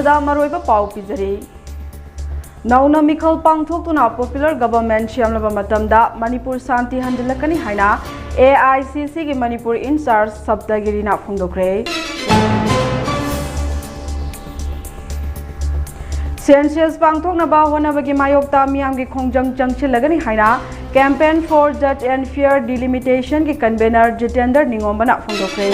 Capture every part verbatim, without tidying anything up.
ꯗ ꯃꯔꯨꯑꯣꯏꯕ ꯄꯥꯎ ꯄꯤꯖꯔꯤ꯫ ꯅꯧꯅ ꯃꯤꯈꯜ ꯄꯥꯡꯊꯣꯛꯇꯨꯅ popular government ꯁꯦꯝꯂꯕ ꯃꯇꯝꯗ ꯃꯅꯤꯄꯨꯔ ꯁꯥꯟꯇꯤ ꯍꯟꯖꯤꯜꯂꯛꯀꯅꯤ ꯍꯥꯏꯅ A I C C ꯒꯤ ꯃꯅꯤꯄꯨꯔ in charge ꯁꯞꯇꯒꯤꯔꯤꯅ ꯐꯣꯡꯗꯣꯛꯈ꯭ꯔꯦ꯫ Census ꯄꯥꯡꯊꯣꯛꯅꯕ ꯍꯣꯠꯅꯕꯒꯤ ꯃꯥꯌꯣꯛꯇ ꯃꯤꯌꯥꯝꯒꯤ ꯈꯣꯡꯖꯪ ꯆꯪꯁꯤꯜꯂꯒꯅꯤ ꯍꯥꯏꯅ Campaign for Just and Fair Delimitation ꯒꯤ convener Jitendra ꯅꯤꯉꯣꯝꯕꯅ ꯐꯣꯡꯗꯣꯛꯈ꯭ꯔꯦ꯫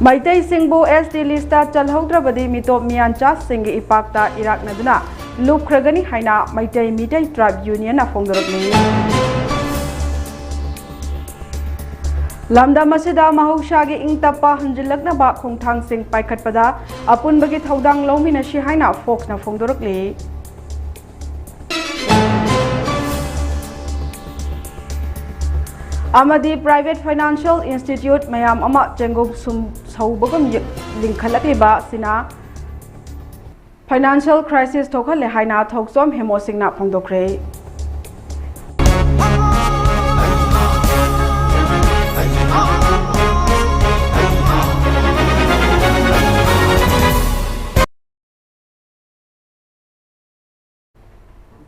ꯃꯩꯇꯩꯁꯤꯡꯕꯨ S T list ꯆꯜꯍꯧꯗ꯭ꯔꯕꯗꯤ ꯃꯤꯇꯣꯞ ꯃꯤꯌꯥꯟꯆꯥꯁꯤꯡꯒꯤ ꯏꯄꯥꯛꯇ ꯏꯔꯥꯛꯅꯗꯨꯅ ꯂꯨꯞꯈ꯭ꯔꯒꯅꯤ ꯍꯥꯏꯅ ꯃꯩꯇꯩ ꯃꯤꯇꯩ tribe union ꯅ ꯐꯣꯡꯗꯣꯔꯛꯂꯤ꯫ ꯂꯝꯗꯝ ꯑꯁꯤꯗ ꯃꯍꯧꯁꯥꯒꯤ ꯏꯪ ꯇꯞꯄ ꯍꯟꯖꯤꯜꯂꯛꯅꯕ ꯈꯣꯡꯊꯥꯡꯁꯤꯡ ꯄꯥꯏꯈꯠꯄꯗ ꯑꯄꯨꯟꯕꯒꯤ ꯊꯧꯗꯥꯡ ꯂꯧꯃꯤꯟꯅꯁꯤ ꯍꯥꯏꯅ Fox ꯅ ꯐꯣꯡꯗꯣꯔꯛꯂꯤ꯫ ꯑꯃꯗꯤ private financial institute ꯃꯌꯥꯝ ꯑꯃ ꯆꯦꯡꯒꯨꯝ ꯁꯨꯝ ꯁꯧꯕꯒꯨꯝ ꯂꯤꯡꯈꯠꯂꯛꯂꯤꯕ ꯑꯁꯤꯅ financial crisis ꯊꯣꯛꯍꯜꯂꯦ ꯍꯥꯏꯅ ꯊꯣꯛꯆꯣꯝ ꯍꯦꯃꯣꯁꯤꯡꯅ ꯐꯣꯡꯗꯣꯛꯈ꯭ꯔꯦ꯫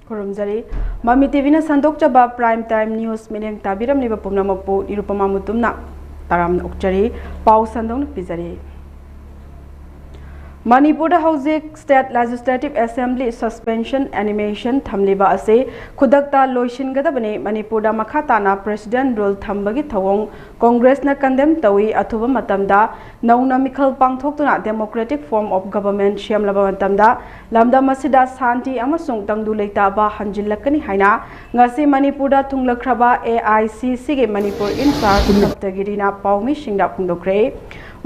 ꯈꯨꯔꯨꯝꯖꯔꯤ꯫ ꯃꯃꯤ ꯇꯤꯚꯤꯅ ꯁꯟꯗꯣꯛꯆꯕ Prime Time News ꯃꯤꯠꯌꯦꯡ ꯇꯥꯕꯤꯔꯝꯂꯤꯕ ꯄꯨꯝꯅꯃꯛꯄꯨ ꯅꯤꯔꯨꯄꯃꯥ ꯃꯨꯇꯨꯝꯅ ꯇꯔꯥꯝꯅ ꯑꯣꯛꯆꯔꯤ꯫ ꯄꯥꯎ ꯁꯟꯗꯣꯛꯅ ꯄꯤꯖꯔꯤ꯫ ꯃꯅꯤꯄꯨꯔꯗ ꯍꯧꯖꯤꯛ State Legislative Assembly suspension animation ꯊꯝꯂꯤꯕ ꯑꯁꯤ ꯈꯨꯗꯛꯇ ꯂꯣꯏꯁꯤꯟꯒꯗꯕꯅꯤ꯫ ꯃꯅꯤꯄꯨꯔꯗ ꯃꯈꯥ ꯇꯥꯅ President rule ꯊꯝꯕꯒꯤ ꯊꯧꯑꯣꯡ Congress ꯅ condemn ꯇꯧꯏ꯫ ꯑꯊꯨꯕ ꯃꯇꯝꯗ ꯅꯧꯅ ꯃꯤꯈꯜ ꯄꯥꯡꯊꯣꯛꯇꯨꯅ democratic form of government ꯁꯦꯝꯂꯕ ꯃꯇꯝꯗ ꯂꯝꯗꯝ ꯑꯁꯤꯗ ꯁꯥꯟꯇꯤ ꯑꯃꯁꯨꯡ ꯇꯪꯗꯨ ꯂꯩꯇꯥꯕ ꯍꯟꯖꯤꯜꯂꯛꯀꯅꯤ ꯍꯥꯏꯅ ꯉꯁꯤ ꯃꯅꯤꯄꯨꯔꯗ ꯊꯨꯡꯂꯈ꯭ꯔꯕ A I C C ꯒꯤ ꯃꯅꯤꯄꯨꯔ in charge ꯁꯞꯇꯒꯤꯔꯤꯅ ꯄꯥꯎꯃꯤꯁꯤꯡꯗ ꯐꯣꯡꯗꯣꯛꯈ꯭ꯔꯦ꯫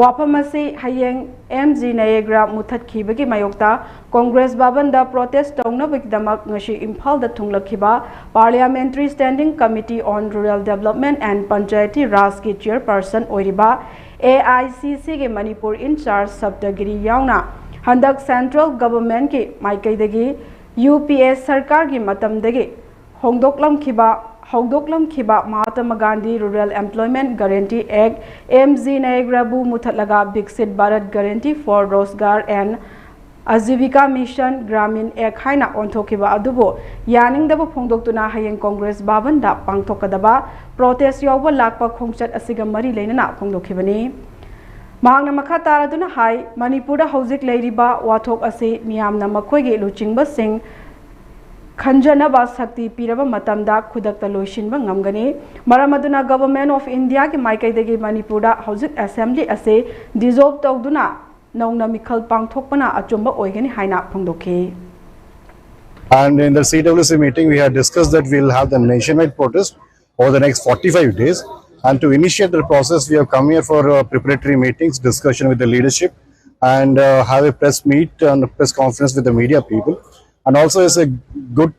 ꯋꯥꯐꯝ ꯑꯁꯤ ꯍꯌꯦꯡ M G Nayagra ꯃꯨꯊꯠꯈꯤꯕꯒꯤ ꯃꯥꯌꯣꯛꯇ Congress ꯚꯕꯟꯗ protest ꯇꯧꯅꯕꯒꯤꯗꯃꯛ ꯉꯁꯤ ꯏꯝꯐꯥꯜꯗ ꯊꯨꯡꯂꯛꯈꯤꯕ Parliamentary Standing Committee on Rural Development and Panchayati Raj ꯀꯤ chairperson ꯑꯣꯏꯔꯤꯕ A I C C ꯒꯤ ꯃꯅꯤꯄꯨꯔ in charge ꯁꯞꯇꯒꯤꯔꯤ ꯌꯥꯎꯅ ꯍꯟꯗꯛ central government ꯀꯤ ꯃꯥꯏꯀꯩꯗꯒꯤ U P A ꯁꯔꯀꯥꯔꯒꯤ ꯃꯇꯝꯗꯒꯤ ꯍꯣꯡꯗꯣꯛꯂꯝꯈꯤꯕ ꯍꯧꯗꯣꯛꯂꯝꯈꯤꯕ Mahatma Gandhi rural employment guarantee act, M G ꯅꯌꯥꯒ꯭ꯔꯥꯕꯨ ꯃꯨꯊꯠꯂꯒ Viksit Bharat guarantee for Rozgar and Ajeevika mission Gramin act ꯍꯥꯏꯅ ꯑꯣꯟꯊꯣꯛꯈꯤꯕ ꯑꯗꯨꯕꯨ ꯌꯥꯅꯤꯡꯗꯕ ꯐꯣꯡꯗꯣꯛꯇꯨꯅ ꯍꯌꯦꯡ ꯀꯣꯡꯒ꯭ꯔꯦꯁ ꯚꯕꯟꯗ ꯄꯥꯡꯊꯣꯛꯀꯗꯕ ꯄ꯭ꯔꯣꯇꯦꯁ ꯌꯥꯎꯕ ꯂꯥꯛꯄ ꯈꯣꯡꯆꯠ ꯑꯁꯤꯒ ꯃꯔꯤ ꯂꯩꯅꯅ ꯐꯣꯡꯗꯣꯛꯈꯤꯕꯅꯤ꯫ ꯃꯍꯥꯛꯅ ꯃꯈꯥ ꯇꯥꯔꯗꯨꯅ ꯍꯥꯏ, ꯃꯅꯤꯄꯨꯔꯗ ꯍꯧꯖꯤꯛ ꯂꯩꯔꯤꯕ ꯋꯥꯊꯣꯛ ꯑꯁꯤ ꯃꯤꯌꯥꯝꯅ ꯃꯈꯣꯏꯒꯤ ꯂꯨꯆꯤꯡꯕꯁꯤꯡ ꯈꯟꯖꯅꯕ ꯁꯛꯇꯤ ꯄꯤꯔꯕ ꯃꯇꯝꯗ ꯈꯨꯗꯛꯇ ꯂꯣꯏꯁꯤꯟꯕ ꯉꯝꯒꯅꯤ꯫ ꯃꯔꯝ ꯑꯗꯨꯅ Government of Indiaꯒꯤ ꯃꯥꯏꯀꯩꯗꯒꯤ ꯃꯅꯤꯄꯨꯔꯗ ꯍꯧꯖꯤꯛ assembly ꯑꯁꯤ dissolve ꯇꯧꯗꯨꯅ ꯅꯧꯅ ꯃꯤꯈꯜ ꯄꯥꯡꯊꯣꯛꯄꯅ ꯑꯆꯨꯝꯕ ꯑꯣꯏꯒꯅꯤ ꯍꯥꯏꯅ ꯐꯣꯡꯗꯣꯛꯈꯤ꯫ And in the C W C meeting, we had discussed that we'll have the nationwide protest over the next forty-five days. And to initiate the process, we have come here for uh, preparatory meetings, discussion with the leadership, and uh, have a press meet and a press conference with the media people. And also, it's a good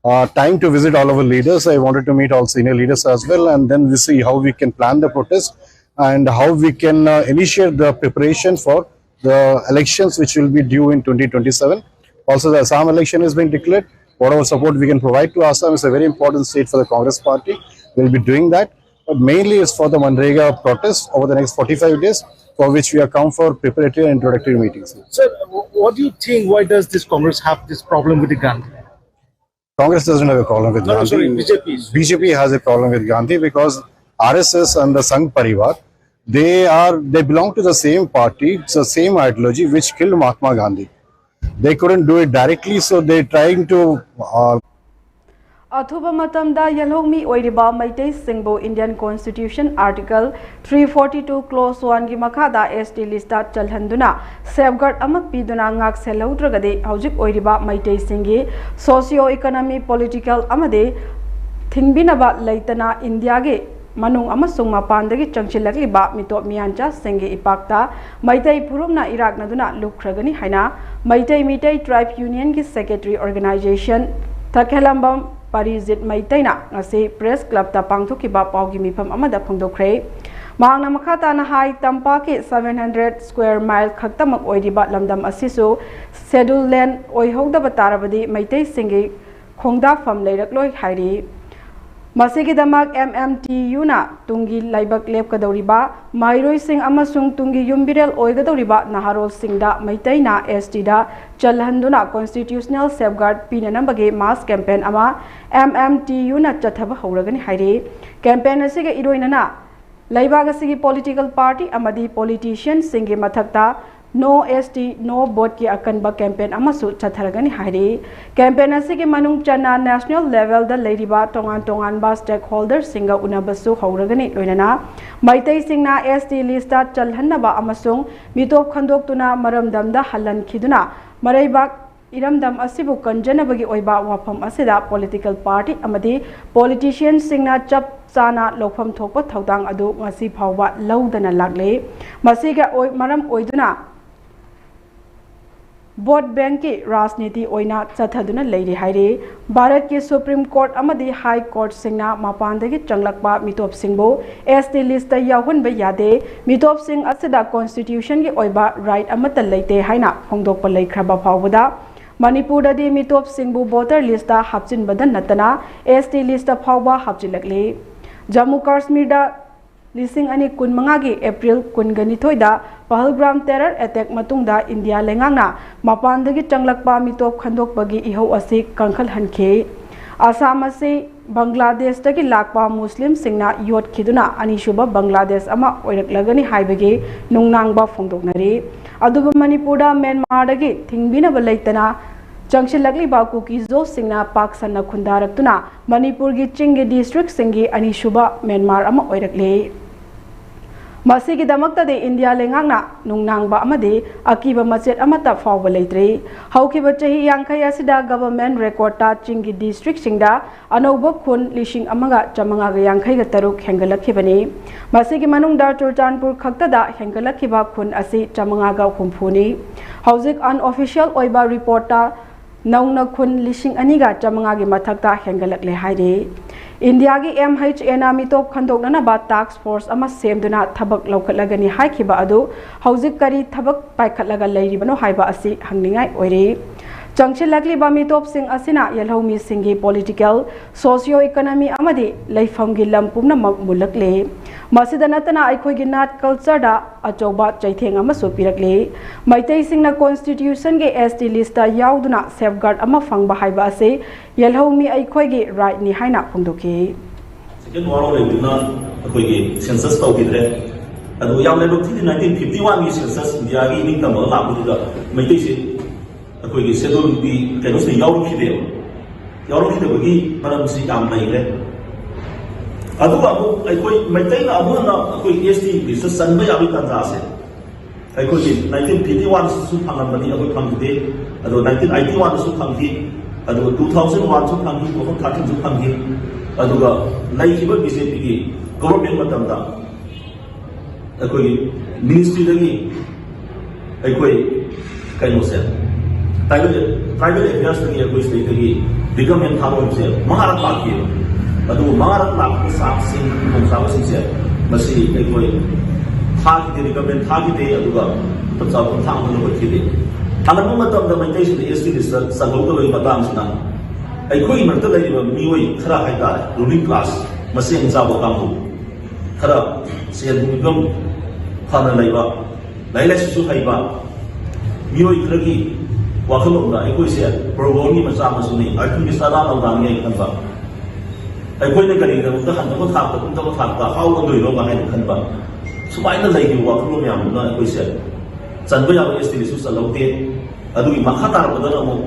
uh, time to visit all our leaders. I wanted to meet all senior leaders as well, and then we see how we can plan the protest and how we can uh, initiate the preparation for the elections which will be due in twenty twenty-seven. Also, the Assam election has been declared. Whatever support we can provide to Assam is a very important state for the Congress party. We'll be doing that. But mainly it's for the MGNREGA protest over the next forty-five days, for which we have come for preparatory and introductory meetings. Sir, what do you think? Why does this Congress have this problem with the Gandhi? Congress doesn't have a problem with No, no, Gandhi. Sorry, B J P. B J P has a problem with Gandhi because R S S and the Sangh Parivar, they are they belong to the same party, it's the same ideology which killed Mahatma Gandhi. They couldn't do it directly, so they're trying to uh, ꯑꯊꯨꯕ ꯃꯇꯝꯗ ꯌꯦꯜꯍꯧꯃꯤ ꯑꯣꯏꯔꯤꯕ ꯃꯩꯇꯩꯁꯤꯡꯕꯨ Indian Constitution Article three forty two clause one ꯒꯤ ꯃꯈꯥꯗ S T list ꯇ ꯆꯜꯍꯟꯗꯨꯅ safeguard ꯑꯃ ꯄꯤꯗꯨꯅ ꯉꯥꯛ ꯁꯦꯜꯍꯧꯗ꯭ꯔꯒꯗꯤ ꯍꯧꯖꯤꯛ ꯑꯣꯏꯔꯤꯕ ꯃꯩꯇꯩꯁꯤꯡꯒꯤ socio economic, political ꯑꯃꯗꯤ ꯊꯤꯡꯕꯤꯅꯕ ꯂꯩꯇꯅ ꯏꯟꯗꯤꯌꯥꯒꯤ ꯃꯅꯨꯡ ꯑꯃꯁꯨꯡ ꯃꯄꯥꯟꯗꯒꯤ ꯆꯪꯁꯤꯜꯂꯛꯂꯤꯕ ꯃꯤꯇꯣꯞ ꯃꯤꯌꯥꯟꯆꯥꯁꯤꯡꯒꯤ ꯏꯄꯥꯛꯇ ꯃꯩꯇꯩ ꯐꯨꯔꯨꯞꯅ ꯏꯔꯥꯛꯅꯗꯨꯅ ꯂꯨꯞꯈ꯭ꯔꯒꯅꯤ ꯍꯥꯏꯅ ꯃꯩꯇꯩ ꯃꯤꯇꯩ Tribe Union ꯒꯤ secretary organization ꯊꯥꯈꯦꯂꯝꯕꯝ ꯄꯔꯤꯖꯤꯠ ꯃꯩꯇꯩꯅ ꯉꯁꯤ press club ꯇ ꯄꯥꯡꯊꯣꯛꯈꯤꯕ ꯄꯥꯎꯒꯤ ꯃꯤꯐꯝ ꯑꯃꯗ ꯐꯣꯡꯗꯣꯛꯈ꯭ꯔꯦ꯫ ꯃꯍꯥꯛꯅ ꯃꯈꯥ ꯇꯥꯅ ꯍꯥꯏ, ꯇꯝꯄꯥꯛꯀꯤ seven hundred square mile ꯈꯛꯇꯃꯛ ꯑꯣꯏꯔꯤꯕ ꯂꯝꯗꯝ ꯑꯁꯤꯁꯨ schedule land ꯑꯣꯏꯍꯧꯗꯕ ꯇꯥꯔꯕꯗꯤ ꯃꯩꯇꯩꯁꯤꯡꯒꯤ ꯈꯣꯡꯗꯥꯐꯝ ꯂꯩꯔꯛꯂꯣꯏ ꯍꯥꯏꯔꯤ꯫ ꯃꯁꯤꯒꯤꯗꯃꯛ ꯑꯦꯝ ꯑꯦꯝ ꯇꯤ ꯌꯨꯅ ꯇꯨꯡꯒꯤ ꯂꯥꯏꯕꯛ ꯂꯦꯞꯀꯗꯧꯔꯤꯕ ꯃꯍꯩꯔꯣꯏꯁꯤꯡ ꯑꯃꯁꯨꯡ ꯇꯨꯡꯒꯤ ꯌꯨꯝꯕꯤꯔꯦꯜ ꯑꯣꯏꯒꯗꯧꯔꯤꯕ ꯅꯍꯥꯔꯣꯜꯁꯤꯡꯗ ꯃꯩꯇꯩꯅ ꯑꯦꯁ ꯇꯤꯗ ꯆꯜꯍꯟꯗꯨꯅ constitutional safeguard ꯄꯤꯅꯅꯕꯒꯤ mass campaign ꯑꯃ ꯑꯦꯝ ꯑꯦꯝ ꯇꯤ ꯌꯨꯅ ꯆꯠꯊꯕ ꯍꯧꯔꯒꯅꯤ ꯍꯥꯏꯔꯤ꯫ Campaign ꯑꯁꯤꯒ ꯏꯔꯣꯏꯅꯅ ꯂꯩꯕꯥꯛ ꯑꯁꯤꯒꯤ political party ꯑꯃꯗꯤ politicianꯁꯤꯡꯒꯤ ꯃꯊꯛꯇ No S T, No Voteꯀꯤ ꯑꯀꯟꯕ campaign ꯑꯃꯁꯨ ꯆꯠꯊꯔꯒꯅꯤ ꯍꯥꯏꯔꯤ꯫ Campaign ꯑꯁꯤꯒꯤ ꯃꯅꯨꯡ ꯆꯟꯅ national levelꯗ ꯂꯩꯔꯤꯕ ꯇꯣꯉꯥꯟ ꯇꯣꯉꯥꯟꯕ stakeholderꯁꯤꯡꯒ ꯎꯅꯕꯁꯨ ꯍꯧꯔꯒꯅꯤ, ꯂꯣꯏꯅꯅ ꯃꯩꯇꯩꯁꯤꯡꯅ S T listꯇ ꯆꯜꯍꯟꯅꯕ ꯑꯃꯁꯨꯡ ꯃꯤꯇꯣꯞ ꯈꯟꯗꯣꯛꯇꯨꯅ ꯃꯔꯝꯗꯝꯗ ꯍꯜꯍꯟꯈꯤꯗꯨꯅ ꯃꯔꯩꯕꯥꯛ ꯏꯔꯝꯗꯝ ꯑꯁꯤꯕꯨ ꯀꯟꯖꯅꯕꯒꯤ ꯑꯣꯏꯕ ꯋꯥꯐꯝ ꯑꯁꯤꯗ political party ꯑꯃꯗꯤ politicianꯁꯤꯡꯅ ꯆꯞ ꯆꯥꯅ ꯂꯧꯐꯝ ꯊꯣꯛꯄ ꯊꯧꯗꯥꯡ ꯑꯗꯨ ꯉꯁꯤ ꯐꯥꯎꯕ ꯂꯧꯗꯅ ꯂꯥꯛꯂꯤ꯫ ꯃꯁꯤꯒ ꯑꯣꯏ-, ꯃꯔꯝ ꯑꯣꯏꯗꯨꯅ vote bankꯀꯤ ꯔꯥꯖꯅꯤꯇꯤ ꯑꯣꯏꯅ ꯆꯠꯊꯗꯨꯅ ꯂꯩꯔꯤ ꯍꯥꯏꯔꯤ꯫ ꯚꯥꯔꯠꯀꯤ Supreme Court ꯑꯃꯗꯤ High Courtꯁꯤꯡꯅ ꯃꯄꯥꯟꯗꯒꯤ ꯆꯪꯂꯛꯄ ꯃꯤꯇꯣꯞꯁꯤꯡꯕꯨ S T listꯇ ꯌꯥꯎꯍꯟꯕ ꯌꯥꯗꯦ, ꯃꯤꯇꯣꯞꯁꯤꯡ ꯑꯁꯤꯗ constitutionꯒꯤ ꯑꯣꯏꯕ right ꯑꯃꯠꯇ ꯂꯩꯇꯦ ꯍꯥꯏꯅ ꯐꯣꯡꯗꯣꯛꯄ ꯂꯩꯈ꯭ꯔꯕ ꯐꯥꯎꯕꯗ, ꯃꯅꯤꯄꯨꯔꯗꯗꯤ ꯃꯤꯇꯣꯞꯁꯤꯡꯕꯨ voter listꯇ ꯍꯥꯞꯆꯤꯟꯕꯗ ꯅꯠꯇꯅ S T listꯇ ꯐꯥꯎꯕ ꯍꯥꯞꯆꯤꯜꯂꯛꯂꯤ꯫ ꯖꯝꯃꯨ ꯀꯥꯁꯃꯤꯔꯗ ꯂꯤꯁꯤꯡ ꯑꯅꯤ ꯀꯨꯟꯃꯉꯥꯒꯤ April ꯀꯨꯟꯒ ꯅꯤꯊꯣꯏꯗ ꯄꯍꯜꯒ꯭ꯔꯥꯝ terror attack ꯃꯇꯨꯡꯗ ꯏꯟꯗꯤꯌꯥ ꯂꯩꯉꯥꯛꯅ ꯃꯄꯥꯟꯗꯒꯤ ꯆꯪꯂꯛꯄ ꯃꯤꯇꯣꯞ ꯈꯟꯗꯣꯛꯄꯒꯤ ꯏꯍꯧ ꯑꯁꯤ ꯀꯟꯈꯠꯍꯟꯈꯤ꯫ ꯑꯁꯥꯝ ꯑꯁꯤ ꯕꯪꯒ꯭ꯂꯥꯗꯦꯁꯇꯒꯤ ꯂꯥꯛꯄ ꯃꯨꯁꯂꯤꯝꯁꯤꯡꯅ ꯌꯣꯠꯈꯤꯗꯨꯅ ꯑꯅꯤꯁꯨꯕ ꯕꯪꯒ꯭ꯂꯥꯗꯦꯁ ꯑꯃ ꯑꯣꯏꯔꯛꯂꯒꯅꯤ ꯍꯥꯏꯕꯒꯤ ꯅꯨꯡꯅꯥꯡꯕ ꯐꯣꯡꯗꯣꯛꯅꯔꯤ꯫ ꯑꯗꯨꯕꯨ ꯃꯅꯤꯄꯨꯔꯗ ꯃ꯭ꯌꯥꯟꯃꯥꯔꯗꯒꯤ ꯊꯤꯡꯕꯤꯅꯕ ꯂꯩꯇꯅ ꯆꯪꯁꯤꯜꯂꯛꯂꯤꯕ ꯀꯨꯀꯤꯖꯣꯁꯤꯡꯅ ꯄꯥꯛ ꯁꯟꯅ ꯈꯨꯟꯗꯥꯔꯛꯇꯨꯅ ꯃꯅꯤꯄꯨꯔꯒꯤ ꯆꯤꯡꯒꯤ districtꯁꯤꯡꯒꯤ ꯑꯅꯤꯁꯨꯕ ꯃ꯭ꯌꯥꯟꯃꯥꯔ ꯑꯃ ꯑꯣꯏꯔꯛꯂꯤ꯫ ꯃꯁꯤꯒꯤꯗꯃꯛꯇꯗꯤ ꯏꯟꯗꯤꯌꯥ ꯂꯩꯉꯥꯛꯅ ꯅꯨꯡꯅꯥꯡꯕ ꯑꯃꯗꯤ ꯑꯀꯤꯕ ꯃꯆꯦꯠ ꯑꯃꯠꯇ ꯐꯥꯎꯕ ꯂꯩꯇ꯭ꯔꯤ꯫ ꯍꯧꯈꯤꯕ ꯆꯍꯤ ꯌꯥꯡꯈꯩ ꯑꯁꯤꯗ government recordꯇ ꯆꯤꯡꯒꯤ districtꯁꯤꯡꯗ ꯑꯅꯧꯕ ꯈꯨꯟ ꯂꯤꯁꯤꯡ ꯑꯃꯒ ꯆꯥꯃꯉꯥꯒ ꯌꯥꯡꯈꯩꯒ ꯇꯔꯨꯛ ꯍꯦꯟꯒꯠꯂꯛꯈꯤꯕꯅꯤ꯫ ꯃꯁꯤꯒꯤ ꯃꯅꯨꯡꯗ ꯆꯨꯔꯆꯥꯟꯄꯨꯔ ꯈꯛꯇꯗ ꯍꯦꯟꯒꯠꯂꯛꯈꯤꯕ ꯈꯨꯟ ꯑꯁꯤ ꯆꯥꯃꯉꯥꯒ ꯍꯨꯝꯐꯨꯅꯤ꯫ ꯍꯧꯖꯤꯛ unofficial ꯑꯣꯏꯕ reportꯇ ꯅꯧꯅ ꯈꯨꯟ ꯂꯤꯁꯤꯡ ꯑꯅꯤꯒ ꯆꯥꯃꯉꯥꯒꯤ ꯃꯊꯛꯇ ꯍꯦꯟꯒꯠꯂꯛꯂꯦ ꯍꯥꯏꯔꯤ꯫ ꯏꯟꯗꯤꯌꯥꯒꯤ M H Aꯅ ꯃꯤꯇꯣꯞ ꯈꯟꯗꯣꯛꯅꯅꯕ task force ꯑꯃ ꯁꯦꯝꯗꯨꯅ ꯊꯕꯛ ꯂꯧꯈꯠꯂꯒꯅꯤ ꯍꯥꯏꯈꯤꯕ ꯑꯗꯨ ꯍꯧꯖꯤꯛ ꯀꯔꯤ ꯊꯕꯛ ꯄꯥꯏꯈꯠꯂꯒ ꯂꯩꯔꯤꯕꯅꯣ ꯍꯥꯏꯕ ꯑꯁꯤ ꯍꯪꯅꯤꯡꯉꯥꯏ ꯑꯣꯏꯔꯤ꯫ ꯆꯪꯁꯤꯜꯂꯛꯂꯤꯕ ꯃꯤꯇꯣꯞꯁꯤꯡ ꯑꯁꯤꯅ ꯌꯦꯜꯍꯧꯃꯤꯁꯤꯡꯒꯤ ꯄꯣꯂꯤꯇꯤꯀꯦꯜ, ꯁꯣꯁꯤꯌꯣ ꯏꯀꯣꯅꯣꯃꯤ ꯑꯃꯗꯤ ꯂꯩꯐꯝꯒꯤ ꯂꯝ ꯄꯨꯝꯅꯃꯛ ꯃꯨꯜꯂꯛꯂꯦ꯫ ꯃꯁꯤꯗ ꯅꯠꯇꯅ ꯑꯩꯈꯣꯏꯒꯤ ꯅꯥꯠ ꯀꯜꯆꯔꯗ ꯑꯆꯧꯕ ꯆꯩꯊꯦꯡ ꯑꯃꯁꯨ ꯄꯤꯔꯛꯂꯤ꯫ ꯃꯩꯇꯩꯁꯤꯡꯅ ꯀꯣꯟꯁꯇꯤꯇ꯭ꯌꯨꯁꯟꯒꯤ S T ꯂꯤꯁꯇ ꯌꯥꯎꯗꯨꯅ ꯁꯦꯐꯒꯥꯔꯗ ꯑꯃ ꯐꯪꯕ ꯍꯥꯏꯕ ꯑꯁꯤ ꯌꯦꯜꯍꯧꯃꯤ ꯑꯩꯈꯣꯏꯒꯤ ꯔꯥꯏꯠꯅꯤ ꯍꯥꯏꯅ ꯐꯣꯡꯗꯣꯛꯈꯤ꯫ ꯁꯦꯀꯦꯟ ꯋꯥꯔꯜ ꯂꯩꯕꯗꯨꯅ ꯑꯩꯈꯣꯏꯒꯤ ꯁꯦꯟꯁꯁ ꯇꯧꯈꯤꯗ꯭ꯔꯦ꯫ ꯑꯗꯨ ꯌꯥꯝ ꯂꯥꯏꯕꯛ ꯊꯤꯗꯤ ꯅꯥꯏꯟꯇꯤꯟ ꯐꯤꯐꯇꯤ ꯋꯥꯟꯒꯤ ꯁꯦꯟꯁꯁ ꯏꯟꯗꯤꯌꯥꯒꯤ ꯏꯅꯤꯡ ꯇꯝꯕꯒ ꯂꯥꯛꯄꯗꯨꯗ ꯃꯩꯇꯩꯁꯦ ꯑꯩꯈꯣꯏꯒꯤ ꯁꯦꯗꯨꯜꯒꯤ ꯀꯩꯅꯣꯁꯤꯗ ꯌꯥꯎꯔꯛꯈꯤꯗꯦꯕ꯫ ꯌꯥꯎꯔꯛꯈꯤꯗꯕꯒꯤ ꯃꯔꯝꯁꯤ ꯌꯥꯝ ꯂꯩꯈ꯭ꯔꯦ꯫ ꯑꯗꯨꯒ ꯑꯃꯨꯛ ꯑꯩꯈꯣꯏ ꯃꯩꯇꯩꯅ ꯑꯃꯨꯛ ꯍꯟꯅ ꯑꯩꯈꯣꯏ S T ꯂꯤꯁꯇ ꯆꯟꯕ ꯌꯥꯕꯒꯤ ꯇꯥꯟꯖꯥꯁꯦ ꯑꯩꯈꯣꯏꯒꯤ ꯅꯥꯏꯟꯇꯤꯟ ꯐꯤꯐꯇꯤ ꯋꯥꯟꯁꯤꯁꯨ ꯐꯪꯂꯝꯕꯅꯤ, ꯑꯩꯈꯣꯏ ꯐꯪꯈꯤꯗꯦ꯫ ꯑꯗꯨꯒ ꯅꯥꯏꯟꯇꯤꯟ ꯑꯩꯠꯇꯤ ꯋꯥꯟꯗꯁꯨ ꯐꯪꯈꯤ, ꯑꯗꯨꯒ ꯇꯨ ꯊꯥꯎꯖꯟ ꯋꯥꯟꯁꯨ ꯐꯪꯈꯤ, ꯇꯨ ꯊꯥꯎꯖꯟ ꯊꯥꯔꯇꯤꯟꯁꯨ ꯐꯪꯈꯤ꯫ ꯑꯗꯨꯒ ꯂꯩꯈꯤꯕ B J P ꯒꯤ ꯒꯣꯚꯔꯟꯃꯦꯟ ꯃꯇꯝꯗ ꯑꯩꯈꯣꯏꯒꯤ ꯃꯤꯅꯤꯁꯇ꯭ꯔꯤꯗꯒꯤ ꯑꯩꯈꯣꯏ ꯀꯩꯅꯣꯁꯦ, ꯇ꯭ꯔꯥꯏꯕꯦꯜ ꯇ꯭ꯔꯥꯏꯕꯦꯜ ꯑꯦꯐꯤꯌꯔꯁꯇꯒꯤ ꯑꯩꯈꯣꯏ ꯁꯤꯗꯩꯗꯒꯤ ꯔꯤꯀꯃꯦꯟ ꯊꯥꯕ ꯍꯥꯏꯕꯁꯦ ꯃꯉꯥꯔꯛ ꯂꯥꯛꯈꯤꯑꯕ꯫ ꯑꯗꯨꯕꯨ ꯃꯉꯥꯔꯛ ꯂꯥꯛꯄꯒꯤ ꯆꯥꯡꯁꯤꯡ ꯈꯨꯗꯣꯡꯆꯥꯕꯁꯤꯡꯁꯦ ꯃꯁꯤ ꯑꯩꯈꯣꯏ ꯊꯥꯈꯤꯗꯦ, ꯔꯤꯀꯃꯦꯟ ꯊꯥꯈꯤꯗꯦ, ꯑꯗꯨꯒ ꯃꯇꯝ ꯆꯥꯕ ꯈꯣꯡꯊꯥꯡ ꯑꯃ ꯂꯧꯈꯠꯈꯤꯗꯦ꯫ ꯍꯜꯂꯛꯄ ꯃꯇꯝꯗ ꯃꯩꯇꯩꯁꯤꯡꯗ S T ꯂꯤꯁꯇ ꯆꯜꯍꯧꯗꯕꯒꯤ ꯃꯇꯥꯡꯁꯤꯅ ꯑꯩꯈꯣꯏꯒꯤ ꯃꯔꯛꯇ ꯂꯩꯔꯤꯕ ꯃꯤꯑꯣꯏ ꯈꯔ ꯍꯥꯏꯇꯥꯔꯦ, ꯔꯨꯂꯤꯡ ꯀ꯭ꯂꯥꯁ, ꯃꯁꯦꯟ ꯆꯥꯕ ꯀꯥꯡꯕꯨ, ꯈꯔ ꯁꯦꯜ ꯊꯨꯝꯒꯤ ꯐꯤꯕꯝ ꯐꯅ ꯂꯩꯕ, ꯂꯥꯏꯔꯤꯛ ꯂꯥꯏꯁꯨꯁꯨ ꯍꯩꯕ ꯃꯤꯑꯣꯏ ꯈꯔꯒꯤ ꯋꯥꯈꯜꯂꯣꯟꯗ ꯑꯩꯈꯣꯏꯁꯦ ꯄ꯭ꯔꯣꯒ꯭ꯔꯥꯝꯒꯤ ꯃꯆꯥ ꯃꯁꯨꯅꯤ, ꯑꯥꯔꯊꯤꯐꯤꯁ ꯑꯗꯥ ꯂꯧꯗꯥꯡꯅꯤ ꯍꯥꯏꯅ ꯈꯟꯕ, ꯑꯩꯈꯣꯏꯅ ꯀꯔꯤꯒꯤꯗꯃꯛꯇ ꯍꯟꯊꯕ ꯊꯥꯛꯇ, ꯀꯨꯝꯊꯕ ꯊꯥꯛꯇ ꯍꯥꯎꯒꯗꯣꯏꯅꯣꯒ ꯍꯥꯏꯅ ꯈꯟꯕ, ꯁꯨꯃꯥꯏꯅ ꯂꯩꯈꯤꯕ ꯋꯥꯈꯜꯂꯣꯟ ꯃꯌꯥꯝꯗꯨꯅ ꯑꯩꯈꯣꯏꯁꯦ ꯆꯟꯕ ꯌꯥꯕ S T ꯂꯤꯁꯨ ꯆꯜꯍꯧꯗꯦ꯫ ꯑꯗꯨꯒꯤ ꯃꯈꯥ ꯇꯥꯔꯛꯄꯗꯅ ꯑꯃꯨꯛ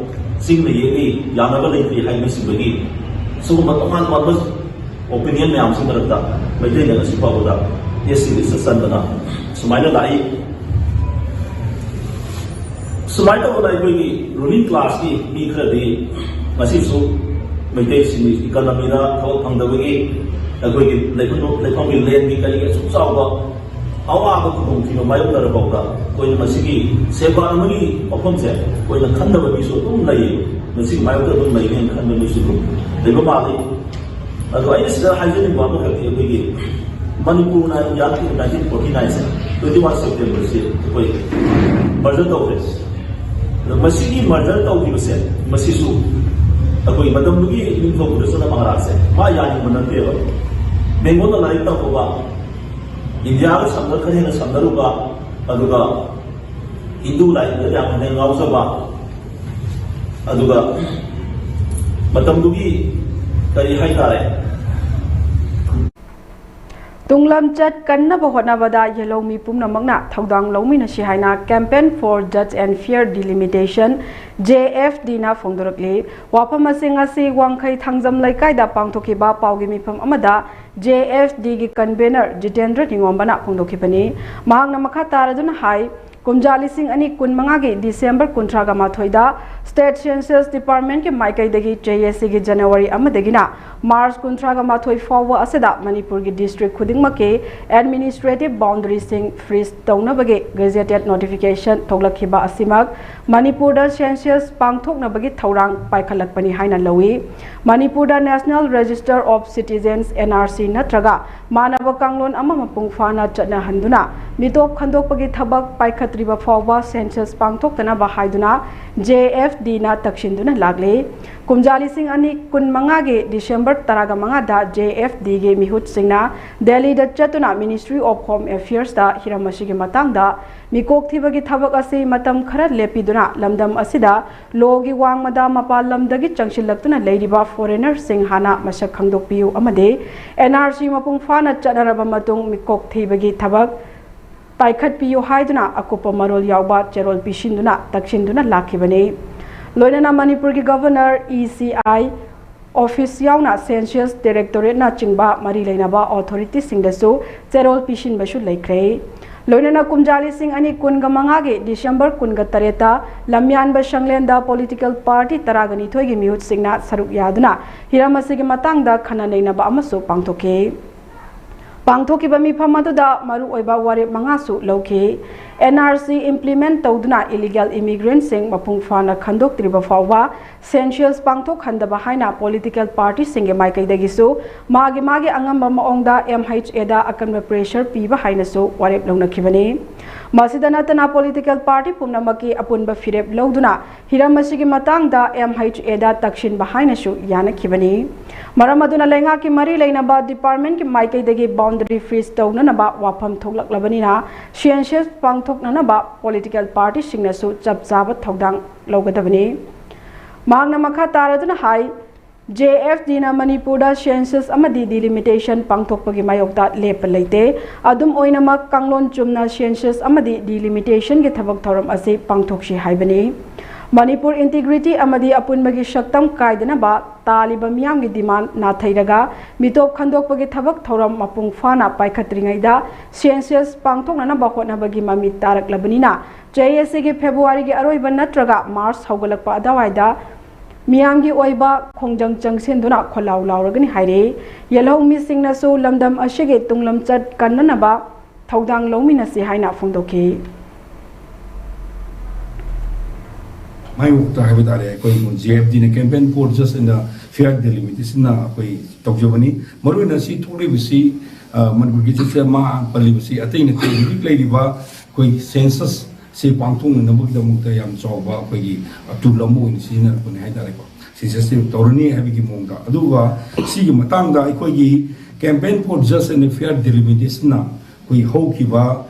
ꯆꯤꯡꯅ ꯌꯦꯛꯂꯤ, ꯌꯥꯅꯕ ꯂꯩꯇꯦ ꯍꯥꯏꯕꯅꯆꯤꯡꯕꯒꯤ ꯁꯤꯒꯨꯝꯕ ꯇꯣꯉꯥꯟ ꯇꯣꯉꯥꯟꯕ ꯑꯣꯄꯤꯅꯤꯌꯟ ꯃꯌꯥꯝꯁꯤ ꯃꯔꯛꯇ ꯃꯩꯇꯩꯅ ꯉꯁꯤ ꯐꯥꯎꯕꯗ S T ꯂꯤꯁꯇ ꯆꯟꯗꯅ ꯁꯨꯃꯥꯏꯅ ꯂꯥꯛꯏ꯫ ꯁꯨꯃꯥꯏꯅ ꯇꯧꯗꯅ ꯑꯩꯈꯣꯏꯒꯤ ꯔꯨꯂꯤꯡ ꯀ꯭ꯂꯥꯁꯀꯤ ꯃꯤ ꯈꯔꯗꯤ ꯉꯁꯤꯁꯨ ꯃꯩꯇꯩꯁꯤꯡꯒꯤ ꯏꯀꯅꯃꯤꯗ ꯊꯕꯛ ꯐꯪꯗꯕꯒꯤ, ꯑꯩꯈꯣꯏꯒꯤ ꯂꯩꯐꯝ ꯂꯩꯐꯝꯒꯤ ꯂꯦꯟꯒꯤ ꯀꯔꯤꯒꯤ ꯑꯁꯨꯛ ꯆꯥꯎꯕ ꯑꯋꯥꯕ ꯈꯨꯗꯣꯡꯊꯤꯕ ꯃꯥꯌꯣꯛꯅꯔꯐꯥꯎꯗ ꯑꯩꯈꯣꯏꯅ ꯃꯁꯤꯒꯤ ꯁꯦꯕꯥ ꯑꯃꯒꯤ ꯋꯥꯐꯝꯁꯦ ꯑꯩꯈꯣꯏꯅ ꯈꯟꯗꯕ ꯃꯤꯁꯨ ꯑꯗꯨꯝ ꯂꯩꯌꯦ꯫ ꯃꯁꯤꯒꯤ ꯃꯥꯌꯣꯛꯇ ꯑꯗꯨꯝ ꯂꯩꯅꯦꯅ ꯈꯟꯕ ꯃꯤꯁꯨ ꯑꯗꯨꯝ ꯂꯩꯕ ꯃꯥꯜꯂꯤ꯫ ꯑꯗꯣ ꯑꯩꯅ ꯁꯤꯗ ꯍꯥꯏꯖꯅꯤꯡꯕ ꯑꯃꯈꯛꯇꯤ ꯑꯩꯈꯣꯏꯒꯤ ꯃꯅꯤꯄꯨꯔꯅ ꯏꯟꯗꯤꯌꯥ ꯅꯥꯏꯟꯇꯤꯟ ꯐꯣꯔꯇꯤ ꯅꯥꯏꯟꯁꯦ ꯇ꯭ꯋꯦꯟꯇꯤ ꯋꯥꯟ ꯁꯦꯞꯇꯦꯝꯕꯔꯁꯦ ꯑꯩꯈꯣꯏ ꯃꯔꯖꯔ ꯇꯧꯈ꯭ꯔꯦ꯫ ꯃꯁꯤꯒꯤ ꯃꯔꯗꯔ ꯇꯧꯈꯤꯕꯁꯦ, ꯃꯁꯤꯁꯨ ꯑꯩꯈꯣꯏ ꯃꯇꯝꯗꯨꯒꯤ ꯅꯤꯡꯊꯧ ꯕꯨꯙꯆꯟꯗ꯭ꯔ ꯃꯍꯥꯔꯥꯖꯁꯦ ꯃꯥ ꯌꯥꯅꯤꯡꯕ ꯅꯠꯇꯦꯕ꯫ ꯕꯦꯡꯒꯣꯜꯗ ꯂꯥꯏꯔꯤꯛ ꯇꯝꯃꯨꯕ, ꯏꯟꯗꯤꯌꯥꯒ ꯁꯝꯅ ꯈꯔ ꯍꯦꯟꯅ ꯁꯝꯅꯔꯨꯕ, ꯑꯗꯨꯒ ꯍꯤꯟꯗꯨ ꯂꯥꯏꯅꯤꯡꯗ ꯌꯥꯝ ꯍꯦꯟꯅ ꯉꯥꯎꯖꯕ, ꯑꯗꯨꯒ ꯃꯇꯝꯗꯨꯒꯤ ꯀꯔꯤ ꯍꯥꯏꯇꯥꯔꯦ, ꯇꯨꯡꯂꯝꯆꯠ ꯀꯟꯅꯕ ꯍꯣꯠꯅꯕꯗ ꯌꯦꯜꯍꯧꯃꯤ ꯄꯨꯝꯅꯃꯛꯅ ꯊꯧꯗꯥꯡ ꯂꯧꯃꯤꯟꯅꯁꯤ ꯍꯥꯏꯅ Campaign for Just and Fair Delimitation, J F D ꯅ ꯐꯣꯡꯗꯣꯔꯛꯂꯤ꯫ ꯋꯥꯐꯝ ꯑꯁꯤ ꯉꯁꯤ ꯋꯥꯡꯈꯩ ꯊꯥꯡꯖꯝ ꯂꯩꯀꯥꯏꯗ ꯄꯥꯡꯊꯣꯛꯈꯤꯕ ꯄꯥꯎꯒꯤ ꯃꯤꯐꯝ ꯑꯃꯗ J F D ꯒꯤ convener ꯖꯤꯇꯦꯟꯗ꯭ꯔ ꯅꯤꯉꯣꯝꯕꯅ ꯐꯣꯡꯗꯣꯛꯈꯤꯕꯅꯤ꯫ ꯃꯍꯥꯛꯅ ꯃꯈꯥ ꯇꯥꯔꯗꯨꯅ ꯍꯥꯏ, ꯀꯨꯝꯖꯥ ꯂꯤꯁꯤꯡ ꯑꯅꯤ ꯀꯨꯟ ꯃꯉꯥꯒꯤ December ꯀꯨꯟꯊ꯭ꯔꯥꯒ ꯃꯥꯊꯣꯏꯗ State Census Department ꯀꯤ ꯃꯥꯏꯀꯩꯗꯒꯤ J S C ꯒꯤ January ꯑꯃꯗꯒꯤꯅ March ꯀꯨꯟꯊ꯭ꯔꯥꯒ ꯃꯥꯊꯣꯏ ꯐꯥꯎꯕ ꯑꯁꯤꯗ ꯃꯅꯤꯄꯨꯔꯒꯤ district ꯈꯨꯗꯤꯡꯃꯛꯀꯤ administrative boundary ꯁꯤꯡ freeze ꯇꯧꯅꯕꯒꯤ gazetted notification ꯊꯣꯛꯂꯛꯈꯤꯕ ꯑꯁꯤꯃꯛ ꯃꯅꯤꯄꯨꯔꯗ census ꯄꯥꯡꯊꯣꯛꯅꯕꯒꯤ ꯊꯧꯔꯥꯡ ꯄꯥꯏꯈꯠꯂꯛꯄꯅꯤ ꯍꯥꯏꯅ ꯂꯧꯏ꯫ ꯃꯅꯤꯄꯨꯔꯗ National Register of Citizens, N R C, ꯅꯠꯇ꯭ꯔꯒ ꯃꯥꯟꯅꯕ ꯀꯥꯡꯂꯣꯟ ꯑꯃ ꯃꯄꯨꯡ ꯐꯥꯅ ꯆꯠꯅꯍꯟꯗꯨꯅ ꯃꯤꯇꯣꯞ ꯈꯟꯗꯣꯛꯄꯒꯤ ꯊꯕꯛ ꯄꯥꯏꯈꯠꯇ꯭ꯔꯤꯕ ꯐꯥꯎꯕ census ꯄꯥꯡꯊꯣꯛꯇꯅꯕ ꯍꯥꯏꯗꯨꯅ J F D ꯅ ꯇꯛꯁꯤꯟꯗꯨꯅ ꯂꯥꯛꯂꯤ꯫ ꯀꯨꯝꯖꯥ ꯂꯤꯁꯤꯡ ꯑꯅꯤ ꯀꯨꯟ ꯃꯉꯥꯒꯤ December ꯇꯔꯥꯒ ꯃꯉꯥꯗ J F D ꯒꯤ ꯃꯤꯍꯨꯠꯁꯤꯡꯅ ꯗꯦꯜꯂꯤꯗ ꯆꯠꯇꯨꯅ Ministry of Home Affairs ꯇ ꯍꯤꯔꯝ ꯑꯁꯤꯒꯤ ꯃꯇꯥꯡꯗ ꯃꯤꯀꯣꯛ ꯊꯤꯕꯒꯤ ꯊꯕꯛ ꯑꯁꯤ ꯃꯇꯝ ꯈꯔ ꯂꯦꯞꯄꯤꯗꯨꯅ ꯂꯝꯗꯝ ꯑꯁꯤꯗ law ꯒꯤ ꯋꯥꯡꯃꯗ ꯃꯄꯥꯟ ꯂꯝꯗꯒꯤ ꯆꯪꯁꯤꯜꯂꯛꯇꯨꯅ ꯂꯩꯔꯤꯕ foreigner ꯁꯤꯡ ꯍꯥꯟꯅ ꯃꯁꯛ ꯈꯪꯗꯣꯛꯄꯤꯌꯨ ꯑꯃꯗꯤ N R C ꯃꯄꯨꯡ ꯐꯥꯅ ꯆꯠꯅꯔꯕ ꯃꯇꯨꯡ ꯃꯤꯀꯣꯛ ꯊꯤꯕꯒꯤ ꯊꯕꯛ ꯄꯥꯏꯈꯠꯄꯤꯌꯨ ꯍꯥꯏꯗꯨꯅ ꯑꯀꯨꯞꯄ ꯃꯔꯣꯜ ꯌꯥꯎꯕ ꯆꯦꯔꯣꯜ ꯄꯤꯁꯤꯟꯗꯨꯅ ꯇꯛꯁꯤꯟꯗꯨꯅ ꯂꯥꯛꯈꯤꯕꯅꯤ꯫ ꯂꯣꯏꯅꯅ ꯃꯅꯤꯄꯨꯔꯒꯤ Governor, E C I Office ꯌꯥꯎꯅ Census Directorate ꯅꯆꯤꯡꯕ ꯃꯔꯤ ꯂꯩꯅꯕ authority ꯁꯤꯡꯗꯁꯨ ꯆꯦꯔꯣꯜ ꯄꯤꯁꯤꯟꯕꯁꯨ ꯂꯩꯈ꯭ꯔꯦ꯫ ꯂꯣꯏꯅꯅ ꯀꯨꯝꯖꯥ ꯂꯤꯁꯤꯡ ꯑꯅꯤ ꯀꯨꯟꯒ ꯃꯉꯥꯒꯤ December ꯀꯨꯟꯒ ꯇꯔꯦꯠꯇ ꯂꯝꯌꯥꯟꯕ ꯁꯪꯂꯦꯟꯗ political party ꯇꯔꯥꯒ ꯅꯤꯊꯣꯏꯒꯤ ꯃꯤꯍꯨꯠꯁꯤꯡꯅ ꯁꯔꯨꯛ ꯌꯥꯗꯨꯅ ꯍꯤꯔꯝ ꯑꯁꯤꯒꯤ ꯃꯇꯥꯡꯗ ꯈꯟꯅ ꯅꯩꯅꯕ ꯑꯃꯁꯨ ꯄꯥꯡꯊꯣꯛꯈꯤ꯫ ꯄꯥꯡꯊꯣꯛꯈꯤꯕ ꯃꯤꯐꯝ ꯑꯗꯨꯗ ꯃꯔꯨꯑꯣꯏꯕ ꯋꯥꯔꯦꯞ ꯃꯉꯥꯁꯨ ꯂꯧꯈꯤ꯫ ꯑꯦꯟ ꯑꯥꯔ ꯁꯤ ꯏꯝꯄ꯭ꯂꯤꯃꯦꯟ ꯇꯧꯗꯨꯅ ꯏꯂꯤꯒꯦꯜ ꯏꯃꯤꯒ꯭ꯔꯦꯟꯁꯤꯡ ꯃꯄꯨꯡ ꯐꯥꯅ ꯈꯟꯗꯣꯛꯇ꯭ꯔꯤꯕ ꯐꯥꯎꯕ ꯁꯦꯟꯁꯁ ꯄꯥꯡꯊꯣꯛꯍꯟꯗꯕ ꯍꯥꯏꯅ ꯄꯣꯂꯤꯇꯤꯀꯦꯜ ꯄꯥꯔꯇꯤꯁꯤꯡꯒꯤ ꯃꯥꯏꯀꯩꯗꯒꯤꯁꯨ ꯃꯥꯒꯤ ꯃꯥꯒꯤ ꯑꯉꯝꯕ ꯃꯑꯣꯡꯗ ꯑꯦꯝ ꯑꯩꯆ ꯑꯦꯗ ꯑꯀꯟꯕ ꯄ꯭ꯔꯦꯁꯔ ꯄꯤꯕ ꯍꯥꯏꯅꯁꯨ ꯋꯥꯔꯦꯞ ꯂꯧꯅꯈꯤꯕꯅꯤ꯫ ꯃꯁꯤꯗ ꯅꯠꯇꯅ ꯄꯣꯂꯤꯇꯤꯀꯦꯜ ꯄꯥꯔꯇꯤ ꯄꯨꯝꯅꯃꯛꯀꯤ ꯑꯄꯨꯟꯕ ꯐꯤꯔꯦꯞ ꯂꯧꯗꯨꯅ ꯍꯤꯔꯝ ꯑꯁꯤꯒꯤ ꯃꯇꯥꯡꯗ ꯑꯦꯝ ꯑꯩꯆ ꯑꯦꯗ ꯇꯛꯁꯤꯟꯕ ꯍꯥꯏꯅꯁꯨ ꯌꯥꯅꯈꯤꯕꯅꯤ꯫ ꯃꯔꯝ ꯑꯗꯨꯅ ꯂꯩꯉꯥꯛꯀꯤ ꯃꯔꯤ ꯂꯩꯅꯕ ꯗꯤꯄꯥꯔꯠꯃꯦꯟꯒꯤ ꯃꯥꯏꯀꯩꯗꯒꯤ ꯕꯥꯎꯟꯗꯔꯤ ꯐ꯭ꯔꯤꯖ ꯇꯧꯅꯅꯕ ꯋꯥꯐꯝ ꯊꯣꯛꯂꯛꯂꯕꯅꯤꯅ ꯁꯦꯟꯁꯁ ꯄꯥꯡꯊꯣꯛꯅꯅꯕ ꯄꯣꯂꯤꯇꯤꯀꯦꯜ ꯄꯥꯔꯇꯤꯁꯤꯡꯅꯁꯨ ꯆꯞ ꯆꯥꯕ ꯊꯧꯗꯥꯡ ꯂꯧꯒꯗꯕꯅꯤ꯫ ꯃꯍꯥꯛꯅ ꯃꯈꯥ ꯇꯥꯔꯗꯨꯅ ꯍꯥꯏ, ꯖꯦ ꯑꯦꯐ ꯗꯤꯅ ꯃꯅꯤꯄꯨꯔꯗ ꯁꯦꯟꯁꯁ ꯑꯃꯗꯤ ꯗꯤꯂꯤꯃꯤꯇꯦꯁꯟ ꯄꯥꯡꯊꯣꯛꯄꯒꯤ ꯃꯥꯌꯣꯛꯇ ꯂꯦꯞꯄ ꯂꯩꯇꯦ꯫ ꯑꯗꯨꯝ ꯑꯣꯏꯅꯃꯛ, ꯀꯥꯡꯂꯣꯟ ꯆꯨꯝꯅ ꯁꯦꯟꯁꯁ ꯑꯃꯗꯤ ꯗꯤꯂꯤꯃꯤꯇꯦꯁꯟꯒꯤ ꯊꯕꯛ ꯊꯧꯔꯝ ꯑꯁꯤ ꯄꯥꯡꯊꯣꯛꯁꯤ ꯍꯥꯏꯕꯅꯤ꯫ ꯃꯅꯤꯄꯨꯔ ꯏꯟꯇꯤꯒ꯭ꯔꯤꯇꯤ ꯑꯃꯗꯤ ꯑꯄꯨꯟꯕꯒꯤ ꯁꯛꯇꯝ ꯀꯥꯏꯗꯅꯕ ꯇꯥꯜꯂꯤꯕ ꯃꯤꯌꯥꯝꯒꯤ ꯗꯤꯃꯥꯟ ꯅꯥꯊꯩꯔꯒ ꯃꯤꯇꯣꯞ ꯈꯟꯗꯣꯛꯄꯒꯤ ꯊꯕꯛ ꯊꯧꯔꯝ ꯃꯄꯨꯡ ꯐꯥꯅ ꯄꯥꯏꯈꯠꯇ꯭ꯔꯤꯉꯩꯗ ꯁꯦꯟꯁꯁ ꯄꯥꯡꯊꯣꯛꯅꯅꯕ ꯍꯣꯠꯅꯕꯒꯤ ꯃꯃꯤ ꯇꯥꯔꯛꯂꯕꯅꯤꯅ, ꯖꯦ ꯑꯦ ꯁꯤꯒꯤ ꯐꯦꯕ꯭ꯔꯨꯋꯥꯔꯤꯒꯤ ꯑꯔꯣꯏꯕ ꯅꯠꯇ꯭ꯔꯒ ꯃꯥꯔꯆ ꯍꯧꯒꯠꯂꯛꯄ ꯑꯗꯨꯋꯥꯏꯗ ꯃꯤꯌꯥꯝꯒꯤ ꯑꯣꯏꯕ ꯈꯣꯡꯖꯪ ꯆꯪꯁꯤꯟꯗꯨꯅ ꯈꯣꯜꯂꯥꯎ ꯂꯥꯎꯔꯒꯅꯤ ꯍꯥꯏꯔꯤ꯫ ꯌꯦꯜꯍꯧꯃꯤꯁꯤꯡꯅꯁꯨ ꯂꯝꯗꯝ ꯑꯁꯤꯒꯤ ꯇꯨꯡꯂꯝꯆꯠ ꯀꯟꯅꯅꯕ ꯊꯧꯗꯥꯡ ꯂꯧꯃꯤꯟꯅꯁꯤ ꯍꯥꯏꯅ ꯐꯣꯡꯗꯣꯛꯈꯤ꯫ ꯃꯥꯌꯣꯛꯇ ꯍꯥꯏꯕ ꯇꯥꯔꯦ, ꯑꯩꯈꯣꯏ ꯖꯦ ꯑꯦꯐ ꯗꯤꯅ campaign for just and fair delimitation ꯑꯩꯈꯣꯏ ꯇꯧꯖꯕꯅꯤ꯫ ꯃꯔꯨꯑꯣꯏꯅ ꯁꯤ ꯊꯣꯛꯂꯤꯕꯁꯤ, ꯑ, ꯃꯅꯤꯄꯨꯔꯒꯤ ꯆꯠꯁꯦ ꯃꯥ ꯄꯜꯂꯤꯕꯁꯤ ꯑꯇꯩ ꯅꯠꯇꯦ, ꯍꯧꯖꯤꯛ ꯂꯩꯔꯤꯕ ꯑꯩꯈꯣꯏ ꯁꯦꯟꯁꯁ ꯁꯤ ꯄꯥꯡꯊꯣꯛꯅꯅꯕꯒꯤꯗꯃꯛꯇ ꯌꯥꯝ ꯆꯥꯎꯕ ꯑꯩꯈꯣꯏꯒꯤ ꯇꯨꯜ ꯑꯃ ꯑꯣꯏꯅ ꯁꯤꯖꯤꯟꯅꯔꯛꯄꯅꯤ ꯍꯥꯏꯇꯥꯔꯦꯀꯣ, ꯁꯦꯟꯁꯁꯁꯤ ꯇꯧꯔꯅꯤ ꯍꯥꯏꯕꯒꯤ ꯃꯑꯣꯡꯗ꯫ ꯑꯗꯨꯒ ꯁꯤꯒꯤ ꯃꯇꯥꯡꯗ ꯑꯩꯈꯣꯏꯒꯤ campaign for just and fair delimitation ꯑꯩꯈꯣꯏ ꯍꯧꯈꯤꯕ,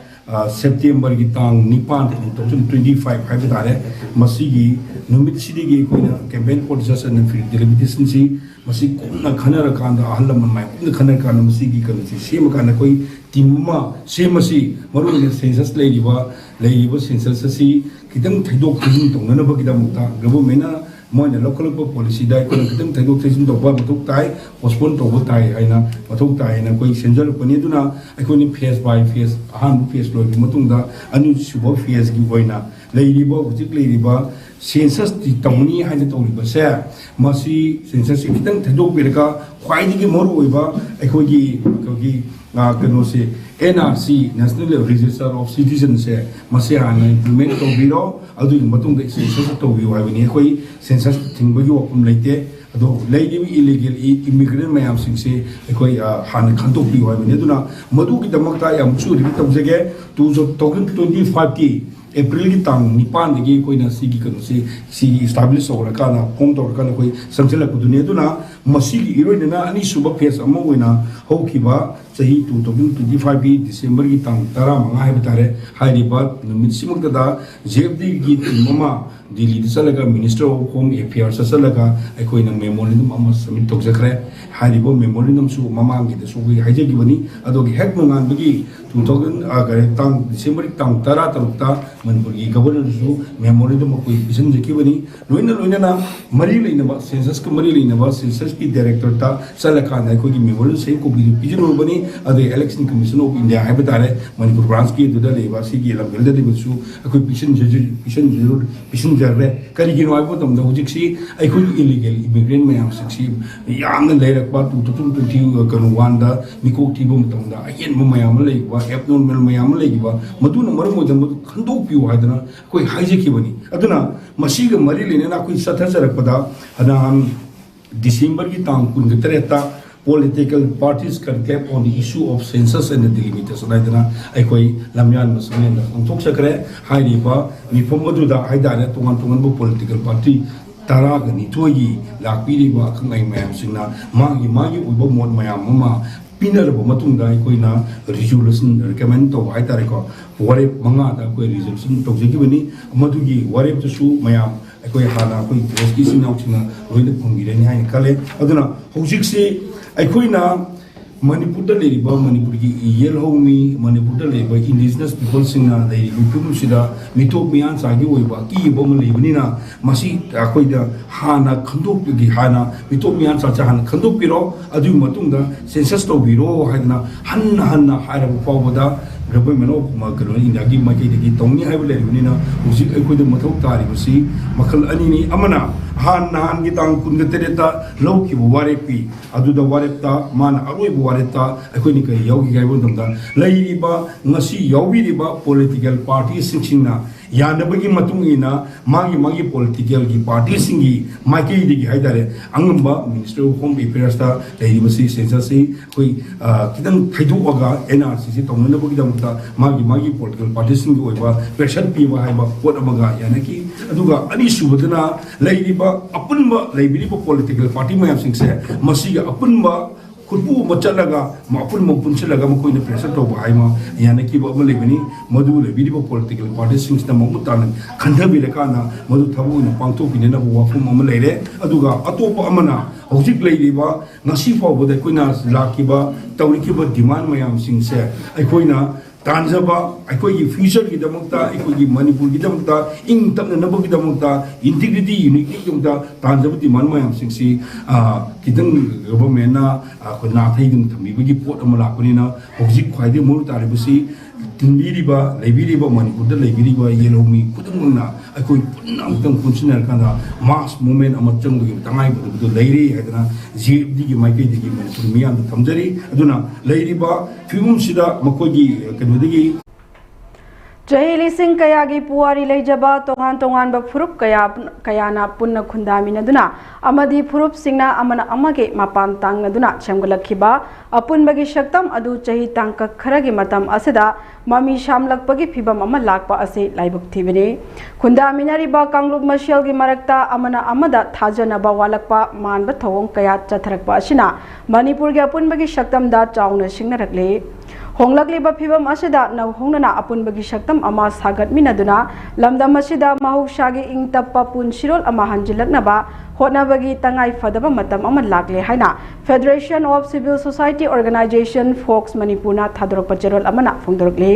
ꯑ, ꯁꯦꯞꯇꯦꯝꯕꯔꯒꯤ ꯇꯥꯡ ꯅꯤꯄꯥꯟ, two thousand twenty five ꯍꯥꯏꯕ ꯇꯥꯔꯦ, ꯃꯁꯤꯒꯤ ꯅꯨꯃꯤꯠꯁꯤꯗꯒꯤ ꯑꯩꯈꯣꯏꯅ campaign for just and fair delimitation ꯁꯤ ꯃꯁꯤ ꯀꯨꯞꯅ ꯈꯟꯅꯔꯀꯥꯟꯗ, ꯑꯍꯜ ꯂꯃꯟ ꯃꯌꯥꯝ ꯀꯨꯞꯅ ꯈꯟꯅꯔꯀꯥꯟꯗ ꯃꯁꯤꯒꯤ ꯀꯩꯅꯣꯁꯤ ꯁꯦꯝꯃꯀꯥꯟꯗ ꯑꯩꯈꯣꯏ ꯇꯤꯝ ꯑꯃ ꯁꯦꯝꯃꯁꯤ꯫ ꯃꯔꯨꯑꯣꯏꯅ ꯁꯦꯟꯁꯁ ꯂꯩꯔꯤꯕ, ꯂꯩꯔꯤꯕ ꯁꯦꯟꯁꯁ ꯑꯁꯤ ꯈꯤꯇꯪ ꯊꯩꯗꯣꯛ ꯊꯩꯖꯤꯟ ꯇꯧꯅꯅꯕꯒꯤꯗꯃꯛꯇ ꯒꯚꯔꯟꯃꯦꯟꯅ ꯃꯣꯏꯅ ꯂꯧꯈꯠꯂꯛꯄ ꯄꯣꯂꯤꯁꯤꯗ ꯑꯩꯈꯣꯏꯅ ꯈꯤꯇꯪ ꯊꯩꯗꯣꯛ ꯊꯩꯖꯤꯟ ꯇꯧꯕ ꯃꯊꯧ ꯇꯥꯏ, ꯄꯣꯁꯄꯣꯟ ꯇꯧꯕ ꯇꯥꯏ ꯍꯥꯏꯅ, ꯃꯊꯧ ꯇꯥꯏ ꯍꯥꯏꯅ ꯑꯩꯈꯣꯏ ꯁꯦꯝꯖꯔꯛꯄꯅꯤ꯫ ꯑꯗꯨꯅ ꯑꯩꯈꯣꯏꯅ ꯐꯦꯁ ꯕꯥꯏ ꯐꯦꯁ, ꯑꯍꯥꯟꯕ ꯐꯦꯁ ꯂꯣꯏꯔꯕ ꯃꯇꯨꯡꯗ ꯑꯅꯤꯁꯨꯕ ꯐꯦꯁꯀꯤ ꯑꯣꯏꯅ ꯂꯩꯔꯤꯕ, ꯍꯧꯖꯤꯛ ꯂꯩꯔꯤꯕ ꯁꯦꯟꯁꯁꯇꯤ ꯇꯧꯅꯤ ꯍꯥꯏꯅ ꯇꯧꯔꯤꯕꯁꯦ, ꯃꯁꯤ ꯁꯦꯟꯁꯁꯁꯤ ꯈꯤꯇꯪ ꯊꯩꯗꯣꯛꯄꯤꯔꯒ ꯈ꯭ꯋꯥꯏꯗꯒꯤ ꯃꯔꯨꯑꯣꯏꯕ ꯑꯩꯈꯣꯏꯒꯤ, ꯑꯩꯈꯣꯏꯒꯤ, ꯑ, ꯀꯩꯅꯣꯁꯦ, N R C, National Register of Citizen ꯁꯦ, ꯃꯁꯤ ꯍꯥꯟꯅ implement ꯇꯧꯕꯤꯔꯣ, ꯑꯗꯨꯒꯤ ꯃꯇꯨꯡꯗ census ꯇꯧꯕꯤꯌꯨ ꯍꯥꯏꯕꯅꯤ꯫ ꯑꯩꯈꯣꯏ census ꯊꯤꯡꯕꯒꯤ ꯋꯥꯐꯝ ꯂꯩꯇꯦ꯫ ꯑꯗꯣ ꯂꯩꯔꯤꯕ illegal immigrant ꯃꯌꯥꯝꯁꯤꯡꯁꯦ ꯑꯩꯈꯣꯏ, ꯑ, ꯍꯥꯟꯅ ꯈꯟꯗꯣꯛꯄꯤꯌꯨ ꯍꯥꯏꯕꯅꯤ꯫ ꯑꯗꯨꯅ ꯃꯗꯨꯒꯤꯗꯃꯛꯇ ꯑꯩ ꯑꯃꯨꯛꯁꯨ repeat ꯇꯧꯖꯒꯦ, two thousand twenty five ꯀꯤ April ꯒꯤ ꯇꯥꯡ ꯅꯤꯄꯥꯟꯗꯒꯤ ꯑꯩꯈꯣꯏꯅ ꯁꯤꯒꯤ ꯀꯩꯅꯣꯁꯤ, ꯁꯤꯒꯤ establish ꯇꯧꯔꯀꯥꯟꯗ, form ꯇꯧꯔꯀꯥꯟꯗ ꯑꯩꯈꯣꯏ ꯆꯪꯁꯤꯜꯂꯛꯄꯗꯨꯅꯤ꯫ ꯑꯗꯨꯅ ꯃꯁꯤꯒꯤ ꯏꯔꯣꯏꯅꯅ ꯑꯅꯤꯁꯨꯕ phase ꯑꯃ ꯑꯣꯏꯅ ꯍꯧꯈꯤꯕ ꯆꯍꯤ two thousand twenty five ꯀꯤ December ꯒꯤ ꯇꯥꯡ ꯇꯔꯥꯃꯉꯥ ꯍꯥꯏꯕ ꯇꯥꯔꯦ, ꯍꯥꯏꯔꯤꯕ ꯅꯨꯃꯤꯠꯁꯤꯃꯛꯇꯗ J F D ꯒꯤ team ꯑꯃ ꯗꯤꯜꯂꯤꯗ ꯆꯠꯂꯒ Minister of Home Affairs ꯆꯠꯂꯒ ꯑꯩꯈꯣꯏꯅ memorandum ꯑꯃ submit ꯇꯧꯖꯈ꯭ꯔꯦ꯫ ꯍꯥꯏꯔꯤꯕ memorandum ꯁꯨ ꯃꯃꯥꯡꯒꯤꯗꯁꯨ ꯑꯩꯈꯣꯏ ꯍꯥꯏꯖꯈꯤꯕꯅꯤ꯫ ꯑꯗꯨꯒꯤ ꯍꯦꯛ ꯅꯣꯡꯉꯥꯟꯕꯒꯤ two thousand, ꯑ, ꯀꯔꯤ, ꯇꯥꯡ December ꯒꯤ ꯇꯥꯡ ꯇꯔꯥ ꯇꯔꯨꯛꯇ ꯃꯅꯤꯄꯨꯔꯒꯤ Governor ꯗꯁꯨ memorandum ꯑꯩꯈꯣꯏ ꯄꯤꯁꯤꯟꯖꯈꯤꯕꯅꯤ꯫ ꯂꯣꯏꯅ ꯂꯣꯏꯅꯅ ꯃꯔꯤ ꯂꯩꯅꯕ, census ꯀ ꯃꯔꯤ ꯂꯩꯅꯕ census ꯀꯤ director ꯇ ꯆꯠꯂꯀꯥꯟꯗ ꯑꯩꯈꯣꯏꯒꯤ memorandum ꯁꯦꯝ copy ꯗꯨ ꯄꯤꯖꯔꯨꯔꯕꯅꯤ꯫ ꯑꯗꯩ Election Commission of India ꯍꯥꯏꯕ ꯇꯥꯔꯦ, ꯃꯅꯤꯄꯨꯔ branch ꯀꯤ ꯑꯗꯨꯗ ꯂꯩꯕ, ꯁꯤꯒꯤ ꯂꯝꯐꯦꯜꯗ ꯂꯩꯕꯁꯨ ꯑꯩꯈꯣꯏ ꯄꯤꯁꯤꯟꯖ-, ꯄꯤꯁꯤꯟꯖ-, ꯄꯤꯁꯤꯟꯖꯈ꯭ꯔꯦ꯫ ꯀꯔꯤꯒꯤꯅꯣ ꯍꯥꯏꯕ ꯃꯇꯝꯗ ꯍꯧꯖꯤꯛꯁꯤ ꯑꯩꯈꯣꯏꯒꯤ illegal immigrant ꯃꯌꯥꯝꯁꯤꯡꯁꯤ ꯌꯥꯝꯅ ꯂꯩꯔꯛꯄ, two thousand twenty, ꯀꯩꯅꯣ, one ꯗ ꯃꯤꯀꯣꯛ ꯊꯤꯕ ꯃꯇꯝꯗ ꯑꯍꯦꯟꯕ ꯃꯌꯥꯝ ꯑꯃ ꯂꯩꯈꯤꯕ, abnormal ꯃꯌꯥꯝ ꯑꯃ ꯂꯩꯈꯤꯕ, ꯃꯗꯨꯅ ꯃꯔꯝ ꯑꯣꯏꯗꯅ ꯃꯗꯨ ꯈꯟꯗꯣꯛꯄꯤꯌꯨ ꯍꯥꯏꯗꯅ ꯑꯩꯈꯣꯏ ꯍꯥꯏꯖꯈꯤꯕꯅꯤ꯫ ꯑꯗꯨꯅ ꯃꯁꯤꯒ ꯃꯔꯤ ꯂꯩꯅꯅ ꯑꯩꯈꯣꯏ ꯆꯠꯊꯖꯔꯛꯄꯗ, ꯅꯍꯥꯟ December ꯒꯤ ꯇꯥꯡ ꯀꯨꯟꯒ ꯇꯔꯦꯠꯇ Political Parties Conclave on the Issue of Census and Delimitation ꯍꯥꯏꯗꯅ ꯑꯩꯈꯣꯏ ꯂꯝꯌꯥꯟꯕ ꯁꯪꯂꯦꯟꯗ ꯄꯥꯡꯊꯣꯛꯆꯈ꯭ꯔꯦ꯫ ꯍꯥꯏꯔꯤꯕ ꯃꯤꯐꯝ ꯑꯗꯨꯗ ꯍꯥꯏꯇꯥꯔꯦ, ꯇꯣꯉꯥꯟ ꯇꯣꯉꯥꯟꯕ political party ꯇꯔꯥꯒ ꯅꯤꯊꯣꯏꯒꯤ ꯂꯥꯛꯄꯤꯔꯤꯕ ꯑꯈꯪ ꯑꯍꯩ ꯃꯌꯥꯝꯁꯤꯡꯅ ꯃꯥꯒꯤ ꯃꯥꯒꯤ ꯑꯣꯏꯕ ꯃꯣꯠ ꯃꯌꯥꯝ ꯑꯃ ꯄꯤꯅꯔꯕ ꯃꯇꯨꯡꯗ ꯑꯩꯈꯣꯏꯅ resolution recommend ꯇꯧꯕ ꯍꯥꯏꯇꯥꯔꯦꯀꯣ, ꯋꯥꯔꯦꯞ ꯃꯉꯥꯗ ꯑꯩꯈꯣꯏ resolution ꯇꯧꯖꯈꯤꯕꯅꯤ꯫ ꯃꯗꯨꯒꯤ ꯋꯥꯔꯦꯞꯇꯨꯁꯨ ꯃꯌꯥꯝ ꯑꯩꯈꯣꯏ ꯍꯥꯟꯅ ꯑꯩꯈꯣꯏ press ꯀꯤ ꯏꯆꯤꯟ ꯏꯅꯥꯎꯁꯤꯡꯅ ꯂꯣꯏꯅ ꯐꯪꯕꯤꯔꯅꯤ ꯍꯥꯏꯅ ꯈꯜꯂꯦ꯫ ꯑꯗꯨꯅ ꯍꯧꯖꯤꯛꯁꯤ ꯑꯩꯈꯣꯏꯅ ꯃꯅꯤꯄꯨꯔꯗ ꯂꯩꯔꯤꯕ ꯃꯅꯤꯄꯨꯔꯒꯤ ꯏꯌꯦꯜ ꯍꯧꯃꯤ, ꯃꯅꯤꯄꯨꯔꯗ ꯂꯩꯔꯤꯕ indigenous people ꯁꯤꯡꯅ ꯂꯩꯔꯤꯕ ꯐꯤꯕꯝꯁꯤꯗ ꯃꯤꯇꯣꯞ ꯃꯤꯌꯥꯟꯆꯥꯒꯤ ꯑꯣꯏꯕ ꯑꯀꯤꯕ ꯑꯃ ꯂꯩꯕꯅꯤꯅ, ꯃꯁꯤ ꯑꯩꯈꯣꯏꯗ ꯍꯥꯟꯅ ꯈꯟꯗꯣꯛꯄꯒꯤ, ꯍꯥꯟꯅ ꯃꯤꯇꯣꯞ ꯃꯤꯌꯥꯟꯆꯥꯁꯦ ꯍꯥꯟꯅ ꯈꯟꯗꯣꯛꯄꯤꯔꯣ, ꯑꯗꯨꯒꯤ ꯃꯇꯨꯡꯗ census ꯇꯧꯕꯤꯔꯣ ꯍꯥꯏꯗꯅ ꯍꯟꯅ ꯍꯟꯅ ꯍꯥꯏꯔꯕ ꯐꯥꯎꯕꯗ Government of ꯀꯩꯅꯣ, ꯏꯟꯗꯤꯌꯥꯒꯤ ꯃꯥꯏꯀꯩꯗꯒꯤ ꯇꯧꯅꯤ ꯍꯥꯏꯕ ꯂꯩꯔꯕꯅꯤꯅ, ꯍꯧꯖꯤꯛ ꯑꯩꯈꯣꯏꯗ ꯃꯊꯧ ꯇꯥꯔꯤꯕꯁꯤ ꯃꯈꯜ ꯑꯅꯤꯅꯤ꯫ ꯑꯃꯅ ꯅꯍꯥꯟ ꯅꯍꯥꯟꯒꯤ ꯇꯥꯡ ꯀꯨꯟꯒ ꯇꯔꯦꯠꯇ ꯂꯧꯈꯤꯕ ꯋꯥꯔꯦꯞꯀꯤ, ꯑꯗꯨꯗ ꯋꯥꯔꯦꯞꯇ ꯃꯥꯅ ꯑꯔꯣꯏꯕ ꯋꯥꯔꯦꯞꯇ ꯑꯩꯈꯣꯏꯅ ꯀꯔꯤ ꯌꯥꯎꯈꯤꯒꯦ ꯍꯥꯏꯕ ꯃꯇꯝꯗ, ꯂꯩꯔꯤꯕ ꯉꯁꯤ ꯌꯥꯎꯕꯤꯔꯤꯕ political party ꯁꯤꯡꯁꯤꯡꯅ ꯌꯥꯅꯕꯒꯤ ꯃꯇꯨꯡ ꯏꯟꯅ ꯃꯥꯒꯤ ꯃꯥꯒꯤ political ꯒꯤ party ꯁꯤꯡꯒꯤ ꯃꯥꯏꯀꯩꯗꯒꯤ ꯍꯥꯏꯇꯥꯔꯦ, ꯑꯉꯝꯕ Ministry of Home Affairs ꯇ ꯂꯩꯔꯤꯕꯁꯤ census ꯁꯤ ꯑꯩꯈꯣꯏ, ꯑ, ꯈꯤꯇꯪ ꯊꯩꯗꯣꯛꯑꯒ N R C ꯁꯤ ꯇꯧꯅꯅꯕꯒꯤꯗꯃꯛꯇ ꯃꯥꯒꯤ ꯃꯥꯒꯤ political party ꯁꯤꯡꯒꯤ ꯑꯣꯏꯕ pressure ꯄꯤꯕ ꯍꯥꯏꯕ ꯄꯣꯠ ꯑꯃꯒ ꯌꯥꯅꯈꯤ꯫ ꯑꯗꯨꯒ ꯑꯅꯤꯁꯨꯕꯗꯅ ꯂꯩꯔꯤꯕ ꯑꯄꯨꯟꯕ ꯂꯩꯕꯤꯔꯤꯕ political party ꯃꯌꯥꯝꯁꯤꯡꯁꯦ ꯃꯁꯤꯒꯤ ꯑꯄꯨꯟꯕ ꯈꯨꯠꯄꯨ ꯑꯃ ꯆꯠꯂꯒ, ꯃ-, ꯑꯄꯨꯟꯕ ꯄꯨꯟꯁꯤꯜꯂꯒ ꯃꯈꯣꯏꯅ pressure ꯇꯧꯕ ꯍꯥꯏꯕ ꯌꯥꯅꯈꯤꯕ ꯑꯃ ꯂꯩꯕꯅꯤ꯫ ꯃꯗꯨ ꯂꯩꯕꯤꯔꯤꯕ political party ꯁꯤꯡꯁꯤꯅ ꯃꯃꯨꯠ ꯇꯥꯅ ꯈꯟꯊꯕꯤꯔꯀꯥꯟꯗ ꯃꯗꯨ ꯊꯕꯛ ꯑꯣꯏꯅ ꯄꯥꯡꯊꯣꯛꯄꯤꯅꯅꯕ ꯋꯥꯐꯝ ꯑꯃ ꯂꯩꯔꯦ꯫ ꯑꯗꯨꯒ ꯑꯇꯣꯞꯄ ꯑꯃꯅ ꯍꯧꯖꯤꯛ ꯂꯩꯔꯤꯕ, ꯉꯁꯤ ꯐꯥꯎꯕꯗ ꯑꯩꯈꯣꯏꯅ ꯂꯥꯛꯈꯤꯕ, ꯇꯧꯔꯤꯈꯤꯕ demand ꯃꯌꯥꯝꯁꯤꯡꯁꯦ ꯑꯩꯈꯣꯏꯅ ꯇꯥꯟꯖꯕ, ꯑꯩꯈꯣꯏꯒꯤ future ꯒꯤꯗꯃꯛꯇ, ꯑꯩꯈꯣꯏꯒꯤ ꯃꯅꯤꯄꯨꯔꯒꯤꯗꯃꯛꯇ, ꯏꯪ ꯇꯞꯅꯅꯕꯒꯤꯗꯃꯛꯇ, integrity, unity ꯒꯤꯗꯃꯛꯇ ꯇꯥꯟꯖꯕ demand ꯃꯌꯥꯝꯁꯤꯡꯁꯤ, ꯑ, ꯈꯤꯇꯪ government ꯅ, ꯑ, ꯑꯩꯈꯣꯏ ꯅꯥꯊꯩꯗꯨꯅ ꯊꯝꯕꯤꯕꯒꯤ ꯄꯣꯠ ꯑꯃ ꯂꯥꯛꯄꯅꯤꯅ, ꯍꯧꯖꯤꯛ ꯈ꯭ꯋꯥꯏꯗꯒꯤ ꯃꯔꯨ ꯇꯥꯔꯤꯕꯁꯤ ꯇꯤꯟꯕꯤꯔꯤꯕ, ꯂꯩꯕꯤꯔꯤꯕ ꯃꯅꯤꯄꯨꯔꯗ ꯂꯩꯕꯤꯔꯤꯕ ꯌꯦꯜꯍꯧꯃꯤ ꯈꯨꯗꯤꯡꯃꯛꯅ ꯑꯩꯈꯣꯏ ꯄꯨꯟꯅ ꯑꯃꯨꯛꯇꯪ ꯄꯨꯟꯁꯤꯟꯅꯔꯀꯥꯟꯗ mass movement ꯑꯃ ꯆꯪꯕꯒꯤ ꯇꯉꯥꯏꯐꯗꯕꯗꯨ ꯂꯩꯔꯦ ꯍꯥꯏꯗꯅ J F D ꯒꯤ ꯃꯥꯏꯀꯩꯗꯒꯤ ꯃꯅꯤꯄꯨꯔ ꯃꯤꯌꯥꯝꯗ ꯊꯝꯖꯔꯤ꯫ ꯑꯗꯨꯅ ꯂꯩꯔꯤꯕ ꯐꯤꯕꯝꯁꯤꯗ ꯃꯈꯣꯏꯒꯤ ꯀꯩꯅꯣꯗꯒꯤ ꯆꯍꯤ ꯂꯤꯁꯤꯡ ꯀꯌꯥꯒꯤ ꯄꯨꯋꯥꯔꯤ ꯂꯩꯖꯕ ꯇꯣꯉꯥꯟ ꯇꯣꯉꯥꯟꯕ ꯐꯨꯔꯨꯞ ꯀꯌꯥ, ꯀꯌꯥꯅ ꯄꯨꯟꯅ ꯈꯨꯟꯗꯥꯃꯤꯟꯅꯗꯨꯅ ꯑꯃꯗꯤ ꯐꯨꯔꯨꯞꯁꯤꯡꯅ ꯑꯃꯅ ꯑꯃꯒꯤ ꯃꯄꯥꯟ ꯇꯥꯡꯅꯗꯨꯅ ꯁꯦꯝꯒꯠꯂꯛꯈꯤꯕ ꯑꯄꯨꯟꯕꯒꯤ ꯁꯛꯇꯝ ꯑꯗꯨ ꯆꯍꯤ ꯇꯥꯡꯀꯛ ꯈꯔꯒꯤ ꯃꯇꯝ ꯑꯁꯤꯗ ꯃꯃꯤ ꯁꯥꯝꯂꯛꯄꯒꯤ ꯐꯤꯕꯝ ꯑꯃ ꯂꯥꯛꯄ ꯑꯁꯤ ꯂꯥꯏꯕꯛ ꯊꯤꯕꯅꯤ꯫ ꯈꯨꯟꯗꯥꯃꯤꯟꯅꯔꯤꯕ ꯀꯥꯡꯂꯨꯞ ꯃꯁꯦꯜꯒꯤ ꯃꯔꯛꯇ ꯑꯃꯅ ꯑꯃꯗ ꯊꯥꯖꯅꯕ ꯋꯥꯠꯂꯛꯄ ꯃꯥꯟꯕ ꯊꯧꯑꯣꯡ ꯀꯌꯥ ꯆꯠꯊꯔꯛꯄ ꯑꯁꯤꯅ ꯃꯅꯤꯄꯨꯔꯒꯤ ꯑꯄꯨꯟꯕꯒꯤ ꯁꯛꯇꯝꯗ ꯆꯥꯎꯅ ꯁꯤꯡꯅꯔꯛꯂꯤ꯫ ꯍꯣꯡꯂꯛꯂꯤꯕ ꯐꯤꯕꯝ ꯑꯁꯤꯗ ꯅꯧꯍꯧꯅꯅ ꯑꯄꯨꯟꯕꯒꯤ ꯁꯛꯇꯝ ꯑꯃ ꯁꯥꯒꯠꯃꯤꯟꯅꯗꯨꯅ ꯂꯝꯗꯝ ꯑꯁꯤꯗ ꯃꯍꯧꯁꯥꯒꯤ ꯏꯪ ꯇꯞꯄ ꯄꯨꯟꯁꯤꯔꯣꯜ ꯑꯃ ꯍꯟꯖꯤꯜꯂꯛꯅꯕ ꯍꯣꯠꯅꯕꯒꯤ ꯇꯉꯥꯏ ꯐꯗꯕ ꯃꯇꯝ ꯑꯃ ꯂꯥꯛꯂꯦ ꯍꯥꯏꯅ Federation of Civil Society Organisation, fox ꯃꯅꯤꯄꯨꯔꯅ ꯊꯥꯗꯣꯔꯛꯄ ꯆꯦꯔꯣꯜ ꯑꯃꯅ ꯐꯣꯡꯗꯣꯔꯛꯂꯤ꯫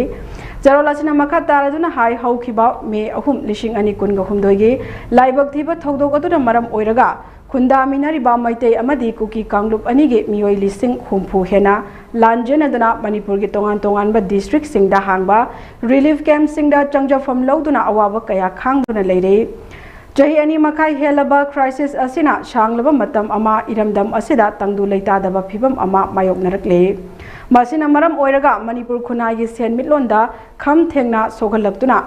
ꯆꯦꯔꯣꯜ ꯑꯁꯤꯅ ꯃꯈꯥ ꯇꯥꯔꯗꯨꯅ ꯍꯥꯏ, ꯍꯧꯈꯤꯕ ꯃꯦ ꯑꯍꯨꯝ, ꯂꯤꯁꯤꯡ ꯑꯅꯤ ꯀꯨꯟꯒ ꯍꯨꯝꯗꯣꯏꯒꯤ ꯂꯥꯏꯕꯛ ꯊꯤꯕ ꯊꯧꯗꯣꯛ ꯑꯗꯨꯅ ꯃꯔꯝ ꯑꯣꯏꯔꯒ ꯈꯨꯟꯗꯥꯃꯤꯟꯅꯔꯤꯕ ꯃꯩꯇꯩ ꯑꯃꯗꯤ ꯀꯨꯀꯤ ꯀꯥꯡꯂꯨꯞ ꯑꯅꯤꯒꯤ ꯃꯤꯑꯣꯏ ꯂꯤꯁꯤꯡ ꯍꯨꯝꯐꯨ ꯍꯦꯟꯅ ꯂꯥꯟꯖꯦꯟꯅꯗꯨꯅ ꯃꯅꯤꯄꯨꯔꯒꯤ ꯇꯣꯉꯥꯟ ꯇꯣꯉꯥꯟꯕ districtꯁꯤꯡꯗ ꯍꯥꯡꯕ relief campꯁꯤꯡꯗ ꯆꯪꯖꯐꯝ ꯂꯧꯗꯨꯅ ꯑꯋꯥꯕ ꯀꯌꯥ ꯈꯥꯡꯗꯨꯅ ꯂꯩꯔꯤ꯫ ꯆꯍꯤ ꯑꯅꯤ ꯃꯈꯥꯏ ꯍꯦꯜꯂꯕ crisis ꯑꯁꯤꯅ ꯁꯥꯡꯂꯕ ꯃꯇꯝ ꯑꯃ ꯏꯔꯝꯗꯝ ꯑꯁꯤꯗ ꯇꯪꯗꯨ ꯂꯩꯇꯥꯗꯕ ꯐꯤꯕꯝ ꯑꯃ ꯃꯥꯌꯣꯛꯅꯔꯛꯂꯤ꯫ ꯃꯁꯤꯅ ꯃꯔꯝ ꯑꯣꯏꯔꯒ ꯃꯅꯤꯄꯨꯔ ꯈꯨꯟꯅꯥꯏꯒꯤ ꯁꯦꯟꯃꯤꯠꯂꯣꯟꯗ ꯈꯝ ꯊꯦꯡꯅ ꯁꯣꯛꯍꯜꯂꯛꯇꯨꯅ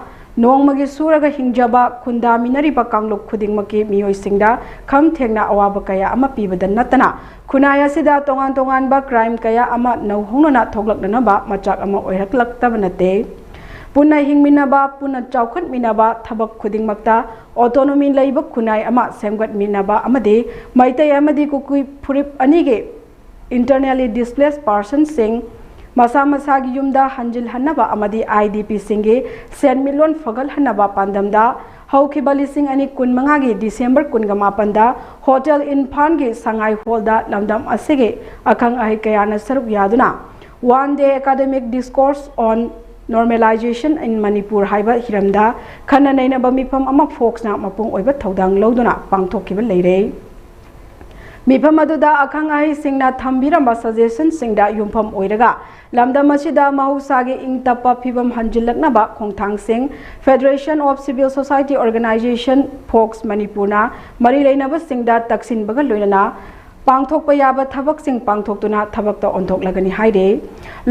ꯅꯣꯡꯃꯒꯤ ꯁꯨꯔꯒ ꯍꯤꯡꯖꯕ ꯈꯨꯟꯗꯥꯃꯤꯟꯅꯔꯤꯕ ꯀꯥꯡꯂꯨꯞ ꯈꯨꯗꯤꯡꯃꯛꯀꯤ ꯃꯤꯑꯣꯏꯁꯤꯡꯗ ꯈꯝ ꯊꯦꯡꯅ ꯑꯋꯥꯕ ꯀꯌꯥ ꯑꯃ ꯄꯤꯕꯗ ꯅꯠꯇꯅ ꯈꯨꯟꯅꯥꯏ ꯑꯁꯤꯗ ꯇꯣꯉꯥꯟ ꯇꯣꯉꯥꯟꯕ crime ꯀꯌꯥ ꯑꯃ ꯅꯧꯍꯧꯅꯅ ꯊꯣꯛꯂꯛꯅꯅꯕ ꯃꯆꯥꯛ ꯑꯃ ꯑꯣꯏꯔꯛꯂꯛꯇꯕ ꯅꯠꯇꯦ꯫ ꯄꯨꯟꯅ ꯍꯤꯡꯃꯤꯟꯅꯕ, ꯄꯨꯟꯅ ꯆꯥꯎꯈꯠꯃꯤꯟꯅꯕ, ꯊꯕꯛ ꯈꯨꯗꯤꯡꯃꯛꯇ autonomy ꯂꯩꯕ ꯈꯨꯟꯅꯥꯏ ꯑꯃ ꯁꯦꯝꯒꯠꯃꯤꯟꯅꯕ ꯑꯃꯗꯤ ꯃꯩꯇꯩ ꯑꯃꯗꯤ ꯀꯨꯀꯤ ꯐꯨꯔꯨꯞ ꯑꯅꯤꯒꯤ internally displaced personꯁꯤꯡ ꯃꯁꯥ ꯃꯁꯥꯒꯤ ꯌꯨꯝꯗ ꯍꯟꯖꯤꯜꯍꯟꯅꯕ ꯑꯃꯗꯤ IDPꯁꯤꯡꯒꯤ ꯁꯦꯟꯃꯤꯠꯂꯣꯟ ꯐꯒꯠꯍꯟꯅꯕ ꯄꯥꯟꯗꯝꯗ ꯍꯧꯈꯤꯕ ꯂꯤꯁꯤꯡ ꯑꯅꯤ ꯀꯨꯟꯃꯉꯥꯒꯤ December ꯀꯨꯟꯒ ꯃꯥꯄꯟꯗ Hotel ꯏꯝꯐꯥꯜꯒꯤ ꯁꯉꯥꯏ hallꯗ ꯂꯝꯗꯝ ꯑꯁꯤꯒꯤ ꯑꯈꯪ ꯑꯍꯩ ꯀꯌꯥꯅ ꯁꯔꯨꯛ ꯌꯥꯗꯨꯅ One Day Academic Discourse on Normalization in Manipur ꯍꯥꯏꯕ ꯍꯤꯔꯝꯗ ꯈꯟꯅ ꯅꯩꯅꯕ ꯃꯤꯐꯝ ꯑꯃ ꯐꯣꯛꯁꯅ ꯃꯄꯨꯡ ꯑꯣꯏꯕ ꯊꯧꯗꯥꯡ ꯂꯧꯗꯨꯅ ꯄꯥꯡꯊꯣꯛꯈꯤꯕ ꯂꯩꯔꯦ꯫ ꯃꯤꯐꯝ ꯑꯗꯨꯗ ꯑꯈꯪ ꯑꯍꯩꯁꯤꯡꯅ ꯊꯝꯕꯤꯔꯝꯕ suggestionꯁꯤꯡꯗ ꯌꯨꯝꯐꯝ ꯑꯣꯏꯔꯒ ꯂꯝꯗꯝ ꯑꯁꯤꯗ ꯃꯍꯧꯁꯥꯒꯤ ꯏꯪ ꯇꯞꯄ ꯐꯤꯕꯝ ꯍꯟꯖꯤꯜꯂꯛꯅꯕ ꯈꯣꯡꯊꯥꯡꯁꯤꯡ Federation of Civil Society Organisation, fox ꯃꯅꯤꯄꯨꯔꯅ ꯃꯔꯤ ꯂꯩꯅꯕꯁꯤꯡꯗ ꯇꯛꯁꯤꯟꯕꯒ ꯂꯣꯏꯅꯅ ꯄꯥꯡꯊꯣꯛꯄ ꯌꯥꯕ ꯊꯕꯛꯁꯤꯡ ꯄꯥꯡꯊꯣꯛꯇꯨꯅ ꯊꯕꯛꯇ ꯑꯣꯟꯊꯣꯛꯂꯒꯅꯤ ꯍꯥꯏꯔꯤ꯫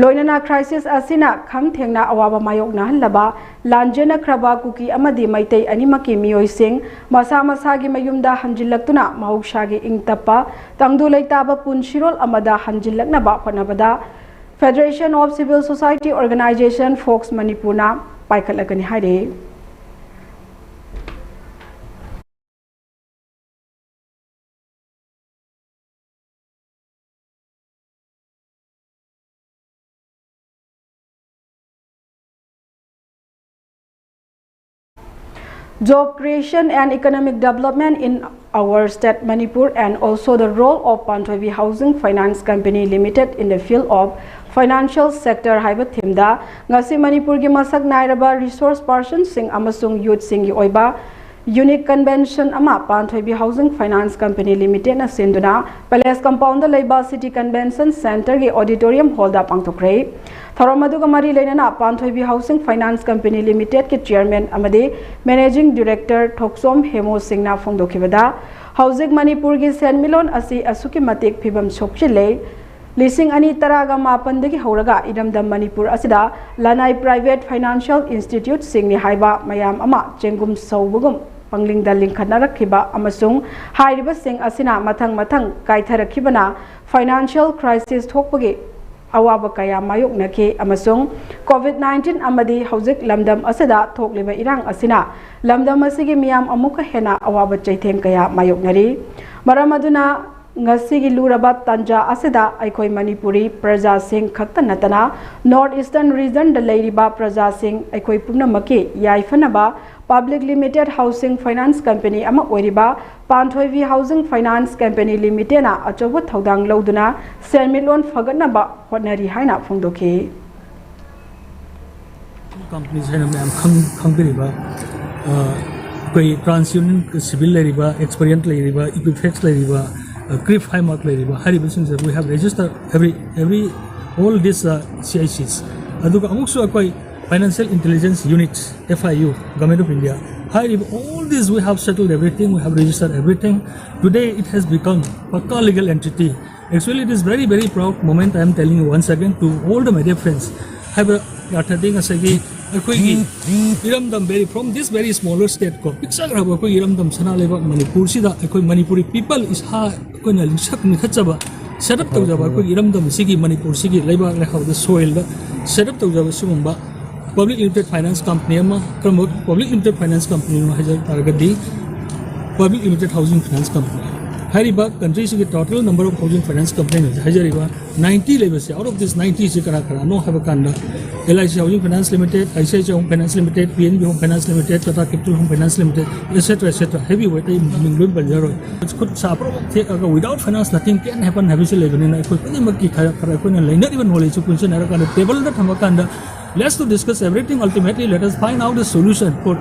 ꯂꯣꯏꯅꯅ crisis ꯑꯁꯤꯅ ꯈꯝ ꯊꯦꯡꯅ ꯑꯋꯥꯕ ꯃꯥꯌꯣꯛꯅꯍꯜꯂꯕ ꯂꯥꯟꯖꯦꯟꯅꯈ꯭ꯔꯕ ꯀꯨꯀꯤ ꯑꯃꯗꯤ ꯃꯩꯇꯩ ꯑꯅꯤꯃꯛꯀꯤ ꯃꯤꯑꯣꯏꯁꯤꯡ ꯃꯁꯥ ꯃꯁꯥꯒꯤ ꯃꯌꯨꯝꯗ ꯍꯟꯖꯤꯜꯂꯛꯇꯨꯅ ꯃꯍꯧꯁꯥꯒꯤ ꯏꯪ ꯇꯞꯄ ꯇꯪꯗꯨ ꯂꯩꯇꯥꯕ ꯄꯨꯟꯁꯤꯔꯣꯜ ꯑꯃꯗ ꯍꯟꯖꯤꯜꯂꯛꯅꯕ ꯍꯣꯠꯅꯕꯗ Federation of Civil Society Organisation, fox ꯃꯅꯤꯄꯨꯔꯅ ꯄꯥꯏꯈꯠꯂꯒꯅꯤ ꯍꯥꯏꯔꯤ꯫ Job creation and economic development in our state Manipur and also the role of Panthoibi Housing Finance Company Limited in the field of financial sector ꯍꯥꯏꯕ themeꯗ ꯉꯁꯤ ꯃꯅꯤꯄꯨꯔꯒꯤ ꯃꯁꯛ ꯅꯥꯏꯔꯕ resource personꯁꯤꯡ ꯑꯃꯁꯨꯡ youthꯁꯤꯡꯒꯤ ꯑꯣꯏꯕ Unique Convention ꯑꯃ ꯄꯥꯟꯊꯣꯏꯕꯤ Housing Finance Company Limited ꯅ ꯁꯤꯟꯗꯨꯅ Palace Compound ꯗ ꯂꯩꯕ City Convention Center ꯒꯤ Auditorium Hall ꯗ ꯄꯥꯡꯊꯣꯛꯈ꯭ꯔꯦ꯫ ꯊꯧꯔꯝ ꯑꯗꯨꯒ ꯃꯔꯤ ꯂꯩꯅꯅ ꯄꯥꯟꯊꯣꯏꯕꯤ Housing Finance Company Limited ꯀꯤ Chairman ꯑꯃꯗꯤ Managing Director ꯊꯣꯛꯆꯣꯝ ꯍꯦꯃꯨ ꯁꯤꯡꯅ ꯐꯣꯡꯗꯣꯛꯈꯤꯕꯗ, ꯍꯧꯖꯤꯛ ꯃꯅꯤꯄꯨꯔꯒꯤ ꯁꯦꯟꯃꯤꯠꯂꯣꯟ ꯑꯁꯤ ꯑꯁꯨꯛꯀꯤ ꯃꯇꯤꯛ ꯐꯤꯕꯝ ꯁꯣꯛꯆꯤꯜꯂꯦ꯫ ꯂꯤꯁꯤꯡ ꯑꯅꯤ ꯇꯔꯥꯒ ꯃꯥꯄꯟꯗꯒꯤ ꯍꯧꯔꯒ ꯏꯔꯝꯗꯝ ꯃꯅꯤꯄꯨꯔ ꯑꯁꯤꯗ ꯂꯅꯥꯏ private financial institute ꯁꯤꯡꯅꯤ ꯍꯥꯏꯕ ꯃꯌꯥꯝ ꯑꯃ ꯆꯦꯡꯒꯨꯝ ꯁꯧꯕꯒꯨꯝ ꯄꯪꯂꯤꯡꯗ ꯂꯤꯡꯈꯠꯅꯔꯛꯈꯤꯕ ꯑꯃꯁꯨꯡ ꯍꯥꯏꯔꯤꯕꯁꯤꯡ ꯑꯁꯤꯅ ꯃꯊꯪ ꯃꯊꯪ ꯀꯥꯏꯊꯔꯛꯈꯤꯕꯅ financial crisis ꯊꯣꯛꯄꯒꯤ ꯑꯋꯥꯕ ꯀꯌꯥ ꯃꯥꯌꯣꯛꯅꯈꯤ ꯑꯃꯁꯨꯡ COVID nineteen ꯑꯃꯗꯤ ꯍꯧꯖꯤꯛ ꯂꯝꯗꯝ ꯑꯁꯤꯗ ꯊꯣꯛꯂꯤꯕ ꯏꯔꯥꯡ ꯑꯁꯤꯅ ꯂꯝꯗꯝ ꯑꯁꯤꯒꯤ ꯃꯤꯌꯥꯝ ꯑꯃꯨꯛꯀ ꯍꯦꯟꯅ ꯑꯋꯥꯕ ꯆꯩꯊꯦꯡ ꯀꯌꯥ ꯃꯥꯌꯣꯛꯅꯔꯤ꯫ ꯃꯔꯝ ꯑꯗꯨꯅ ꯉꯁꯤꯒꯤ ꯂꯨꯔꯕ ꯇꯥꯟꯖꯥ ꯑꯁꯤꯗ ꯑꯩꯈꯣꯏ ꯃꯅꯤꯄꯨꯔꯤ ꯄ꯭ꯔꯖꯥꯁꯤꯡ ꯈꯛꯇ ꯅꯠꯇꯅ North Eastern Region ꯗ ꯂꯩꯔꯤꯕ ꯄ꯭ꯔꯖꯥꯁꯤꯡ ꯑꯩꯈꯣꯏ ꯄꯨꯝꯅꯃꯛꯀꯤ ꯌꯥꯏꯐꯅꯕ Public Limited Housing Finance Company ꯑꯃ ꯑꯣꯏꯔꯤꯕ ꯄꯥꯟꯊꯣꯏꯕꯤ Housing Finance Company Limited ꯅ ꯑꯆꯧꯕ ꯊꯧꯗꯥꯡ ꯂꯧꯗꯨꯅ ꯁꯦꯟꯃꯤꯠꯂꯣꯟ ꯐꯒꯠꯅꯕ ꯍꯣꯠꯅꯔꯤ ꯍꯥꯏꯅ ꯐꯣꯡꯗꯣꯛꯈꯤ꯫ Companies ꯍꯥꯏꯅ ꯃꯌꯥꯝ ꯈꯪ- ꯈꯪꯕꯤꯔꯤꯕ, ꯑ, ꯑꯩꯈꯣꯏ TransUnion Civil ꯂꯩꯔꯤꯕ, Experian ꯂꯩꯔꯤꯕ, Equifax ꯂꯩꯔꯤꯕ, ꯑ, CRIF Highmark ꯂꯩꯔꯤꯕ, ꯍꯥꯏꯔꯤꯕꯁꯤꯡꯁꯦ we have registered every every all these, uh, C I Cs. ꯑꯗꯨꯒ ꯑꯃꯨꯛꯁꯨ ꯑꯩꯈꯣꯏ Financial Intelligence Unit, F I U, Government of India, ꯍꯥꯏꯔꯤꯕ all these we have settled everything, we have registered everything. Today it has become ꯄꯀꯥ legal entity. Actually, it is very very proud moment, I am telling you once again to all the media friends. ꯍꯥꯏꯕ ꯑꯔꯊꯗꯤ ꯉꯁꯥꯏꯒꯤ ꯑꯩꯈꯣꯏꯒꯤ ꯏꯔꯝꯗꯝ very, from this very smaller state ꯀꯣ, ꯄꯤꯛꯆꯈ꯭ꯔꯕ ꯑꯩꯈꯣꯏꯒꯤ ꯏꯔꯝꯗꯝ ꯁꯅꯥ ꯂꯩꯕꯥꯛ ꯃꯅꯤꯄꯨꯔꯁꯤꯗ ꯑꯩꯈꯣꯏ ꯃꯅꯤꯄꯨꯔꯤ people ꯏꯁꯥ ꯑꯩꯈꯣꯏꯅ ꯂꯤꯡꯁꯛ ꯂꯤꯡꯈꯠꯆꯕ, set up ꯇꯧꯖꯕ ꯑꯩꯈꯣꯏꯒꯤ ꯏꯔꯝꯗꯝ ꯑꯁꯤꯒꯤ ꯃꯅꯤꯄꯨꯔꯁꯤꯒꯤ ꯂꯩꯕꯥꯛ ꯂꯩꯍꯥꯎꯗ soil ꯗ set up ꯇꯧꯖꯕ ꯁꯤꯒꯨꯝꯕ Public Limited Finance Company ꯑꯃ, ꯀꯔꯝꯕ Public Limited Finance Company ꯅꯣ ꯍꯥꯏꯖ ꯇꯥꯔꯒꯗꯤ Public Limited Housing Finance Company꯫ ꯍꯥꯏꯔꯤꯕ country ꯁꯤꯒꯤ total number of housing finance company ꯍꯥꯏꯖꯔꯤꯕ ninety ꯂꯩꯕꯁꯦ, out of this ninety ꯁꯤ ꯀꯅꯥ ꯀꯅꯥꯅꯣ ꯍꯥꯏꯕ ꯀꯥꯟꯗ L I C Housing Finance Limited, I C I C I Home Finance Limited, P N B Home Finance Limited, Tata Capital Home Finance Limited, et cetera, et cetera, heavy weight ꯑꯩ ꯃꯃꯤꯡ ꯂꯣꯏ ꯄꯟꯖꯔꯣꯏ꯫ ꯈꯨꯠ ꯁꯥ ꯄꯨꯝꯅꯃꯛ ꯊꯦꯛꯑꯒ without finance nothing can happen ꯍꯥꯏꯕꯁꯤ ꯂꯩꯕꯅꯤꯅ ꯑꯩꯈꯣꯏ ꯈꯨꯗꯤꯡꯃꯛꯀꯤ ꯈꯔ ꯈꯔ ꯑꯩꯈꯣꯏꯅ ꯂꯩꯅꯔꯤꯕ knowledge ꯁꯤ ꯄꯨꯟꯁꯤꯟꯅꯔꯀꯥꯟꯗ table the ꯊꯝꯃꯀꯥꯟꯗ let's to discuss everything, ultimately let us find out the solution for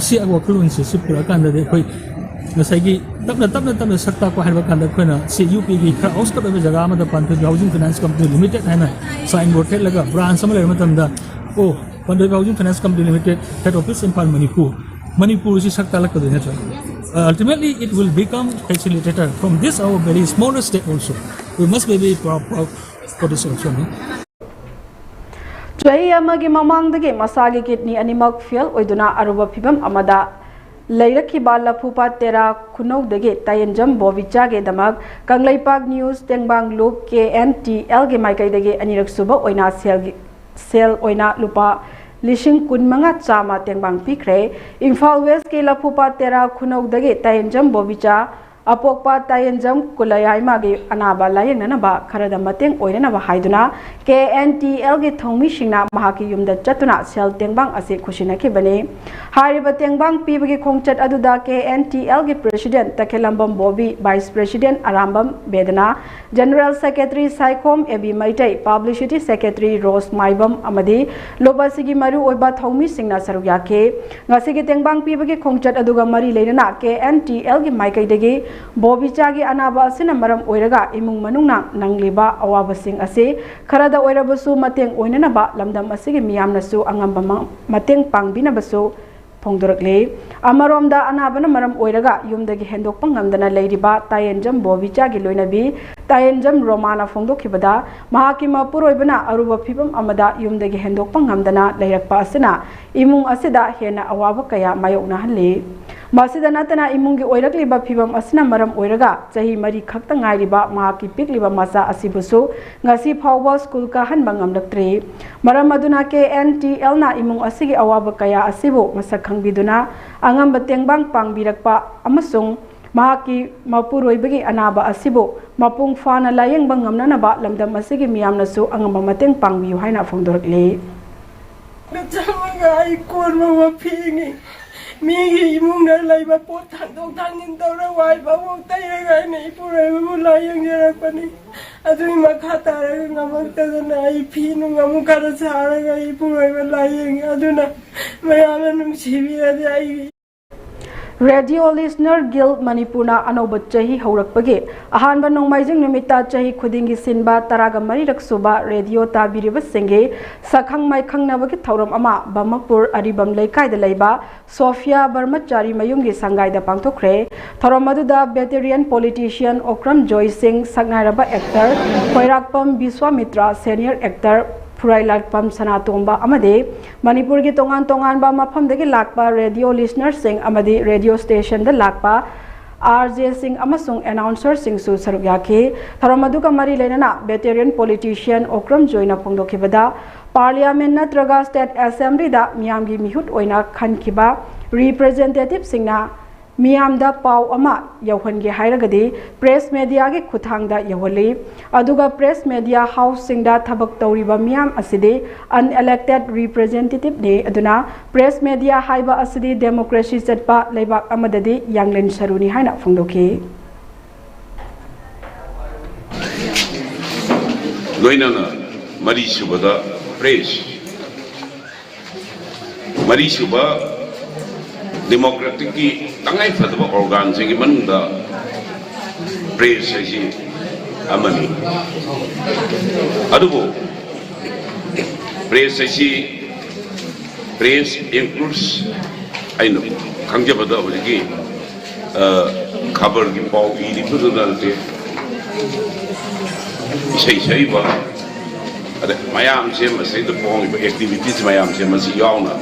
ꯁꯤ ꯋꯥꯈꯜꯂꯣꯟꯁꯤ ꯁꯤ ꯄꯨꯔꯛꯑꯀꯥꯟꯗꯗꯤ ꯑꯩꯈꯣꯏ ꯉꯁꯥꯏꯒꯤ ꯇꯞꯅ ꯇꯞꯅ ꯇꯞꯅ ꯁꯛ ꯇꯥꯛꯄ ꯍꯥꯏꯕ ꯀꯥꯟꯗ ꯑꯩꯈꯣꯏꯅ ꯁꯤ ꯌꯨ ꯄꯤꯒꯤ ꯈꯔ ꯑꯥꯎꯠꯁꯀꯠ ꯑꯣꯏꯕ ꯖꯒꯥ ꯑꯃꯗ Panthoibi housing finance company limited ꯍꯥꯏꯅ ꯁꯥꯏꯟ ꯕꯣꯔꯗ ꯊꯦꯠꯂꯒ ꯕ꯭ꯔꯥꯟꯁ ꯑꯃ ꯂꯩꯔ ꯃꯇꯝꯗ, ꯑꯣ, Panthoibi housing finance company limited, head office Imphal, Manipur, ꯃꯅꯤꯄꯨꯔꯁꯤ ꯁꯛ ꯇꯥꯛꯂꯛꯀꯗꯣꯏ ꯅꯠꯇ꯭ꯔꯥ? Ultimately it will become facilitator. From this our very smallest step also, we must be very proud, proud for this also, no? ꯆꯍꯤ ꯑꯃꯒꯤ ꯃꯃꯥꯡꯗꯒꯤ ꯃꯁꯥꯒꯤ ꯀꯤꯗꯅꯤ ꯑꯅꯤꯃꯛ ꯐꯦꯜ ꯑꯣꯏꯗꯨꯅ ꯑꯔꯨꯕ ꯐꯤꯚꯝ ꯑꯃꯗ ꯂꯩꯔꯛꯈꯤꯕ ꯂꯐꯨꯄꯥꯠ ꯇꯦꯔꯥ ꯈꯨꯅꯧꯗꯒꯤ ꯇꯥꯌꯦꯟꯖꯝ ꯕꯣꯕꯤꯆꯥꯒꯤꯗꯃꯛ ꯀꯪꯂꯩꯄꯥꯛ ꯅ꯭ꯌꯨꯁ ꯇꯦꯡꯕꯥꯡ ꯂꯨꯞ ꯀꯦ ꯑꯦꯟ ꯇꯤ ꯑꯦꯜꯒꯤ ꯃꯥꯏꯀꯩꯗꯒꯤ ꯑꯅꯤꯔꯛ ꯁꯨꯕ ꯑꯣꯏꯅ ꯁꯦꯜꯒꯤ ꯁꯦꯜ ꯑꯣꯏꯅ ꯂꯨꯄꯥ ꯂꯤꯁꯤꯡ ꯀꯨꯟ ꯃꯉꯥ ꯆꯥꯝꯃ ꯇꯦꯡꯕꯥꯡ ꯄꯤꯈ꯭ꯔꯦ꯫ ꯏꯝꯐꯥꯜ ꯋꯦꯁꯀꯤ ꯂꯐꯨꯄꯥꯠ ꯇꯦꯔꯥ ꯈꯨꯅꯧꯗꯒꯤ ꯇꯥꯌꯦꯟꯖꯝ ꯕꯣꯕꯤꯆꯥ, ꯑꯄꯣꯛꯄ ꯇꯥꯌꯦꯟꯖꯝ ꯀꯨꯂꯌꯥꯏꯃꯥꯒꯤ ꯑꯅꯥꯕ ꯂꯥꯌꯦꯡꯅꯅꯕ ꯈꯔꯗ ꯃꯇꯦꯡ ꯑꯣꯏꯅꯅꯕ ꯍꯥꯏꯗꯨꯅ ꯀꯦ ꯑꯦꯟ ꯇꯤ ꯑꯦꯜꯒꯤ ꯊꯧꯃꯤꯁꯤꯡꯅ ꯃꯍꯥꯛꯀꯤ ꯌꯨꯝꯗ ꯆꯠꯇꯨꯅ ꯁꯦꯜ ꯇꯦꯡꯕꯥꯡ ꯑꯁꯤ ꯈꯨꯠꯁꯤꯟꯅꯈꯤꯕꯅꯤ꯫ ꯍꯥꯏꯔꯤꯕ ꯇꯦꯡꯕꯥꯡ ꯄꯤꯕꯒꯤ ꯈꯣꯡꯆꯠ ꯑꯗꯨꯗ ꯀꯦ ꯑꯦꯟ ꯇꯤ ꯑꯦꯜꯒꯤ president Takhellambam Bobby, vice president Arambam Bedana, general secretary Saikhom A B Meitei, publicity secretary Ros Maibam ꯑꯃꯗꯤ ꯂꯨꯞ ꯑꯁꯤꯒꯤ ꯃꯔꯨꯑꯣꯏꯕ ꯊꯧꯃꯤꯁꯤꯡꯅ ꯁꯔꯨꯛ ꯌꯥꯈꯤ꯫ ꯉꯁꯤꯒꯤ ꯇꯦꯡꯕꯥꯡ ꯄꯤꯕꯒꯤ ꯈꯣꯡꯆꯠ ꯑꯗꯨꯒ ꯃꯔꯤ ꯂꯩꯅꯅ ꯀꯦ ꯑꯦꯟ ꯇꯤ ꯑꯦꯜꯒꯤ ꯃꯥꯏꯀꯩꯗꯒꯤ ꯕꯣꯕꯤꯆꯥꯒꯤ ꯑꯅꯥꯕ ꯑꯁꯤꯅ ꯃꯔꯝ ꯑꯣꯏꯔꯒ ꯏꯃꯨꯡ ꯃꯅꯨꯡꯅ ꯅꯪꯂꯤꯕ ꯑꯋꯥꯕꯁꯤꯡ ꯑꯁꯤ ꯈꯔꯗ ꯑꯣꯏꯔꯕꯁꯨ ꯃꯇꯦꯡ ꯑꯣꯏꯅꯅꯕ ꯂꯝꯗꯝ ꯑꯁꯤꯒꯤ ꯃꯤꯌꯥꯝꯅꯁꯨ ꯑꯉꯝꯕ ꯃ-, ꯃꯇꯦꯡ ꯄꯥꯡꯕꯤꯅꯕꯁꯨ ꯐꯣꯡꯗꯣꯔꯛꯂꯤ꯫ ꯑꯃꯔꯣꯝꯗ ꯑꯅꯥꯕꯅ ꯃꯔꯝ ꯑꯣꯏꯔꯒ ꯌꯨꯝꯗꯒꯤ ꯍꯦꯟꯗꯣꯛꯄ ꯉꯝꯗꯅ ꯂꯩꯔꯤꯕ ꯇꯥꯌꯦꯟꯖꯝ ꯕꯣꯕꯤꯆꯥꯒꯤ ꯂꯣꯏꯅꯕꯤ ꯇꯥꯌꯦꯟꯖꯝ ꯔꯣꯃꯥꯅ ꯐꯣꯡꯗꯣꯛꯈꯤꯕꯗ, ꯃꯍꯥꯛꯀꯤ ꯃꯄꯨꯔꯣꯏꯕꯅ ꯑꯔꯨꯕ ꯐꯤꯚꯝ ꯑꯃꯗ ꯌꯨꯝꯗꯒꯤ ꯍꯦꯟꯗꯣꯛꯄ ꯉꯝꯗꯅ ꯂꯩꯔꯛꯄ ꯑꯁꯤꯅ ꯏꯃꯨꯡ ꯑꯁꯤꯗ ꯍꯦꯟꯅ ꯑꯋꯥꯕ ꯀꯌꯥ ꯃꯥꯌꯣꯛꯅꯍꯜꯂꯤ꯫ ꯃꯁꯤꯗ ꯅꯠꯇꯅ ꯏꯃꯨꯡꯒꯤ ꯑꯣꯏꯔꯛꯂꯤꯕ ꯐꯤꯚꯝ ꯑꯁꯤꯅ ꯃꯔꯝ ꯑꯣꯏꯔꯒ ꯆꯍꯤ ꯃꯔꯤ ꯈꯛꯇ ꯉꯥꯏꯔꯤꯕ ꯃꯍꯥꯛꯀꯤ ꯄꯤꯛꯂꯤꯕ ꯃꯆꯥ ꯑꯁꯤꯕꯨꯁꯨ ꯉꯁꯤ ꯐꯥꯎꯕ ꯁ꯭ꯀꯨꯜ ꯀꯥꯍꯟꯕ ꯉꯝꯂꯛꯇ꯭ꯔꯤ꯫ ꯃꯔꯝ ꯑꯗꯨꯅ ꯀꯦ ꯑꯦꯟ ꯇꯤ ꯑꯦꯜꯅ ꯏꯃꯨꯡ ꯑꯁꯤꯒꯤ ꯑꯋꯥꯕ ꯀꯌꯥ ꯑꯁꯤꯕꯨ ꯃꯁꯛ ꯈꯪꯕꯤꯗꯨꯅ ꯑꯉꯝꯕ ꯇꯦꯡꯕꯥꯡ ꯄꯥꯡꯕꯤꯔꯛꯄ ꯑꯃꯁꯨꯡ ꯃꯍꯥꯛꯀꯤ ꯃꯄꯨꯔꯣꯏꯕꯒꯤ ꯑꯅꯥꯕ ꯑꯁꯤꯕꯨ ꯃꯄꯨꯡ ꯐꯥꯅ ꯂꯥꯌꯦꯡꯕ ꯉꯝꯅꯅꯕ ꯂꯝꯗꯝ ꯑꯁꯤꯒꯤ ꯃꯤꯌꯥꯝꯅꯁꯨ ꯑꯉꯝꯕ ꯃꯇꯦꯡ ꯄꯥꯡꯕꯤꯌꯨ ꯍꯥꯏꯅ ꯐꯣꯡꯗꯣꯔꯛꯂꯤ꯫ ꯆꯪꯉꯒ ꯑꯩ ꯀꯣꯟ ꯐꯥꯎꯕ ꯐꯦꯡꯉꯤ꯫ ꯃꯤꯒꯤ ꯏꯃꯨꯡꯗ ꯂꯩꯕ ꯄꯣꯠ ꯊꯥꯡꯗꯣꯛ ꯊꯥꯡꯖꯤꯟ ꯇꯧꯔ ꯋꯥꯏ ꯐꯥꯎꯕ ꯇꯩꯔꯒ ꯑꯩꯅ ꯏꯄꯨꯔꯣꯏꯕꯕꯨ ꯂꯥꯏꯌꯦꯡꯖꯔꯛꯄꯅꯤ꯫ ꯑꯗꯨꯒꯤ ꯃꯈꯥ ꯇꯥꯔꯒ ꯉꯝꯃꯛꯇꯗꯅ ꯑꯩ ꯐꯤ ꯅꯨꯡ ꯑꯃꯨꯛ ꯈꯔ ꯁꯥꯔꯒ ꯑꯩ ꯏꯄꯨꯔꯣꯏꯕ ꯂꯥꯏꯌꯦꯡꯉꯤ꯫ ꯑꯗꯨꯅ ꯃꯌꯥꯝꯅ ꯅꯨꯡꯁꯤꯕꯤꯔꯗꯤ ꯑꯩꯒꯤ Radio Listener Guild ꯃꯅꯤꯄꯨꯔꯅ ꯑꯅꯧꯕ ꯆꯍꯤ ꯍꯧꯔꯛꯄꯒꯤ ꯑꯍꯥꯟꯕ ꯅꯣꯡꯃꯥꯏꯖꯤꯡ ꯅꯨꯃꯤꯠꯇ ꯆꯍꯤ ꯈꯨꯗꯤꯡꯒꯤ ꯁꯤꯟꯕ ꯇꯔꯥꯒ ꯃꯔꯤꯔꯛ ꯁꯨꯕ ꯔꯦꯗꯤꯑꯣ ꯇꯥꯕꯤꯔꯤꯕꯁꯤꯡꯒꯤ ꯁꯛꯈꯪ ꯃꯥꯏꯈꯪꯅꯕꯒꯤ ꯊꯧꯔꯝ ꯑꯃ ꯕꯃꯄꯨꯔ ꯑꯔꯤꯕꯝ ꯂꯩꯀꯥꯏꯗ ꯂꯩꯕ ꯁꯣꯐꯤꯌꯥ ꯕ꯭ꯔꯍꯃꯆꯥꯔꯤ ꯃꯌꯨꯝꯒꯤ ꯁꯪꯒꯥꯏꯗ ꯄꯥꯡꯊꯣꯛꯈ꯭ꯔꯦ꯫ ꯊꯧꯔꯝ ꯑꯗꯨꯗ veteran politician ꯑꯣꯀ꯭ꯔꯝ ꯖꯣꯏ ꯁꯤꯡ, ꯁꯛꯅꯥꯏꯔꯕ actor ꯈ꯭ꯋꯥꯏꯔꯥꯛꯄꯝ ꯕꯤꯁ꯭ꯋꯥꯃꯤꯇ꯭ꯔ, senior actor ꯐꯨꯔꯥꯏꯂꯥꯛꯄꯝ ꯁꯅꯥꯇꯣꯝꯕ ꯑꯃꯗꯤ ꯃꯅꯤꯄꯨꯔꯒꯤ ꯇꯣꯉꯥꯟ ꯇꯣꯉꯥꯟꯕ ꯃꯐꯝꯗꯒꯤ ꯂꯥꯛꯄ ꯔꯦꯗꯤꯑꯣ listenerꯁꯤꯡ ꯑꯃꯗꯤ ꯔꯦꯗꯤꯑꯣ stationꯗ ꯂꯥꯛꯄ RJꯁꯤꯡ ꯑꯃꯁꯨꯡ announcerꯁꯤꯡꯁꯨ ꯁꯔꯨꯛ ꯌꯥꯈꯤ꯫ ꯊꯧꯔꯝ ꯑꯗꯨꯒ ꯃꯔꯤ ꯂꯩꯅꯅ veteran politician ꯑꯣꯀ꯭ꯔꯝ ꯖꯣꯏꯅ ꯐꯣꯡꯗꯣꯛꯈꯤꯕꯗ, Parliament ꯅꯠꯇ꯭ꯔꯒ State Assemblyꯗ ꯃꯤꯌꯥꯝꯒꯤ ꯃꯤꯍꯨꯠ ꯑꯣꯏꯅ ꯈꯟꯈꯤꯕ representativeꯁꯤꯡꯅ ꯃꯤꯌꯥꯝꯗ ꯄꯥꯎ ꯑꯃ ꯌꯧꯍꯟꯒꯦ ꯍꯥꯏꯔꯒꯗꯤ press mediaꯒꯤ ꯈꯨꯠꯊꯥꯡꯗ ꯌꯧꯍꯜꯂꯤ꯫ ꯑꯗꯨꯒ press media houseꯁꯤꯡꯗ ꯊꯕꯛ ꯇꯧꯔꯤꯕ ꯃꯤꯌꯥꯝ ꯑꯁꯤꯗꯤ unelected representativeꯅꯤ꯫ ꯑꯗꯨꯅ press media ꯍꯥꯏꯕ ꯑꯁꯤꯗꯤ democracy ꯆꯠꯄ ꯂꯩꯕꯥꯛ ꯑꯃꯗꯗꯤ ꯌꯥꯡꯂꯦꯟ ꯁꯔꯨꯅꯤ ꯍꯥꯏꯅ ꯐꯣꯡꯗꯣꯛꯈꯤ꯫ ꯂꯣꯏꯅꯅ ꯃꯔꯤꯁꯨꯕꯗ press, ꯃꯔꯤꯁꯨꯕ democraticꯀꯤ ꯇꯉꯥꯏꯐꯗꯕ organꯁꯤꯡꯒꯤ ꯃꯅꯨꯡꯗ press ꯍꯥꯏꯁꯤ ꯑꯃꯅꯤ꯫ ꯑꯗꯨꯕꯨ press ꯍꯥꯏꯁꯤ, press includes, ꯑꯩꯅ ꯈꯪꯖꯕꯗ ꯍꯧꯖꯤꯛꯀꯤ ꯈꯕꯔꯒꯤ ꯄꯥꯎ ꯏꯔꯤꯕꯗꯨꯗ ꯅꯠꯇꯦ, ꯏꯁꯩ ꯁꯛꯏꯕ, ꯑꯗ ꯃꯌꯥꯝꯁꯦ, ꯃꯁꯤꯗ ꯄꯣꯡꯉꯤꯕ activities ꯃꯌꯥꯝꯁꯦ, ꯃꯁꯤ ꯌꯥꯎꯅ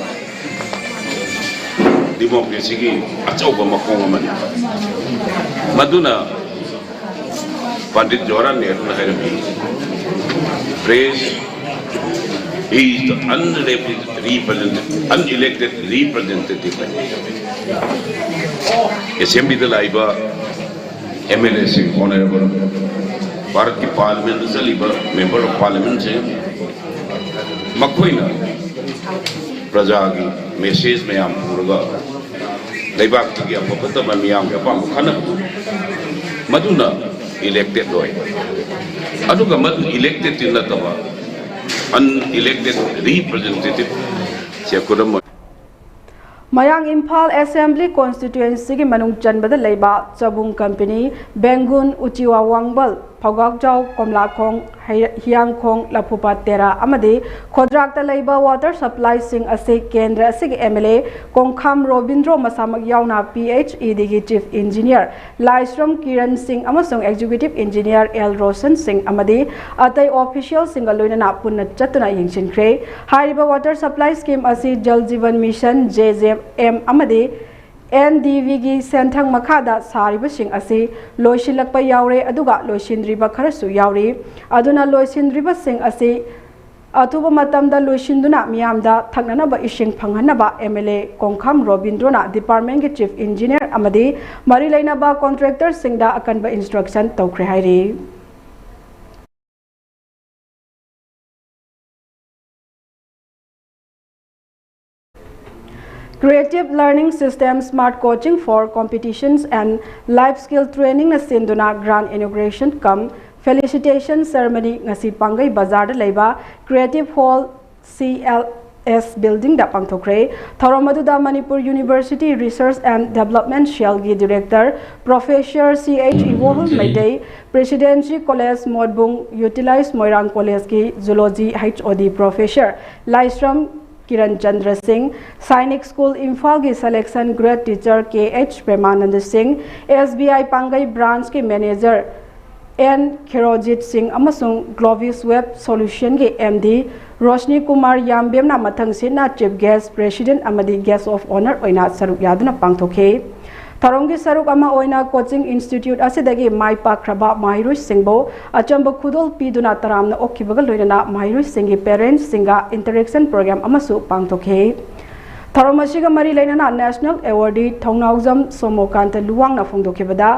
democracyꯒꯤ ꯑꯆꯧꯕ ꯃꯈꯣꯡ ꯑꯃꯅꯤ꯫ ꯃꯗꯨꯅ ꯄꯟꯗꯤꯠ ꯖꯋꯥꯍꯔꯂꯥꯜ ꯅꯦꯍꯔꯨꯅ ꯍꯥꯏꯔꯝꯃꯤ, "Press is the unrepresented, unelected representative." ꯑꯦꯁꯦꯝꯕ꯭ꯂꯤꯗ ꯂꯥꯛꯏꯕ MLAꯁꯤꯡ, honourable, ꯚꯥꯔꯠꯀꯤ parliamentꯗ ꯆꯠꯂꯤꯕ member of parliamentꯁꯤꯡ, ꯃꯈꯣꯏꯅ ꯄ꯭ꯔꯖꯥꯒꯤ message ꯃꯌꯥꯝ ꯄꯨꯔꯒ ꯂꯩꯕꯥꯛꯇꯨꯒꯤ ꯑꯐ ꯐꯠꯇꯕ ꯃꯤꯌꯥꯝꯒꯤ ꯑꯄꯥꯝꯕ ꯈꯟꯅꯕꯗꯨ, ꯃꯗꯨꯅ elected ꯑꯣꯏ꯫ ꯑꯗꯨꯒ ꯃꯗꯨ elected ꯅꯠꯇꯕ unelected representative ꯁꯦ ꯈꯨꯗꯝ ꯑꯣꯏꯅ ꯃꯌꯥꯡ ꯏꯝꯐꯥꯜ Assembly Constituencyꯒꯤ ꯃꯅꯨꯡ ꯆꯟꯕꯗ ꯂꯩꯕ ꯆꯕꯨꯡ ꯀꯝꯄꯦꯅꯤ, ꯕꯦꯡꯒꯨꯟ, ꯎꯆꯤꯋꯥ ꯋꯥꯡꯕꯜ, ꯐꯧꯒꯥꯛꯆꯥꯎ, ꯀꯣꯝꯂꯥꯈꯣꯡ, ꯍꯩ-, ꯍꯤꯌꯥꯡꯈꯣꯡ, ꯂꯐꯨꯄꯥꯠ ꯇꯦꯔꯥ ꯑꯃꯗꯤ ꯈꯣꯗ꯭ꯔꯥꯛꯇ ꯂꯩꯕ water supplyꯁꯤꯡ ꯑꯁꯤ ꯀꯦꯟꯗ꯭ꯔ ꯑꯁꯤꯒꯤ MLA ꯀꯣꯡꯈꯥꯝ ꯔꯣꯕꯤꯟꯗ꯭ꯔꯣ ꯃꯁꯥꯃꯛ ꯌꯥꯎꯅ PHEDꯒꯤ Chief Engineer ꯂꯥꯏꯁ꯭ꯔꯝ ꯀꯤꯔꯟ ꯁꯤꯡ ꯑꯃꯁꯨꯡ Executive Engineer L ꯔꯣꯁꯟ ꯁꯤꯡ ꯑꯃꯗꯤ ꯑꯇꯩ officialꯁꯤꯡꯒ ꯂꯣꯏꯅꯅ ꯄꯨꯟꯅ ꯆꯠꯇꯨꯅ ꯌꯦꯡꯁꯤꯟꯈ꯭ꯔꯦ꯫ ꯍꯥꯏꯔꯤꯕ water supply scheme ꯑꯁꯤ Jal Jeevan Mission, JJM ꯑꯃꯗꯤ NDVꯒꯤ ꯁꯦꯟꯊꯪ ꯃꯈꯥꯗ ꯁꯥꯔꯤꯕꯁꯤꯡ ꯑꯁꯤ ꯂꯣꯏꯁꯤꯜꯂꯛꯄ ꯌꯥꯎꯔꯦ, ꯑꯗꯨꯒ ꯂꯣꯏꯁꯤꯟꯗ꯭ꯔꯤꯕ ꯈꯔꯁꯨ ꯌꯥꯎꯔꯤ꯫ ꯑꯗꯨꯅ ꯂꯣꯏꯁꯤꯟꯗ꯭ꯔꯤꯕꯁꯤꯡ ꯑꯁꯤ ꯑꯊꯨꯕ ꯃꯇꯝꯗ ꯂꯣꯏꯁꯤꯟꯗꯨꯅ ꯃꯤꯌꯥꯝꯗ ꯊꯛꯅꯅꯕ ꯏꯁꯤꯡ ꯐꯪꯍꯟꯅꯕ MLA ꯀꯣꯡꯈꯥꯝ ꯔꯣꯕꯤꯟꯗ꯭ꯔꯣꯅ departmentꯀꯤ Chief Engineer ꯑꯃꯗꯤ ꯃꯔꯤ ꯂꯩꯅꯕ contractorꯁꯤꯡꯗ ꯑꯀꯟꯕ instruction ꯇꯧꯈ꯭ꯔꯦ ꯍꯥꯏꯔꯤ꯫ Creative Learning System Smart Coaching for Competitions and Life Skill Trainingꯅ ꯁꯤꯟꯗꯨꯅ grand inauguration cum felicitation ceremony ꯉꯁꯤ ꯄꯥꯡꯒꯩ ꯕꯖꯥꯔꯗ ꯂꯩꯕ Creative Hall CLS buildingꯗ ꯄꯥꯡꯊꯣꯛꯈ꯭ꯔꯦ꯫ ꯊꯧꯔꯝ ꯑꯗꯨꯗ Manipur University Research and Development Cellꯒꯤ Director Professor C H ꯏꯕꯣꯍꯜ Meitei, Presidency College ꯃꯣꯠꯕꯨꯡ, Utilized Moirang Collegeꯀꯤ Zoology HOD Professor ꯂꯥꯏꯁ꯭ꯔꯝ ꯀꯤꯔꯟ ꯆꯟꯗ꯭ꯔ ꯁꯤꯡ, Sainik School ꯏꯝꯐꯥꯜꯒꯤ Selection Grade Teacher K H ꯄ꯭ꯔꯦꯃꯥꯅꯟꯗ ꯁꯤꯡ, SBI ꯄꯥꯡꯒꯩ Branchꯀꯤ Manager N ꯈꯦꯔꯣꯖꯤꯠ ꯁꯤꯡ ꯑꯃꯁꯨꯡ Glovis Web Solutionꯒꯤ MD Roshni Kumar ꯌꯥꯝꯕꯦꯝꯅ ꯃꯊꯪꯁꯤꯠꯅ Chief Guest, President ꯑꯃꯗꯤ Guest of Honour ꯑꯣꯏꯅ ꯁꯔꯨꯛ ꯌꯥꯗꯨꯅ ꯄꯥꯡꯊꯣꯛꯈꯤ꯫ ꯊꯧꯔꯝꯒꯤ ꯁꯔꯨꯛ ꯑꯃ ꯑꯣꯏꯅ coaching institute ꯑꯁꯤꯗꯒꯤ ꯃꯥꯏ ꯄꯥꯛꯈ꯭ꯔꯕ ꯃꯍꯩꯔꯣꯏꯁꯤꯡꯕꯨ ꯑꯆꯝꯕ ꯈꯨꯗꯣꯜ ꯄꯤꯗꯨꯅ ꯇꯔꯥꯝꯅ ꯑꯣꯛꯈꯤꯕꯒ ꯂꯣꯏꯅꯅ ꯃꯍꯩꯔꯣꯏꯁꯤꯡꯒꯤ parentsꯁꯤꯡꯒ interaction program ꯑꯃꯁꯨ ꯄꯥꯡꯊꯣꯛꯈꯤ꯫ ꯊꯧꯔꯝ ꯑꯁꯤꯒ ꯃꯔꯤ ꯂꯩꯅꯅ national awardee ꯊꯧꯅꯥꯎꯖꯝ ꯁꯣꯃꯣꯀꯥꯟꯇ ꯂꯨꯋꯥꯡꯅ ꯐꯣꯡꯗꯣꯛꯈꯤꯕꯗ,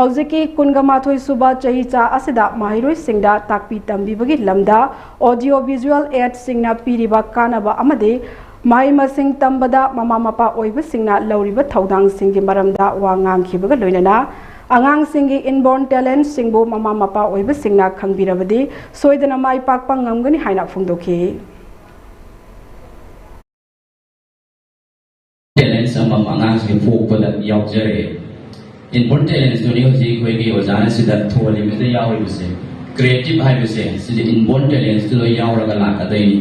ꯍꯧꯖꯤꯛꯀꯤ ꯀꯨꯟꯒ ꯃꯥꯊꯣꯏ ꯁꯨꯕ ꯆꯍꯤꯆꯥ ꯑꯁꯤꯗ ꯃꯍꯩꯔꯣꯏꯁꯤꯡꯗ ꯇꯥꯛꯄꯤ ꯇꯝꯕꯤꯕꯒꯤ ꯂꯝꯗ audio visual aidꯁꯤꯡꯅ ꯄꯤꯔꯤꯕ ꯀꯥꯟꯅꯕ ꯑꯃꯗꯤ ꯃꯍꯩ ꯃꯁꯤꯡ ꯇꯝꯕꯗ ꯃꯃꯥ ꯃꯄꯥ ꯑꯣꯏꯕꯁꯤꯡꯅ ꯂꯧꯔꯤꯕ ꯊꯧꯗꯥꯡꯁꯤꯡꯒꯤ ꯃꯔꯝꯗ ꯋꯥ ꯉꯥꯡꯈꯤꯕꯒ ꯂꯣꯏꯅꯅ ꯑꯉꯥꯡꯁꯤꯡꯒꯤ inborn talentꯁꯤꯡꯕꯨ ꯃꯃꯥ ꯃꯄꯥ ꯑꯣꯏꯕꯁꯤꯡꯅ ꯈꯪꯕꯤꯔꯕꯗꯤ ꯁꯣꯏꯗꯅ ꯃꯥꯏ ꯄꯥꯛꯄ ꯉꯝꯒꯅꯤ ꯍꯥꯏꯅ ꯐꯣꯡꯗꯣꯛꯈꯤ꯫ Talents ꯑꯃꯃꯝ ꯑꯉꯥꯡꯁꯤꯡ ꯄꯣꯛꯄꯗ ꯌꯥꯎꯖꯔꯛꯑꯦ꯫ Inborn talentsꯇꯨꯅꯤ ꯍꯧꯖꯤꯛ ꯑꯩꯈꯣꯏꯒꯤ ꯑꯣꯖꯥꯅ ꯁꯤꯗ ꯊꯣꯜꯂꯤꯕꯁꯤꯗ ꯌꯥꯎꯔꯤꯕꯁꯦ꯫ Creative ꯍꯥꯏꯕꯁꯦ ꯁꯤꯗꯤ inborn talentsꯇꯨ ꯂꯣꯏ ꯌꯥꯎꯔꯒ ꯂꯥꯛꯀꯗꯣꯏꯅꯤ꯫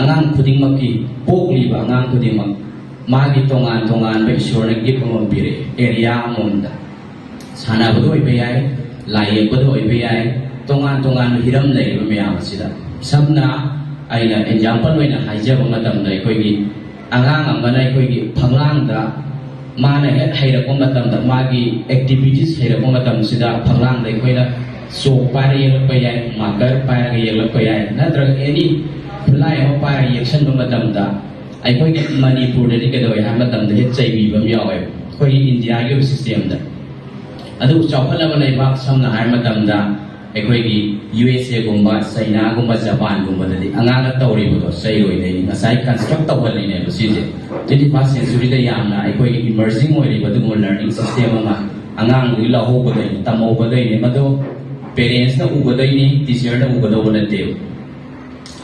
ꯑꯉꯥꯡ ꯈꯨꯗꯤꯡꯃꯛꯀꯤ, ꯄꯣꯛꯂꯤꯕ ꯑꯉꯥꯡ ꯈꯨꯗꯤꯡꯃꯛ ꯃꯥꯒꯤ ꯇꯣꯉꯥꯟ ꯇꯣꯉꯥꯟꯕ ꯏꯁꯣꯔꯅ gift ꯑꯃꯃꯝ ꯄꯤꯔꯛꯑꯦ, area ꯑꯃꯃꯝꯗ꯫ ꯁꯥꯟꯅꯕꯗ ꯑꯣꯏꯕ ꯌꯥꯏ, ꯂꯥꯏ ꯌꯦꯛꯄꯗ ꯑꯣꯏꯕ ꯌꯥꯏ, ꯇꯣꯉꯥꯟ ꯇꯣꯉꯥꯟꯕ ꯍꯤꯔꯝ ꯂꯩꯔꯤꯕ ꯃꯌꯥꯝ ꯑꯁꯤꯗ꯫ ꯁꯝꯅ ꯑꯩꯅ example ꯑꯣꯏꯅ ꯍꯥꯏꯖꯕ ꯃꯇꯝꯗ, ꯑꯩꯈꯣꯏꯒꯤ ꯑꯉꯥꯡ ꯑꯃꯅ ꯑꯩꯈꯣꯏꯒꯤ ꯐꯛꯂꯥꯡꯗ ꯃꯥꯅ ꯍꯦꯛ ꯍꯩꯔꯛꯄ ꯃꯇꯝꯗ, ꯃꯥꯒꯤ activities ꯍꯩꯔꯛꯄ ꯃꯇꯝꯁꯤꯗ ꯐꯛꯂꯥꯡꯗ ꯑꯩꯈꯣꯏꯅ chalk ꯄꯥꯏꯔꯒ ꯌꯦꯛꯂꯛꯄ ꯌꯥꯏ, marker ꯄꯥꯏꯔꯒ ꯌꯦꯛꯂꯛꯄ ꯌꯥꯏ, ꯅꯠꯇ꯭ꯔꯒ any ꯈꯨꯠꯂꯥꯏ ꯑꯃ ꯄꯥꯏꯔꯒ ꯌꯦꯛꯁꯟꯕ ꯃꯇꯝꯗ ꯑꯩꯈꯣꯏꯒꯤ ꯃꯅꯤꯄꯨꯔꯗꯗꯤ ꯀꯩꯗꯧꯋꯦ ꯍꯥꯏꯕ ꯃꯇꯝꯗ ꯍꯦꯛ ꯆꯩꯕꯤꯕ ꯑꯃ ꯌꯥꯎꯋꯦꯕ, ꯑꯩꯈꯣꯏꯒꯤ ꯏꯟꯗꯤꯌꯥꯒꯤ ꯑꯣꯏꯕ systemꯗ꯫ ꯑꯗꯨꯕꯨ ꯆꯥꯎꯈꯠꯂꯕ ꯂꯩꯕꯥꯛ, ꯁꯝꯅ ꯍꯥꯏꯔꯕ ꯃꯇꯝꯗ ꯑꯩꯈꯣꯏꯒꯤ ꯌꯨ ꯑꯦꯁ ꯑꯦꯒꯨꯝꯕ, ꯆꯩꯅꯥꯒꯨꯝꯕ, ꯖꯄꯥꯟꯒꯨꯝꯕꯗꯗꯤ ꯑꯉꯥꯡꯅ ꯇꯧꯔꯤꯕꯗꯣ ꯆꯩꯔꯣꯏꯗꯩ ꯉꯁꯥꯏ construct ꯇꯧꯍꯜꯂꯤꯅꯦꯕ ꯁꯤꯁꯦ꯫ Twenty first centuryꯗ ꯌꯥꯝꯅ ꯑꯩꯈꯣꯏꯒꯤ emerging ꯑꯣꯏꯔꯤꯕ ꯑꯗꯨꯒꯨꯝꯕ learning system ꯑꯃ ꯑꯉꯥꯡꯗꯨꯒꯤ ꯂꯧꯍꯧꯕꯗꯩꯅꯤ, ꯇꯝꯍꯧꯕꯗꯩꯅꯤ꯫ ꯃꯗꯨ parentsꯅ ꯎꯒꯗꯩꯅꯤ, teacherꯅ ꯎꯒꯗꯧꯕ ꯅꯠꯇꯦꯕ꯫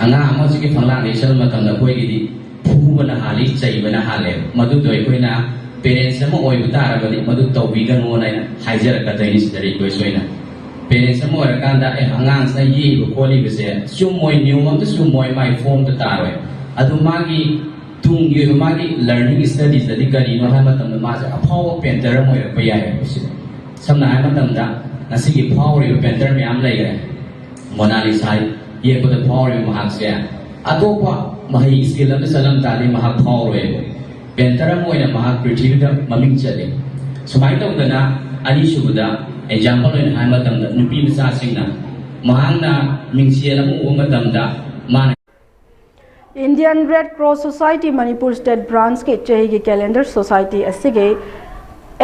ꯑꯉꯥꯡ ꯑꯃ ꯍꯧꯖꯤꯛꯀꯤ ꯐꯛꯂꯥꯡꯗ ꯆꯠꯄ ꯃꯇꯝꯗ ꯑꯩꯈꯣꯏꯒꯤꯗꯤ ꯐꯨꯕꯅ ꯍꯥꯜꯂꯤ, ꯆꯩꯕꯅ ꯍꯥꯜꯂꯦꯕ꯫ ꯃꯗꯨꯗꯣ ꯑꯩꯈꯣꯏꯅ parents ꯑꯃ ꯑꯣꯏꯕ ꯇꯥꯔꯕꯗꯤ ꯃꯗꯨ ꯇꯧꯕꯤꯒꯅꯣꯅ ꯑꯩꯅ ꯍꯥꯏꯖꯔꯛꯀꯗꯣꯏꯅꯤ ꯁꯤꯗ request ꯑꯣꯏꯅ꯫ Parents ꯑꯃ ꯑꯣꯏꯔꯀꯥꯟꯗ, "ꯑꯦ, ꯑꯉꯥꯡꯁꯤꯅ ꯌꯦꯛꯏꯕ ꯈꯣꯠꯂꯤꯕꯁꯦ ꯆꯨꯝꯃꯣꯏ, ꯅꯤꯌꯣꯝ ꯑꯝꯇ ꯆꯨꯝꯃꯣꯏ, ꯃꯥꯒꯤ formꯇ ꯇꯥꯔꯣꯏ꯫ ꯑꯗꯨ ꯃꯥꯒꯤ ꯇꯨꯡꯒꯤ ꯑꯣꯏꯕ ꯃꯥꯒꯤ learning studiesꯇꯗꯤ ꯀꯔꯤꯅꯣ ꯍꯥꯏꯕ ꯃꯇꯝꯗ ꯃꯥꯁꯦ ꯑꯐꯥꯎꯕ painter ꯑꯃ ꯑꯣꯏꯔꯛꯄ ꯌꯥꯏ" ꯍꯥꯏꯕꯁꯤꯅꯤ꯫ ꯁꯝꯅ ꯍꯥꯏꯔꯕ ꯃꯇꯝꯗ ꯉꯁꯤꯒꯤ ꯐꯥꯎꯔꯤꯕ painter ꯃꯌꯥꯝ ꯂꯩꯈ꯭ꯔꯦ꯫ ꯃꯣꯅꯥꯂꯤꯁꯥ ꯌꯦꯛꯄꯗ ꯐꯥꯎꯔꯤꯕ ꯃꯍꯥꯛꯁꯦ ꯑꯇꯣꯞꯄ ꯃꯍꯩ skill ꯑꯃ ꯆꯠꯂꯝ ꯇꯥꯔꯗꯤ ꯃꯍꯥꯛ ꯐꯥꯎꯔꯣꯏꯕ꯫ Painter ꯑꯃ ꯑꯣꯏꯅ ꯃꯍꯥꯛ ꯄ꯭ꯔꯤꯊꯤꯕꯤꯗ ꯃꯃꯤꯡ ꯆꯠꯂꯤ꯫ ꯁꯨꯃꯥꯏꯅ ꯇꯧꯗꯅ ꯑꯅꯤꯁꯨꯕꯗ example ꯑꯣꯏꯅ ꯍꯥꯏꯕ ꯃꯇꯝꯗ ꯅꯨꯄꯤ ꯃꯆꯥꯁꯤꯡꯅ ꯃꯍꯥꯛꯅ ꯃꯤꯡꯁꯦꯜ ꯑꯃ ꯎꯕ ꯃꯇꯝꯗ ꯃꯥꯅ Indian Red Cross Society Manipur State Branchꯀꯤ ꯆꯍꯤꯒꯤ calendar society ꯑꯁꯤꯒꯤ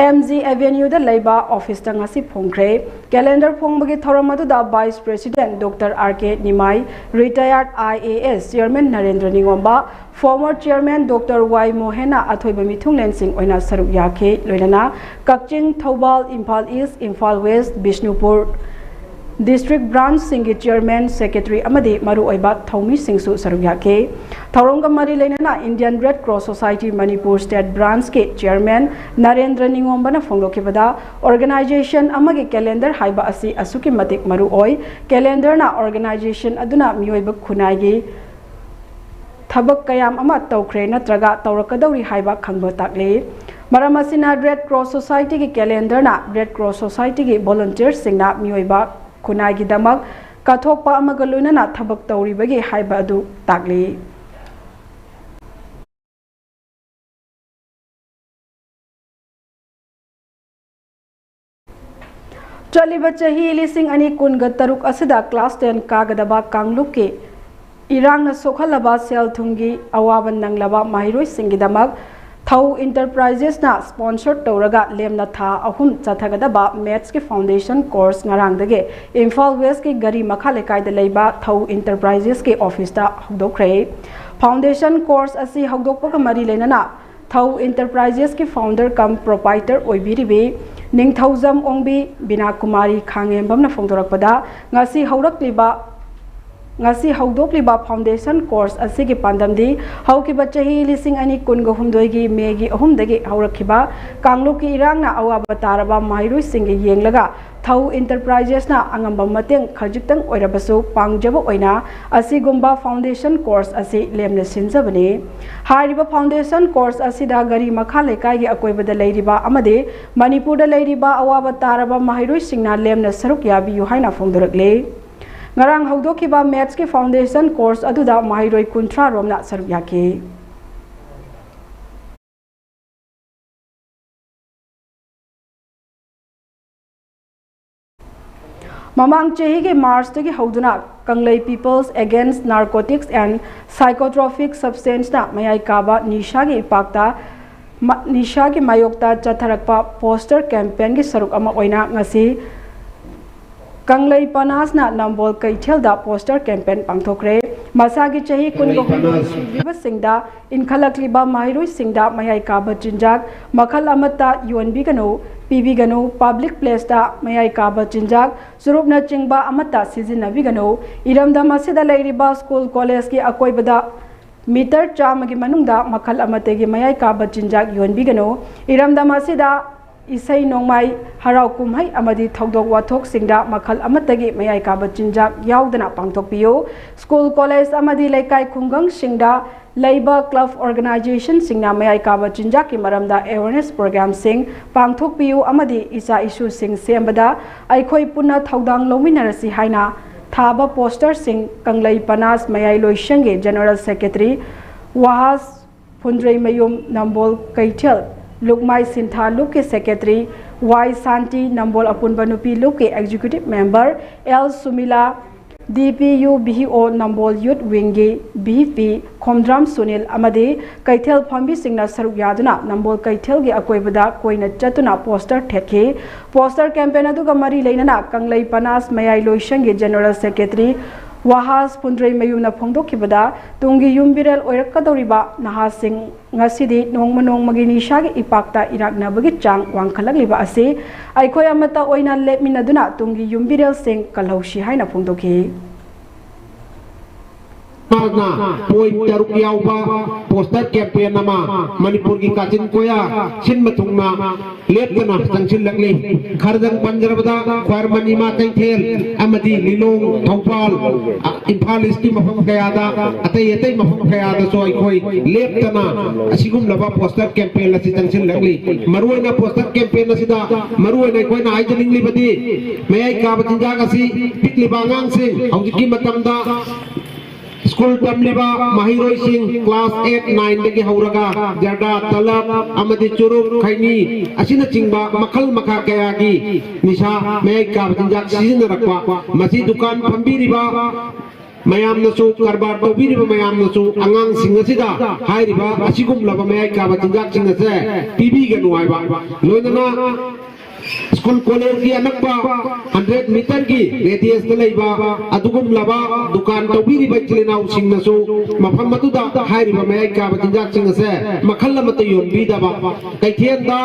ꯑꯦꯝ ꯖꯤ ꯑꯦꯚꯦꯅ꯭ꯌꯨꯗ ꯂꯩꯕ ꯑꯣꯐꯤꯁꯇ ꯉꯁꯤ ꯐꯣꯡꯈ꯭ꯔꯦ꯫ ꯀꯦꯂꯦꯟꯗꯔ ꯐꯣꯡꯕꯒꯤ ꯊꯧꯔꯝ ꯑꯗꯨꯗ Vice President Doctor R K Nimai, Retired I A S Chairman Narendra Ningomba, former Chairman Doctor Y Mohena ꯑꯊꯣꯏꯕ ꯃꯤꯊꯨꯡꯂꯦꯟꯁꯤꯡ ꯑꯣꯏꯅ ꯁꯔꯨꯛ ꯌꯥꯈꯤ꯫ ꯂꯣꯏꯅꯅ ꯀꯛꯆꯤꯡ, Thoubal, Imphal East, Imphal West, Bishnupur District Branchꯁꯤꯡꯒꯤ Chairman, Secretary ꯑꯃꯗꯤ ꯃꯔꯨꯑꯣꯏꯕ ꯊꯧꯃꯤꯁꯤꯡꯁꯨ ꯁꯔꯨꯛ ꯌꯥꯈꯤ꯫ ꯊꯧꯔꯝꯒ ꯃꯔꯤ ꯂꯩꯅꯅ Indian Red Cross Society Manipur State Branchꯀꯤ Chairman Narendra ꯅꯤꯉꯣꯝꯕꯅ ꯐꯣꯡꯗꯣꯛꯈꯤꯕꯗ, organization ꯑꯃꯒꯤ calendar ꯍꯥꯏꯕ ꯑꯁꯤ ꯑꯁꯨꯛꯀꯤ ꯃꯇꯤꯛ ꯃꯔꯨ ꯑꯣꯏ꯫ Calendarꯅ organization ꯑꯗꯨꯅ ꯃꯤꯑꯣꯏꯕ ꯈꯨꯟꯅꯥꯏꯒꯤ ꯊꯕꯛ ꯀꯌꯥꯝ ꯑꯃ ꯇꯧꯈ꯭ꯔꯦ ꯅꯠꯇ꯭ꯔꯒ ꯇꯧꯔꯛꯀꯗꯧꯔꯤ ꯍꯥꯏꯕ ꯈꯪꯕ ꯇꯥꯛꯂꯤ꯫ ꯃꯔꯝ ꯑꯁꯤꯅ Red Cross Societyꯒꯤ calendarꯅ Red Cross Societyꯒꯤ volunteerꯁꯤꯡꯅ ꯃꯤꯑꯣꯏꯕ ꯈꯨꯟꯅꯥꯏꯒꯤꯗꯃꯛ ꯀꯠꯊꯣꯛꯄ ꯑꯃꯒ ꯂꯣꯏꯅꯅ ꯊꯕꯛ ꯇꯧꯔꯤꯕꯒꯤ ꯍꯥꯏꯕ ꯑꯗꯨ ꯇꯥꯛꯂꯤ꯫ ꯆꯠꯂꯤꯕ ꯆꯍꯤ ꯂꯤꯁꯤꯡ ꯑꯅꯤ ꯀꯨꯟꯒ ꯇꯔꯨꯛ ꯑꯁꯤꯗ class ten ꯀꯥꯒꯗꯕ ꯀꯥꯡꯂꯨꯞꯀꯤ ꯏꯔꯥꯡꯅ ꯁꯣꯛꯍꯜꯂꯕ ꯁꯦꯜ ꯊꯨꯝꯒꯤ ꯑꯋꯥꯕ ꯅꯪꯂꯕ ꯃꯍꯩꯔꯣꯏꯁꯤꯡꯒꯤꯗꯃꯛ ꯊꯧ Enterprisesꯅ sponsor ꯇꯧꯔꯒ ꯂꯦꯝꯅ ꯊꯥ ꯑꯍꯨꯝ ꯆꯠꯊꯒꯗꯕ Mathsꯀꯤ foundation course ꯉꯔꯥꯡꯗꯒꯤ ꯏꯝꯐꯥꯜ Westꯀꯤ ꯒꯥꯔꯤ ꯃꯈꯥ ꯂꯩꯀꯥꯏꯗ ꯂꯩꯕ ꯊꯧ Enterprisesꯀꯤ officeꯇ ꯍꯧꯗꯣꯛꯈ꯭ꯔꯦ꯫ Foundation course ꯑꯁꯤ ꯍꯧꯗꯣꯛꯄꯒ ꯃꯔꯤ ꯂꯩꯅꯅ ꯊꯧ Enterprisesꯀꯤ founder cum proprietor ꯑꯣꯏꯕꯤꯔꯤꯕꯤ ꯅꯤꯡꯊꯧꯖꯝ ꯑꯣꯡꯕꯤ ꯕꯤꯅꯥ ꯀꯨꯃꯥꯔꯤ ꯈꯥꯉꯦꯝꯕꯝꯅ ꯐꯣꯡꯗꯣꯔꯛꯄꯗ, ꯉꯁꯤ ꯍꯧꯔꯛꯂꯤꯕ, ꯉꯁꯤ ꯍꯧꯗꯣꯛꯂꯤꯕ foundation course ꯑꯁꯤꯒꯤ ꯄꯥꯟꯗꯝꯗꯤ ꯍꯧꯈꯤꯕ ꯆꯍꯤ ꯂꯤꯁꯤꯡ ꯑꯅꯤ ꯀꯨꯟꯒ ꯍꯨꯝꯗꯣꯏꯒꯤ Mayꯒꯤ ꯑꯍꯨꯝꯗꯒꯤ ꯍꯧꯔꯛꯈꯤꯕ ꯀꯥꯡꯂꯨꯞꯀꯤ ꯏꯔꯥꯡꯅ ꯑꯋꯥꯕ ꯇꯥꯔꯕ ꯃꯍꯩꯔꯣꯏꯁꯤꯡꯒꯤ ꯌꯦꯡꯂꯒ ꯊꯧ Enterprisesꯅ ꯑꯉꯝꯕ ꯃꯇꯦꯡ ꯈꯖꯤꯛꯇꯪ ꯑꯣꯏꯔꯕꯁꯨ ꯄꯥꯡꯖꯕ ꯑꯣꯏꯅ ꯑꯁꯤꯒꯨꯝꯕ foundation course ꯑꯁꯤ ꯂꯦꯝꯅ ꯁꯤꯟꯖꯕꯅꯤ꯫ ꯍꯥꯏꯔꯤꯕ foundation course ꯑꯁꯤꯗ ꯒꯥꯔꯤ ꯃꯈꯥ ꯂꯩꯀꯥꯏꯒꯤ ꯑꯀꯣꯏꯕꯗ ꯂꯩꯔꯤꯕ ꯑꯃꯗꯤ ꯃꯅꯤꯄꯨꯔꯗ ꯂꯩꯔꯤꯕ ꯑꯋꯥꯕ ꯇꯥꯔꯕ ꯃꯍꯩꯔꯣꯏꯁꯤꯡꯅ ꯂꯦꯝꯅ ꯁꯔꯨꯛ ꯌꯥꯕꯤꯌꯨ ꯍꯥꯏꯅ ꯐꯣꯡꯗꯣꯔꯛꯂꯤ꯫ ꯉꯔꯥꯡ ꯍꯧꯗꯣꯛꯈꯤꯕ Mathsꯀꯤ foundation course ꯑꯗꯨꯗ ꯃꯍꯩꯔꯣꯏ ꯀꯨꯟꯊ꯭ꯔꯥ ꯔꯣꯝꯅ ꯁꯔꯨꯛ ꯌꯥꯈꯤ꯫ ꯃꯃꯥꯡ ꯆꯍꯤꯒꯤ Marchꯇꯒꯤ ꯍꯧꯗꯨꯅ ꯀꯪꯂꯩ People's Against Narcotics and Psychotropic Substanceꯅ ꯃꯌꯥꯏ ꯀꯥꯕ ꯅꯤꯁꯥꯒꯤ ꯏꯄꯥꯛꯇ ꯅꯤꯁꯥꯒꯤ ꯃꯥꯌꯣꯛꯇ ꯆꯠꯊꯔꯛꯄ ꯄꯣꯁꯇꯔ ꯀꯦꯝꯄꯦꯟꯒꯤ ꯁꯔꯨꯛ ꯑꯃ ꯑꯣꯏꯅ ꯉꯁꯤ ꯀꯪꯂꯩ ꯄꯅꯥꯁꯅ ꯅꯝꯕꯣꯜ ꯀꯩꯊꯦꯜꯗ ꯄꯣꯁꯇꯔ ꯀꯦꯝꯄꯦꯟ ꯄꯥꯡꯊꯣꯛꯈ꯭ꯔꯦ꯫ ꯃꯁꯥꯒꯤ ꯆꯍꯤ ꯀꯨꯟꯒ ꯍꯨꯝꯗꯣꯏ ꯁꯨꯗ꯭ꯔꯤꯕꯁꯤꯡꯗ ꯏꯟꯈꯠꯂꯛꯂꯤꯕ ꯃꯍꯩꯔꯣꯏꯁꯤꯡꯗ ꯃꯌꯥꯏ ꯀꯥꯕ ꯆꯤꯟꯖꯥꯛ ꯃꯈꯜ ꯑꯃꯠꯇ ꯌꯣꯟꯕꯤꯒꯅꯨ, ꯄꯤꯕꯤꯒꯅꯨ, ꯄꯕ꯭ꯂꯤꯛ ꯄ꯭ꯂꯦꯁꯇ ꯃꯌꯥꯏ ꯀꯥꯕ ꯆꯤꯟꯖꯥꯛ ꯆꯨꯔꯨꯞꯅꯆꯤꯡꯕ ꯑꯃꯠꯇ ꯁꯤꯖꯤꯟꯅꯕꯤꯒꯅꯨ, ꯏꯔꯝꯗꯝ ꯑꯁꯤꯗ ꯂꯩꯔꯤꯕ ꯁ꯭ꯀꯨꯜ ꯀꯣꯂꯦꯖꯀꯤ ꯑꯀꯣꯏꯕꯗ ꯃꯤꯇꯔ ꯆꯥꯝꯃꯒꯤ ꯃꯅꯨꯡꯗ ꯃꯈꯜ ꯑꯃꯠꯇꯒꯤ ꯃꯌꯥꯏ ꯀꯥꯕ ꯆꯤꯟꯖꯥꯛ ꯌꯣꯟꯕꯤꯒꯅꯨ꯫ ꯏꯔꯝꯗꯝ ꯑꯁꯤꯗ ꯏꯁꯩ ꯅꯣꯡꯃꯥꯏ, ꯍꯔꯥꯎ ꯀꯨꯝꯍꯩ ꯑꯃꯗꯤ ꯊꯧꯗꯣꯛ ꯋꯥꯊꯣꯛꯁꯤꯡꯗ ꯃꯈꯜ ꯑꯃꯠꯇꯒꯤ ꯃꯌꯥꯏ ꯀꯥꯕ ꯆꯤꯟꯖꯥꯛ ꯌꯥꯎꯗꯅ ꯄꯥꯡꯊꯣꯛꯄꯤꯌꯨ꯫ ꯁ꯭ꯀꯨꯜ ꯀꯣꯂꯦꯖ ꯑꯃꯗꯤ ꯂꯩꯀꯥꯏ ꯈꯨꯡꯒꯪꯁꯤꯡꯗ ꯂꯩꯕ ꯀ꯭ꯂꯕ ꯑꯣꯔꯒꯅꯥꯏꯖꯦꯁꯟꯁꯤꯡꯅ ꯃꯌꯥꯏ ꯀꯥꯕ ꯆꯤꯟꯖꯥꯛꯀꯤ ꯃꯔꯝꯗ ꯑꯦꯋꯦꯔꯅꯦꯁ ꯄ꯭ꯔꯣꯒ꯭ꯔꯥꯝꯁꯤꯡ ꯄꯥꯡꯊꯣꯛꯄꯤꯌꯨ ꯑꯃꯗꯤ ꯏꯆꯥ ꯏꯁꯨꯁꯤꯡ ꯁꯦꯝꯕꯗ ꯑꯩꯈꯣꯏ ꯄꯨꯟꯅ ꯊꯧꯗꯥꯡ ꯂꯧꯃꯤꯟꯅꯔꯁꯤ ꯍꯥꯏꯅ ꯊꯥꯕ ꯄꯣꯁꯇꯔꯁꯤꯡ ꯀꯪꯂꯩ ꯄꯅꯥꯁ ꯃꯌꯥꯏ ꯂꯣꯏꯁꯪꯒꯤ ꯖꯦꯅꯔꯦꯜ ꯁꯦꯀ꯭ꯔꯦꯇꯔꯤ ꯋꯥꯍꯥꯁ ꯐꯨꯟꯗ꯭ꯔꯩꯃꯌꯨꯝ ꯅꯝꯕꯣꯜ ꯀꯩꯊꯦꯜ ꯂꯨꯞꯃꯥꯏ ꯁꯤꯟꯊꯥ ꯂꯨꯞꯀꯤ ꯁꯦꯀ꯭ꯔꯦꯇꯔꯤ ꯋꯥꯏ ꯁꯥꯟꯇꯤ, ꯅꯝꯕꯣꯜ ꯑꯄꯨꯟꯕ ꯅꯨꯄꯤ ꯂꯨꯞꯀꯤ ꯑꯦꯛꯖꯤꯀ꯭ꯌꯨꯇꯤꯚ ꯃꯦꯝꯕꯔ ꯑꯦꯜ ꯁꯨꯃꯤꯂꯥ, ꯗꯤ ꯄꯤ ꯌꯨ ꯚꯤ ꯑꯣ ꯅꯝꯕꯣꯜ ꯌꯨꯠ ꯋꯤꯡꯒꯤ ꯚꯤ ꯄꯤ ꯈꯣꯝꯗ꯭ꯔꯥꯝ ꯁꯨꯅꯤꯜ ꯑꯃꯗꯤ ꯀꯩꯊꯦꯜ ꯐꯝꯕꯤꯁꯤꯡꯅ ꯁꯔꯨꯛ ꯌꯥꯗꯨꯅ ꯅꯝꯕꯣꯜ ꯀꯩꯊꯦꯜꯒꯤ ꯑꯀꯣꯏꯕꯗ ꯀꯣꯏꯅ ꯆꯠꯇꯨꯅ ꯄꯣꯁꯇꯔ ꯊꯦꯠꯈꯤ꯫ ꯄꯣꯁꯇꯔ ꯀꯦꯝꯄꯦꯟ ꯑꯗꯨꯒ ꯃꯔꯤ ꯂꯩꯅꯅ ꯀꯪꯂꯩ ꯄꯅꯥꯁ ꯃꯌꯥꯏ ꯂꯣꯏꯁꯪꯒꯤ ꯖꯦꯅꯔꯦꯜ ꯁꯦꯀ꯭ꯔꯦꯇꯔꯤ ꯋꯥꯍꯥꯁ ꯐꯨꯟꯗ꯭ꯔꯩꯃꯌꯨꯝꯅ ꯐꯣꯡꯗꯣꯛꯈꯤꯕꯗ ꯇꯨꯡꯒꯤ ꯌꯨꯝꯕꯤꯔꯦꯜ ꯑꯣꯏꯔꯛꯀꯗꯧꯔꯤꯕ ꯅꯍꯥꯁꯤꯡ ꯉꯁꯤꯗꯤ ꯅꯣꯡꯃ ꯅꯣꯡꯃꯒꯤ ꯅꯤꯁꯥꯒꯤ ꯏꯄꯥꯛꯇ ꯏꯔꯥꯛꯅꯕꯒꯤ ꯆꯥꯡ ꯋꯥꯡꯈꯠꯂꯛꯂꯤꯕ ꯑꯁꯤ ꯑꯩꯈꯣꯏ ꯑꯃꯠꯇ ꯑꯣꯏꯅ ꯂꯦꯞꯃꯤꯟꯅꯗꯨꯅ ꯇꯨꯡꯒꯤ ꯌꯨꯝꯕꯤꯔꯦꯜꯁꯤꯡ ꯀꯜꯍꯧꯁꯤ ꯍꯥꯏꯅ ꯐꯣꯡꯗꯣꯛꯈꯤ꯫ ꯃꯍꯥꯛꯅ ꯄꯣꯏꯟꯠ ꯇꯔꯨꯛ ꯌꯥꯎꯕ ꯄꯣꯁꯇꯔ ꯀꯦꯝꯄꯦꯟ ꯑꯃ ꯃꯅꯤꯄꯨꯔꯒꯤ ꯀꯥꯆꯤꯟ ꯀꯣꯌꯥ ꯁꯤꯟꯕ ꯊꯨꯡꯅ ꯂꯦꯞꯇꯅ ꯆꯪꯁꯤꯜꯂꯛꯂꯤ꯫ ꯈꯔꯗꯪ ꯄꯟꯖꯔꯕꯗ ꯈ꯭ꯋꯥꯏꯔꯝꯕꯟ ꯏꯃꯥ ꯀꯩꯊꯦꯜ ꯑꯃꯗꯤ ꯂꯤꯂꯣꯡ, ꯊꯧꯕꯥꯜ, ꯏꯝꯐꯥꯜ ꯏꯁꯀꯤ ꯃꯐꯝ ꯀꯌꯥꯗ, ꯑꯇꯩ ꯑꯇꯩ ꯃꯐꯝ ꯀꯌꯥꯗꯁꯨ ꯑꯩꯈꯣꯏ ꯂꯦꯞꯇꯅ ꯑꯁꯤꯒꯨꯝꯂꯕ ꯄꯣꯁꯇꯔ ꯀꯦꯝꯄꯦꯟ ꯑꯁꯤ ꯆꯪꯁꯤꯜꯂꯛꯂꯤ꯫ ꯃꯔꯨꯑꯣꯏꯅ ꯄꯣꯁꯇꯔ ꯀꯦꯝꯄꯦꯟ ꯑꯁꯤꯗ ꯃꯔꯨꯑꯣꯏꯅ ꯑꯩꯈꯣꯏꯅ ꯍꯥꯏꯖꯅꯤꯡꯂꯤꯕꯗꯤ ꯃꯌꯥꯏ ꯀꯥꯕ ꯆꯤꯟꯖꯥꯛ ꯑꯁꯤ ꯄꯤꯛꯂꯤꯕ ꯑꯉꯥꯡꯁꯤꯡ ꯍꯧꯖꯤꯛꯀꯤ ꯃꯇꯝꯗ ꯁ꯭ꯀꯨꯜ ꯇꯝꯂꯤꯕ ꯃꯍꯩꯔꯣꯏꯁꯤꯡ ꯀ꯭ꯂꯥꯁ ꯑꯩꯠ, ꯅꯥꯏꯟꯗꯒꯤ ꯍꯧꯔꯒ ꯖꯔꯗꯥ, ꯇꯂꯕ ꯑꯃꯗꯤ ꯆꯨꯔꯨꯞ, ꯈꯩꯅꯤ ꯑꯁꯤꯅꯆꯤꯡꯕ ꯃꯈꯜ ꯃꯈꯥ ꯀꯌꯥꯒꯤ ꯅꯤꯁꯥ ꯃꯌꯥꯏ ꯀꯥꯕ ꯆꯤꯟꯖꯥꯛ ꯁꯤꯖꯤꯟꯅꯔꯛꯄ, ꯃꯁꯤ ꯗꯨꯀꯥꯟ ꯐꯝꯕꯤꯔꯤꯕ ꯃꯌꯥꯝꯅꯁꯨ, ꯀꯔꯕꯥꯔ ꯇꯧꯕꯤꯔꯤꯕ ꯃꯌꯥꯝꯅꯁꯨ ꯑꯉꯥꯡꯁꯤꯡ ꯑꯁꯤꯗ ꯍꯥꯏꯔꯤꯕ ꯑꯁꯤꯒꯨꯝꯂꯕ ꯃꯌꯥꯏ ꯀꯥꯕ ꯆꯤꯟꯖꯥꯛꯁꯤꯡ ꯑꯁꯦ ꯄꯤꯕꯤꯒꯅꯨ ꯍꯥꯏꯕ, ꯂꯣꯏꯅꯅ ꯁ꯭ꯀꯨꯜ ꯀꯣꯂꯦꯖꯀꯤ ꯑꯅꯛꯄ ꯍꯟꯗ꯭ꯔꯦꯠ ꯃꯤꯇꯔꯒꯤ ꯔꯦꯗꯤꯌꯁꯇ ꯂꯩꯕ ꯑꯗꯨꯒꯨꯝꯂꯕ ꯗꯨꯀꯥꯟ ꯇꯧꯕꯤꯔꯤꯕ ꯏꯆꯤꯜ ꯏꯅꯥꯎꯁꯤꯡꯅꯁꯨ ꯃꯐꯝ ꯑꯗꯨꯗ ꯍꯥꯏꯔꯤꯕ ꯃꯌꯥꯏ ꯀꯥꯕ ꯆꯤꯟꯖꯥꯛꯁꯤꯡ ꯑꯁꯦ ꯃꯈꯜ ꯑꯃꯠꯇ ꯌꯣꯟꯕꯤꯗꯕ, ꯀꯩꯊꯦꯜꯗ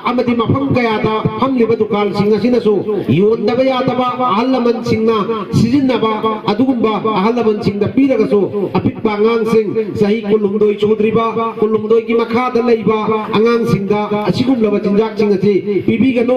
ꯑꯃꯗꯤ ꯃꯐꯝ ꯀꯌꯥꯗ ꯐꯝꯂꯤꯕ ꯗꯨꯀꯥꯟꯁꯤꯡ ꯑꯁꯤꯅꯁꯨ ꯌꯣꯟꯗꯕ ꯌꯥꯗꯕ, ꯑꯍꯜ ꯂꯃꯟꯁꯤꯡꯅ ꯁꯤꯖꯤꯟꯅꯕ ꯑꯗꯨꯒꯨꯝꯕ ꯑꯍꯜ ꯂꯃꯟꯁꯤꯡꯗ ꯄꯤꯔꯒꯁꯨ ꯑꯄꯤꯛꯄ ꯑꯉꯥꯡꯁꯤꯡ, ꯆꯍꯤ ꯀꯨꯟꯍꯨꯝꯗꯣꯏ ꯁꯨꯗ꯭ꯔꯤꯕ, ꯀꯨꯟꯍꯨꯝꯗꯣꯏꯒꯤ ꯃꯈꯥꯗ ꯂꯩꯕ ꯑꯉꯥꯡꯁꯤꯡꯗ ꯑꯁꯤꯒꯨꯝꯂꯕ ꯆꯤꯟꯖꯥꯛꯁꯤꯡ ꯑꯁꯤ ꯄꯤꯕꯤꯒꯅꯨ꯫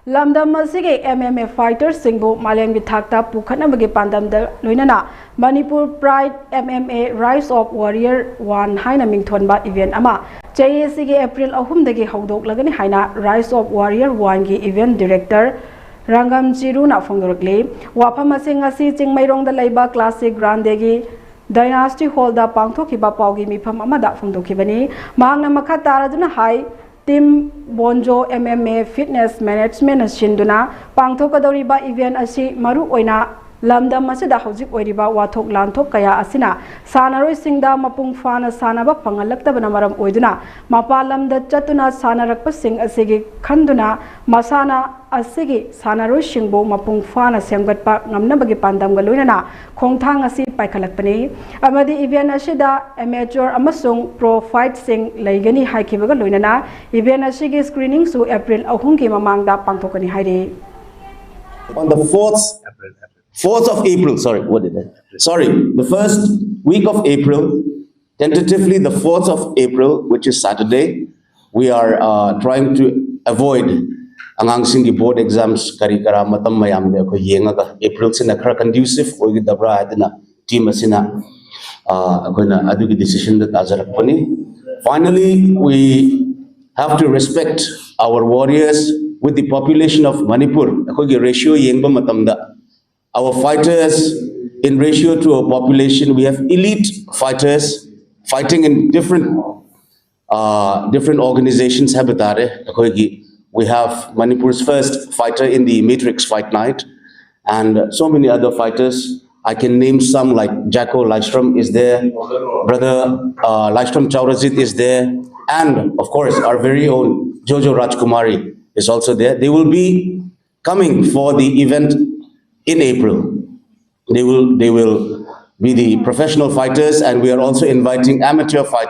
ꯂꯝꯗꯝ ꯑꯁꯤꯒꯤ M M A fighterꯁꯤꯡꯕꯨ ꯃꯥꯂꯦꯝꯒꯤ ꯊꯥꯛꯇ ꯄꯨꯈꯠꯅꯕꯒꯤ ꯄꯥꯟꯗꯝꯗ ꯂꯣꯏꯅꯅ Manipur Pride M M A Rise of Warrior One ꯍꯥꯏꯅ ꯃꯤꯡꯊꯣꯟꯕ event ꯑꯃ JACꯒꯤ April ꯑꯍꯨꯝꯗꯒꯤ ꯍꯧꯗꯣꯛꯂꯒꯅꯤ ꯍꯥꯏꯅ Rise of Warrior Oneꯒꯤ event director ꯔꯪꯒꯝ ꯆꯤꯔꯨꯅ ꯐꯣꯡꯗꯣꯔꯛꯂꯤ꯫ ꯋꯥꯐꯝ ꯑꯁꯤ ꯉꯁꯤ ꯆꯤꯡꯃꯩꯔꯣꯡꯗ ꯂꯩꯕ Classic Grandeꯒꯤ Dynasty Hallꯗ ꯄꯥꯡꯊꯣꯛꯈꯤꯕ ꯄꯥꯎꯒꯤ ꯃꯤꯐꯝ ꯑꯃꯗ ꯐꯣꯡꯗꯣꯛꯈꯤꯕꯅꯤ꯫ ꯃꯍꯥꯛꯅ ꯃꯈꯥ ꯇꯥꯔꯗꯨꯅ ꯍꯥꯏ, Team Bonjo M M A Fitness Managementꯅ ꯁꯤꯟꯗꯨꯅ ꯄꯥꯡꯊꯣꯛꯀꯗꯧꯔꯤꯕ event ꯑꯁꯤ ꯃꯔꯨ ꯑꯣꯏꯅ ꯂꯝꯗꯝ ꯑꯁꯤꯗ ꯍꯧꯖꯤꯛ ꯑꯣꯏꯔꯤꯕ ꯋꯥꯊꯣꯛ ꯂꯥꯟꯊꯣꯛ ꯀꯌꯥ ꯑꯁꯤꯅ ꯁꯥꯟꯅꯔꯣꯏꯁꯤꯡꯗ ꯃꯄꯨꯡ ꯐꯥꯅ ꯁꯥꯟꯅꯕ ꯐꯪꯍꯜꯂꯛꯇꯕꯅ ꯃꯔꯝ ꯑꯣꯏꯗꯨꯅ ꯃꯄꯥꯟ ꯂꯝꯗ ꯆꯠꯇꯨꯅ ꯁꯥꯟꯅꯔꯛꯄꯁꯤꯡ ꯑꯁꯤꯒꯤ ꯈꯟꯗꯨꯅ ꯃꯁꯥꯟꯅ ꯑꯁꯤꯒꯤ ꯁꯥꯟꯅꯔꯣꯏꯁꯤꯡꯕꯨ ꯃꯄꯨꯡ ꯐꯥꯅ ꯁꯦꯝꯒꯠꯄ ꯉꯝꯅꯕꯒꯤ ꯄꯥꯟꯗꯝꯒ ꯂꯣꯏꯅꯅ ꯈꯣꯡꯊꯥꯡ ꯑꯁꯤ ꯄꯥꯏꯈꯠꯂꯛꯄꯅꯤ꯫ ꯑꯃꯗꯤ event ꯑꯁꯤꯗ amateur ꯑꯃꯁꯨꯡ pro fightꯁꯤꯡ ꯂꯩꯒꯅꯤ ꯍꯥꯏꯈꯤꯕꯒ ꯂꯣꯏꯅꯅ event ꯑꯁꯤꯒꯤ screeningꯁꯨ April ꯑꯍꯨꯝꯒꯤ ꯃꯃꯥꯡꯗ ꯄꯥꯡꯊꯣꯛꯀꯅꯤ ꯍꯥꯏꯔꯤ꯫ On the fourth, fourth of April, sorry, what did I? Sorry, the first week of April, tentatively the fourth of April, which is Saturday, we are uh, trying to avoid ꯑꯉꯥꯡꯁꯤꯡꯒꯤ board exams ꯀꯔꯤ ꯀꯔꯥ ꯃꯇꯝ ꯃꯌꯥꯝꯗ ꯑꯩꯈꯣꯏ ꯌꯦꯡꯉꯒ Aprilꯁꯤꯅ ꯈꯔ conducive ꯑꯣꯏꯒꯗꯕ꯭ꯔꯥ ꯍꯥꯏꯗꯅ team ꯑꯁꯤꯅ ꯑꯩꯈꯣꯏꯅ ꯑꯗꯨꯒꯤ decisionꯗ ꯇꯥꯖꯔꯛꯄꯅꯤ꯫ Finally, we have to respect our warriors with the population of Manipur. ꯑꯩꯈꯣꯏꯒꯤ ratio ꯌꯦꯡꯕ ꯃꯇꯝꯗ our fighters in ratio to our population, we have elite fighters fighting in different uh, different organizations ꯍꯥꯏꯕ ꯇꯥꯔꯦ꯫ ꯑꯩꯈꯣꯏꯒꯤ We have Manipur's first fighter in the Matrix Fight Night, and so many other fighters. I can name some like Jacko Lystrom is there, brother uh, Lystrom Chaurajit is there, and of course our very own Jojo Rajkumari is also there. They will be coming for the event in April. They will they will be the professional fighters, and we are also inviting amateur fighters.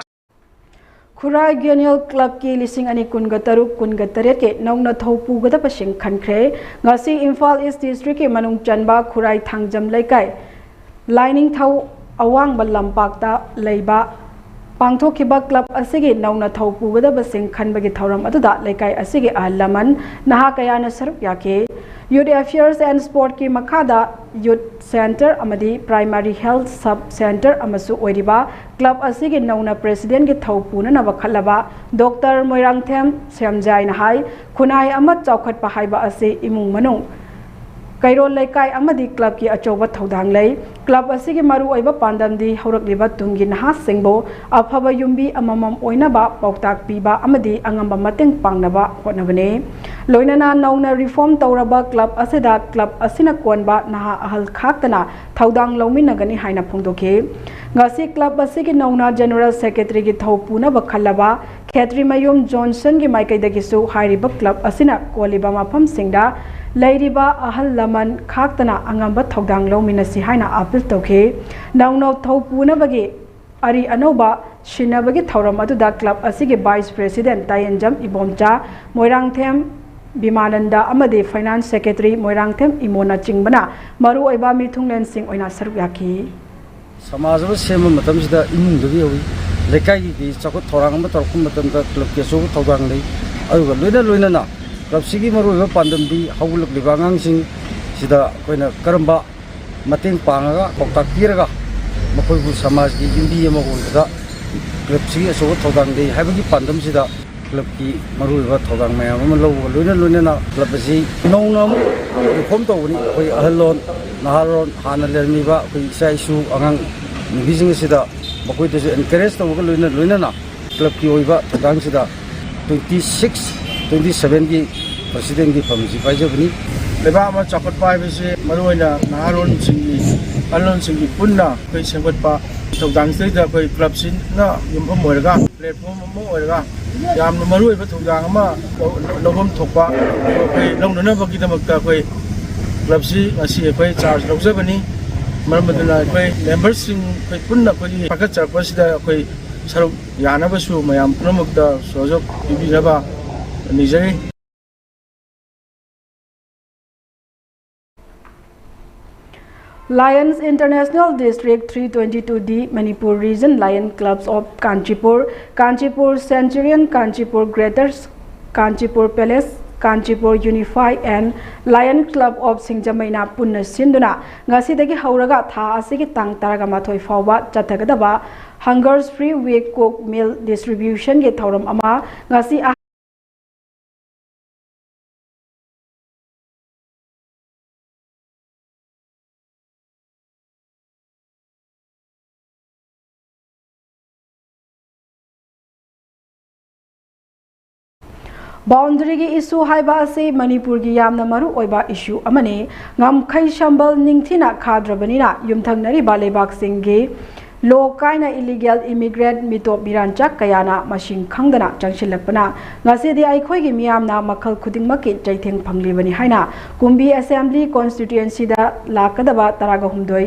ꯈꯨꯔꯥꯏ ꯒ꯭ꯌꯣꯅꯤꯌꯦꯜ ꯀ꯭ꯂꯕꯀꯤ ꯂꯤꯁꯤꯡ ꯑꯅꯤ ꯀꯨꯟꯒ ꯇꯔꯨꯛ ꯀꯨꯟꯒ ꯇꯔꯦꯠꯀꯤ ꯅꯧꯅ ꯊꯧ ꯄꯨꯒꯗꯕꯁꯤꯡ ꯈꯟꯈ꯭ꯔꯦ꯫ ꯉꯁꯤ ꯏꯝꯐꯥꯜ ꯏꯁ ꯗꯤꯁꯇ꯭ꯔꯤꯛꯀꯤ ꯃꯅꯨꯡ ꯆꯟꯕ ꯈꯨꯔꯥꯏ ꯊꯥꯡꯖꯝ ꯂꯩꯀꯥꯏ ꯂꯥꯏꯅꯤꯡꯊꯧ ꯑꯋꯥꯡꯕ ꯂꯝꯄꯥꯛꯇ ꯂꯩꯕ ꯄꯥꯡꯊꯣꯛꯈꯤꯕ ꯀ꯭ꯂꯕ ꯑꯁꯤꯒꯤ ꯅꯧꯅ ꯊꯧ ꯄꯨꯒꯗꯕꯁꯤꯡ ꯈꯟꯕꯒꯤ ꯊꯧꯔꯝ ꯑꯗꯨꯗ ꯂꯩꯀꯥꯏ ꯑꯁꯤꯒꯤ ꯑꯍꯜ ꯂꯃꯟ ꯅꯍꯥ ꯀꯌꯥꯅ ꯁꯔꯨꯛ ꯌꯥꯈꯤ꯫ Youth Affairs and Sportꯀꯤ ꯃꯈꯥꯗ Youth Centre ꯑꯃꯗꯤ Primary Health Sub Centre ꯑꯃꯁꯨ ꯑꯣꯏꯔꯤꯕ ꯀ꯭ꯂꯕ ꯑꯁꯤꯒꯤ ꯅꯧꯅ ꯄ꯭ꯔꯦꯁꯤꯗꯦꯟꯒꯤ ꯊꯧ ꯄꯨꯅꯅꯕ ꯈꯜꯂꯕ ꯗꯣꯛꯇꯔ ꯃꯣꯏꯔꯥꯡꯊꯦꯝ ꯁꯦꯝꯖꯥꯏꯅ ꯍꯥꯏ, ꯈꯨꯟꯅꯥꯏ ꯑꯃ ꯆꯥꯎꯈꯠꯄ ꯍꯥꯏꯕ ꯑꯁꯤ ꯏꯃꯨꯡ ꯃꯅꯨꯡ, ꯀꯩꯔꯣꯜ ꯂꯩꯀꯥꯏ ꯑꯃꯗꯤ ꯀ꯭ꯂꯕꯀꯤ ꯑꯆꯧꯕ ꯊꯧꯗꯥꯡ ꯂꯩ꯫ ꯀ꯭ꯂꯕ ꯑꯁꯤꯒꯤ ꯃꯔꯨꯑꯣꯏꯕ ꯄꯥꯟꯗꯝꯗꯤ ꯍꯧꯔꯛꯂꯤꯕ ꯇꯨꯡꯒꯤ ꯅꯍꯥꯁꯤꯡꯕꯨ ꯑꯐꯕ ꯌꯨꯝꯕꯤ ꯑꯃꯃꯝ ꯑꯣꯏꯅꯕ ꯄꯥꯎꯇꯥꯛ ꯄꯤꯕ ꯑꯃꯗꯤ ꯑꯉꯝꯕ ꯃꯇꯦꯡ ꯄꯥꯡꯅꯕ ꯍꯣꯠꯅꯕꯅꯤ꯫ ꯂꯣꯏꯅꯅ ꯅꯧꯅ ꯔꯤꯐꯣꯔꯝ ꯇꯧꯔꯕ ꯀ꯭ꯂꯕ ꯑꯁꯤꯗ ꯀ꯭ꯂꯕ ꯑꯁꯤꯅ ꯀꯣꯟꯕ ꯅꯍꯥ ꯑꯍꯜ ꯈꯥꯛꯇꯅ ꯊꯧꯗꯥꯡ ꯂꯧꯃꯤꯟꯅꯒꯅꯤ ꯍꯥꯏꯅ ꯐꯣꯡꯗꯣꯛꯈꯤ꯫ ꯉꯁꯤ ꯀ꯭ꯂꯕ ꯑꯁꯤꯒꯤ ꯅꯧꯅ ꯖꯦꯅꯔꯦꯜ ꯁꯦꯀ꯭ꯔꯦꯇꯔꯤꯒꯤ ꯊꯧ ꯄꯨꯅꯕ ꯈꯜꯂꯕ ꯈꯦꯇ꯭ꯔꯤꯃꯌꯨꯝ ꯖꯣꯟꯁꯟꯒꯤ ꯃꯥꯏꯀꯩꯗꯒꯤꯁꯨ ꯍꯥꯏꯔꯤꯕ ꯀ꯭ꯂꯕ ꯑꯁꯤꯅ ꯀꯣꯜꯂꯤꯕ ꯃꯐꯝꯁꯤꯡꯗ ꯂꯩꯔꯤꯕ ꯑꯍꯜ ꯂꯃꯟ ꯈꯥꯛꯇꯅ ꯑꯉꯝꯕ ꯊꯧꯗꯥꯡ ꯂꯧꯃꯤꯟꯅꯁꯤ ꯍꯥꯏꯅ ꯑꯥꯄꯤꯜ ꯇꯧꯈꯤ꯫ ꯅꯧꯅ ꯊꯧ ꯄꯨꯅꯕꯒꯤ ꯑꯔꯤ ꯑꯅꯧꯕ ꯁꯤꯟꯅꯕꯒꯤ ꯊꯧꯔꯝ ꯑꯗꯨꯗ ꯀ꯭ꯂꯕ ꯑꯁꯤꯒꯤ ꯚꯥꯏꯁ ꯄ꯭ꯔꯦꯁꯤꯗꯦꯟꯠ ꯇꯥꯌꯦꯟꯖꯝ ꯏꯕꯣꯝꯆꯥ, ꯃꯣꯏꯔꯥꯡꯊꯦꯝ ꯕꯤꯃꯥꯅꯟꯗ ꯑꯃꯗꯤ ꯐꯥꯏꯅꯥꯟꯁ ꯁꯦꯀ꯭ꯔꯦꯇꯔꯤ ꯃꯣꯏꯔꯥꯡꯊꯦꯝ ꯏꯃꯣꯅꯆꯤꯡꯕꯅ ꯃꯔꯨꯑꯣꯏꯕ ꯃꯤꯊꯨꯡꯂꯦꯟꯁꯤꯡ ꯑꯣꯏꯅ ꯁꯔꯨꯛ ꯌꯥꯈꯤ꯫ ꯁꯃꯥꯖ ꯑꯃ ꯁꯦꯝꯕ ꯃꯇꯝꯁꯤꯗ ꯏꯃꯨꯡꯗꯒꯤ ꯍꯧꯏ꯫ ꯂꯩꯀꯥꯏꯒꯤ ꯆꯥꯎꯈꯠ ꯊꯧꯔꯥꯡ ꯑꯃ ꯇꯧꯔꯛꯄ ꯃꯇꯝꯗ ꯀ꯭ꯂꯕꯀꯤ ꯑꯆꯧꯕ ꯊꯧꯗꯥꯡ ꯂꯩ꯫ ꯑꯗꯨꯒ ꯂꯣꯏꯅ ꯂꯣꯏꯅꯅ ꯀ꯭ꯂꯕꯁꯤꯒꯤ ꯃꯔꯨꯑꯣꯏꯕ ꯄꯥꯟꯗꯝꯗꯤ ꯍꯧꯒꯠꯂꯛꯂꯤꯕ ꯑꯉꯥꯡꯁꯤꯡ ꯁꯤꯗ ꯑꯩꯈꯣꯏꯅ ꯀꯔꯝꯕ ꯃꯇꯦꯡ ꯄꯥꯡꯉꯒ ꯄꯥꯎꯇꯥꯛ ꯄꯤꯔꯒ ꯃꯈꯣꯏꯕꯨ ꯁꯃꯥꯖꯒꯤ ꯌꯨꯝꯕꯤ ꯑꯃ ꯑꯣꯏꯕꯗ ꯀ꯭ꯂꯕꯁꯤꯒꯤ ꯑꯆꯧꯕ ꯊꯧꯗꯥꯡ ꯂꯩ ꯍꯥꯏꯕꯒꯤ ꯄꯥꯟꯗꯝꯁꯤꯗ ꯀ꯭ꯂꯕꯀꯤ ꯃꯔꯨꯑꯣꯏꯕ ꯊꯧꯗꯥꯡ ꯃꯌꯥꯝ ꯑꯃ ꯂꯧꯕꯒ ꯂꯣꯏꯅ ꯂꯣꯏꯅꯅ ꯀ꯭ꯂꯕ ꯑꯁꯤ ꯅꯧꯅ ꯑꯃꯨꯛ ꯔꯤꯐꯣꯔꯝ ꯇꯧꯕꯅꯤ꯫ ꯑꯩꯈꯣꯏ ꯑꯍꯜꯂꯣꯟ ꯅꯍꯥꯔꯣꯟ ꯍꯥꯟꯅ ꯂꯩꯔꯝꯃꯤꯕ ꯑꯩꯈꯣꯏ ꯏꯆꯥ ꯏꯁꯨ ꯑꯉꯥꯡ ꯅꯨꯕꯤꯁꯤꯡ ꯑꯁꯤꯗ ꯃꯈꯣꯏꯗꯁꯨ ꯑꯦꯟꯀꯔꯦꯖ ꯇꯧꯕꯒ ꯂꯣꯏꯅ ꯂꯣꯏꯅꯅ ꯀ꯭ꯂꯕꯀꯤ ꯑꯣꯏꯕ ꯊꯧꯗꯥꯡꯁꯤꯗ twenty six ꯇ꯭ꯋꯦꯟꯇꯤ ꯁꯚꯦꯟꯒꯤ ꯄ꯭ꯔꯁꯤꯗꯦꯟꯒꯤ ꯐꯝꯁꯤ ꯄꯥꯏꯖꯕꯅꯤ꯫ ꯂꯩꯕꯥꯛ ꯑꯃ ꯆꯥꯎꯈꯠꯄ ꯍꯥꯏꯕꯁꯤ ꯃꯔꯨꯑꯣꯏꯅ ꯅꯍꯥꯔꯣꯟꯁꯤꯡꯒꯤ, ꯑꯍꯜꯂꯣꯟꯁꯤꯡꯒꯤ ꯄꯨꯟꯅ ꯑꯩꯈꯣꯏ ꯁꯦꯝꯒꯠꯄ ꯊꯧꯗꯥꯡꯁꯤꯗꯩꯗ ꯑꯩꯈꯣꯏ ꯀ꯭ꯂꯕꯁꯤꯅ ꯌꯨꯝꯐꯝ ꯑꯣꯏꯔꯒ, ꯄ꯭ꯂꯦꯠꯐꯣꯝ ꯑꯃ ꯑꯣꯏꯔꯒ ꯌꯥꯝꯅ ꯃꯔꯨꯑꯣꯏꯕ ꯊꯧꯗꯥꯡ ꯑꯃ ꯂꯧ-, ꯂꯧꯐꯝ ꯊꯣꯛꯄ ꯑꯩꯈꯣꯏ ꯂꯧꯅꯅꯕꯒꯤꯗꯃꯛꯇ ꯑꯩꯈꯣꯏ ꯀ꯭ꯂꯕꯁꯤ ꯉꯁꯤ ꯑꯩꯈꯣꯏ ꯆꯥꯔꯖ ꯂꯧꯖꯕꯅꯤ꯫ ꯃꯔꯝ ꯑꯗꯨꯅ ꯑꯩꯈꯣꯏ ꯃꯦꯝꯕꯔꯁꯤꯡ ꯑꯩꯈꯣꯏ ꯄꯨꯟꯅ ꯑꯩꯈꯣꯏꯒꯤ ꯆꯥꯎꯈꯠꯆꯔꯛꯄꯁꯤꯗ ꯑꯩꯈꯣꯏ ꯁꯔꯨꯛ ꯌꯥꯅꯕꯁꯨ ꯃꯌꯥꯝ ꯄꯨꯝꯅꯃꯛꯇ ꯁꯍꯌꯣꯒ ꯄꯤꯕꯤꯅꯕ ꯅꯤꯖꯔꯤ꯫ Lions International District three twenty-two D Manipur Region Lion Clubs of Kanchipur, Kanchipur Centurion, Kanchipur Greater, Kanchipur Palace, Kanchipur Unify and Lion Club of Singjamena ꯄꯨꯟꯅ ꯁꯤꯟꯗꯨꯅ ꯉꯁꯤꯗꯒꯤ ꯍꯧꯔꯒ ꯊꯥ ꯑꯁꯤꯒꯤ ꯇꯥꯡ ꯇꯔꯥꯃꯥꯊꯣꯏ ꯐꯥꯎꯕ ꯆꯠꯊꯒꯗꯕ Hungers Free Week Cook Meal Distribution ꯒꯤ ꯊꯧꯔꯝ ꯑꯃ ꯉꯁꯤ ꯑꯍ- Boundary ꯒꯤ issue ꯍꯥꯏꯕ ꯑꯁꯤ ꯃꯅꯤꯄꯨꯔꯒꯤ ꯌꯥꯝꯅ ꯃꯔꯨ ꯑꯣꯏꯕ issue ꯑꯃꯅꯤ꯫ ꯉꯝꯈꯩ ꯁꯝꯕꯜ ꯅꯤꯡꯊꯤꯅ ꯈꯥꯗ꯭ꯔꯕꯅꯤꯅ ꯌꯨꯝꯊꯪꯅꯔꯤꯕ ꯂꯩꯕꯥꯛꯁꯤꯡꯒꯤ ꯂꯣ ꯀꯥꯏꯅ illegal immigrant ꯃꯤꯇꯣꯞ ꯃꯤꯔꯥꯟꯆꯥ ꯀꯌꯥꯅ ꯃꯁꯤꯡ ꯈꯪꯗꯅ ꯆꯪꯁꯤꯜꯂꯛꯄꯅ ꯉꯁꯤꯗꯤ ꯑꯩꯈꯣꯏꯒꯤ ꯃꯤꯌꯥꯝꯅ ꯃꯈꯜ ꯈꯨꯗꯤꯡꯃꯛꯀꯤ ꯆꯩꯊꯦꯡ ꯐꯪꯂꯤꯕꯅꯤ ꯍꯥꯏꯅ ꯀꯨꯝꯕꯤ Assembly Constituency ꯗ ꯂꯥꯛꯀꯗꯕ ꯇꯔꯥꯒ ꯍꯨꯝꯗꯣꯏ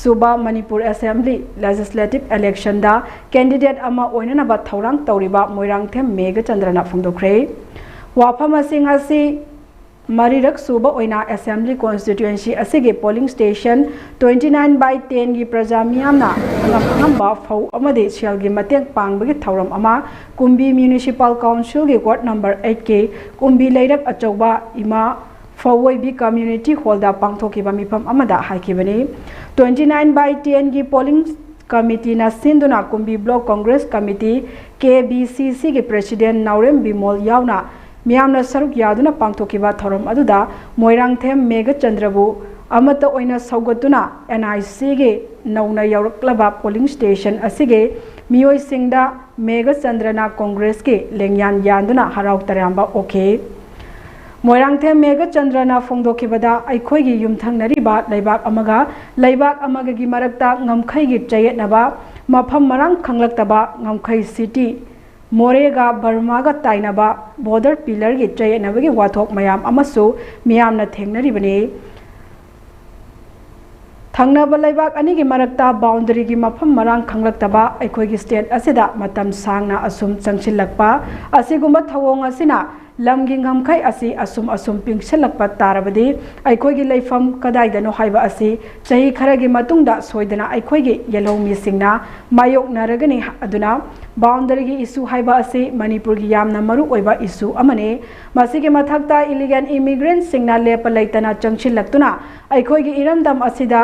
ꯁꯨꯕ ꯃꯅꯤꯄꯨꯔ Assembly Legislative Election ꯗ candidate ꯑꯃ ꯑꯣꯏꯅꯅꯕ ꯊꯧꯔꯥꯡ ꯇꯧꯔꯤꯕ ꯃꯣꯏꯔꯥꯡꯊꯦꯝ ꯃꯦꯘꯆꯟꯗ꯭ꯔꯅ ꯐꯣꯡꯗꯣꯛꯈ꯭ꯔꯦ꯫ ꯋꯥꯐꯝꯁꯤꯡ ꯑꯁꯤ ꯃꯔꯤꯔꯛ ꯁꯨꯕ ꯑꯣꯏꯅ Assembly Constituency ꯑꯁꯤꯒꯤ polling station twenty nine by ten ꯒꯤ ꯄ꯭ꯔꯖꯥ ꯃꯤꯌꯥꯝꯅ ꯑꯉꯝ ꯑꯉꯝꯕ ꯐꯧ ꯑꯃꯗꯤ ꯁꯦꯜꯒꯤ ꯃꯇꯦꯡ ꯄꯥꯡꯕꯒꯤ ꯊꯧꯔꯝ ꯑꯃ ꯀꯨꯝꯕꯤ Municipal Council ꯒꯤ ward number eight ꯀꯤ ꯀꯨꯝꯕꯤ ꯂꯩꯔꯛ ꯑꯆꯧꯕ ꯏꯃꯥ ꯐꯧꯑꯣꯏꯕꯤ Community Hall ꯗ ꯄꯥꯡꯊꯣꯛꯈꯤꯕ ꯃꯤꯐꯝ ꯑꯃꯗ ꯍꯥꯏꯈꯤꯕꯅꯤ꯫ Twenty nine by ten ꯒꯤ polling committee ꯅ ꯁꯤꯟꯗꯨꯅ ꯀꯨꯝꯕꯤ Block Congress Committee, K B C C ꯒꯤ President ꯅꯥꯎꯔꯦꯝ ꯕꯤꯃꯣꯜ ꯌꯥꯎꯅ ꯃꯤꯌꯥꯝꯅ ꯁꯔꯨꯛ ꯌꯥꯗꯨꯅ ꯄꯥꯡꯊꯣꯛꯈꯤꯕ ꯊꯧꯔꯝ ꯑꯗꯨꯗ ꯃꯣꯏꯔꯥꯡꯊꯦꯝ ꯃꯦꯘꯆꯟꯗ꯭ꯔꯕꯨ ꯑꯃꯠꯇ ꯑꯣꯏꯅ ꯁꯧꯒꯠꯇꯨꯅ N I C ꯒꯤ ꯅꯧꯅ ꯌꯥꯎꯔꯛꯂꯕ polling station ꯑꯁꯤꯒꯤ ꯃꯤꯑꯣꯏꯁꯤꯡꯗ ꯃꯦꯘꯆꯟꯗ꯭ꯔꯅ ꯀꯣꯡꯒ꯭ꯔꯦꯁꯀꯤ ꯂꯦꯡꯌꯥꯟ ꯌꯥꯟꯗꯨꯅ ꯍꯔꯥꯎ ꯇꯌꯥꯝꯕ ꯑꯣꯛꯈꯤ꯫ ꯃꯣꯏꯔꯥꯡꯊꯦꯝ ꯃꯦꯘꯆꯟꯗ꯭ꯔꯅ ꯐꯣꯡꯗꯣꯛꯈꯤꯕꯗ, ꯑꯩꯈꯣꯏꯒꯤ ꯌꯨꯝꯊꯪꯅꯔꯤꯕ ꯂꯩꯕꯥꯛ ꯑꯃꯒ ꯂꯩꯕꯥꯛ ꯑꯃꯒꯒꯤ ꯃꯔꯛꯇ ꯉꯝꯈꯩꯒꯤ ꯆꯌꯦꯠꯅꯕ, ꯃꯐꯝ ꯃꯔꯥꯡ ꯈꯪꯂꯛꯇꯕ, ꯉꯝꯈꯩ ꯁꯤꯇꯤ, ꯃꯣꯔꯦꯒ ꯕꯔꯃꯥꯒ ꯇꯥꯏꯅꯕ ꯕꯣꯔꯗꯔ ꯄꯤꯂꯔꯒꯤ ꯆꯌꯦꯠꯅꯕꯒꯤ ꯋꯥꯊꯣꯛ ꯃꯌꯥꯝ ꯑꯃꯁꯨ ꯃꯤꯌꯥꯝꯅ ꯊꯦꯡꯅꯔꯤꯕꯅꯤ꯫ ꯊꯪꯅꯕ ꯂꯩꯕꯥꯛ ꯑꯅꯤꯒꯤ ꯃꯔꯛꯇ ꯕꯥꯎꯟꯗꯔꯤꯒꯤ ꯃꯐꯝ ꯃꯔꯥꯡ ꯈꯪꯂꯛꯇꯕ, ꯑꯩꯈꯣꯏꯒꯤ ꯁ꯭ꯇꯦꯠ ꯑꯁꯤꯗ ꯃꯇꯝ ꯁꯥꯡꯅ ꯑꯁꯨꯝ ꯆꯪꯁꯤꯜꯂꯛꯄ, ꯑꯁꯤꯒꯨꯝꯕ ꯊꯧꯑꯣꯡ ꯑꯁꯤꯅ ꯂꯝꯒꯤ ꯉꯝꯈꯩ ꯑꯁꯤ ꯑꯁꯨꯝ ꯑꯁꯨꯝ ꯄꯤꯛꯁꯤꯜꯂꯛꯄ ꯇꯥꯔꯕꯗꯤ, ꯑꯩꯈꯣꯏꯒꯤ ꯂꯩꯐꯝ ꯀꯗꯥꯏꯗꯅꯣ ꯍꯥꯏꯕ ꯑꯁꯤ ꯆꯍꯤ ꯈꯔꯒꯤ ꯃꯇꯨꯡꯗ ꯁꯣꯏꯗꯅ ꯑꯩꯈꯣꯏꯒꯤ ꯌꯦꯜꯍꯧꯃꯤꯁꯤꯡꯅ ꯃꯥꯌꯣꯛꯅꯔꯒꯅꯤ꯫ ꯑꯗꯨꯅ ꯕꯥꯎꯟꯗꯔꯤꯒꯤ ꯏꯁꯨ ꯍꯥꯏꯕ ꯑꯁꯤ ꯃꯅꯤꯄꯨꯔꯒꯤ ꯌꯥꯝꯅ ꯃꯔꯨ ꯑꯣꯏꯕ ꯏꯁꯨ ꯑꯃꯅꯤ꯫ ꯃꯁꯤꯒꯤ ꯃꯊꯛꯇ ꯏꯂꯤꯒꯦꯜ ꯏꯃꯤꯒ꯭ꯔꯦꯟꯁꯤꯡꯅ ꯂꯦꯞꯄ ꯂꯩꯇꯅ ꯆꯪꯁꯤꯜꯂꯛꯇꯨꯅ ꯑꯩꯈꯣꯏꯒꯤ ꯏꯔꯝꯗꯝ ꯑꯁꯤꯗ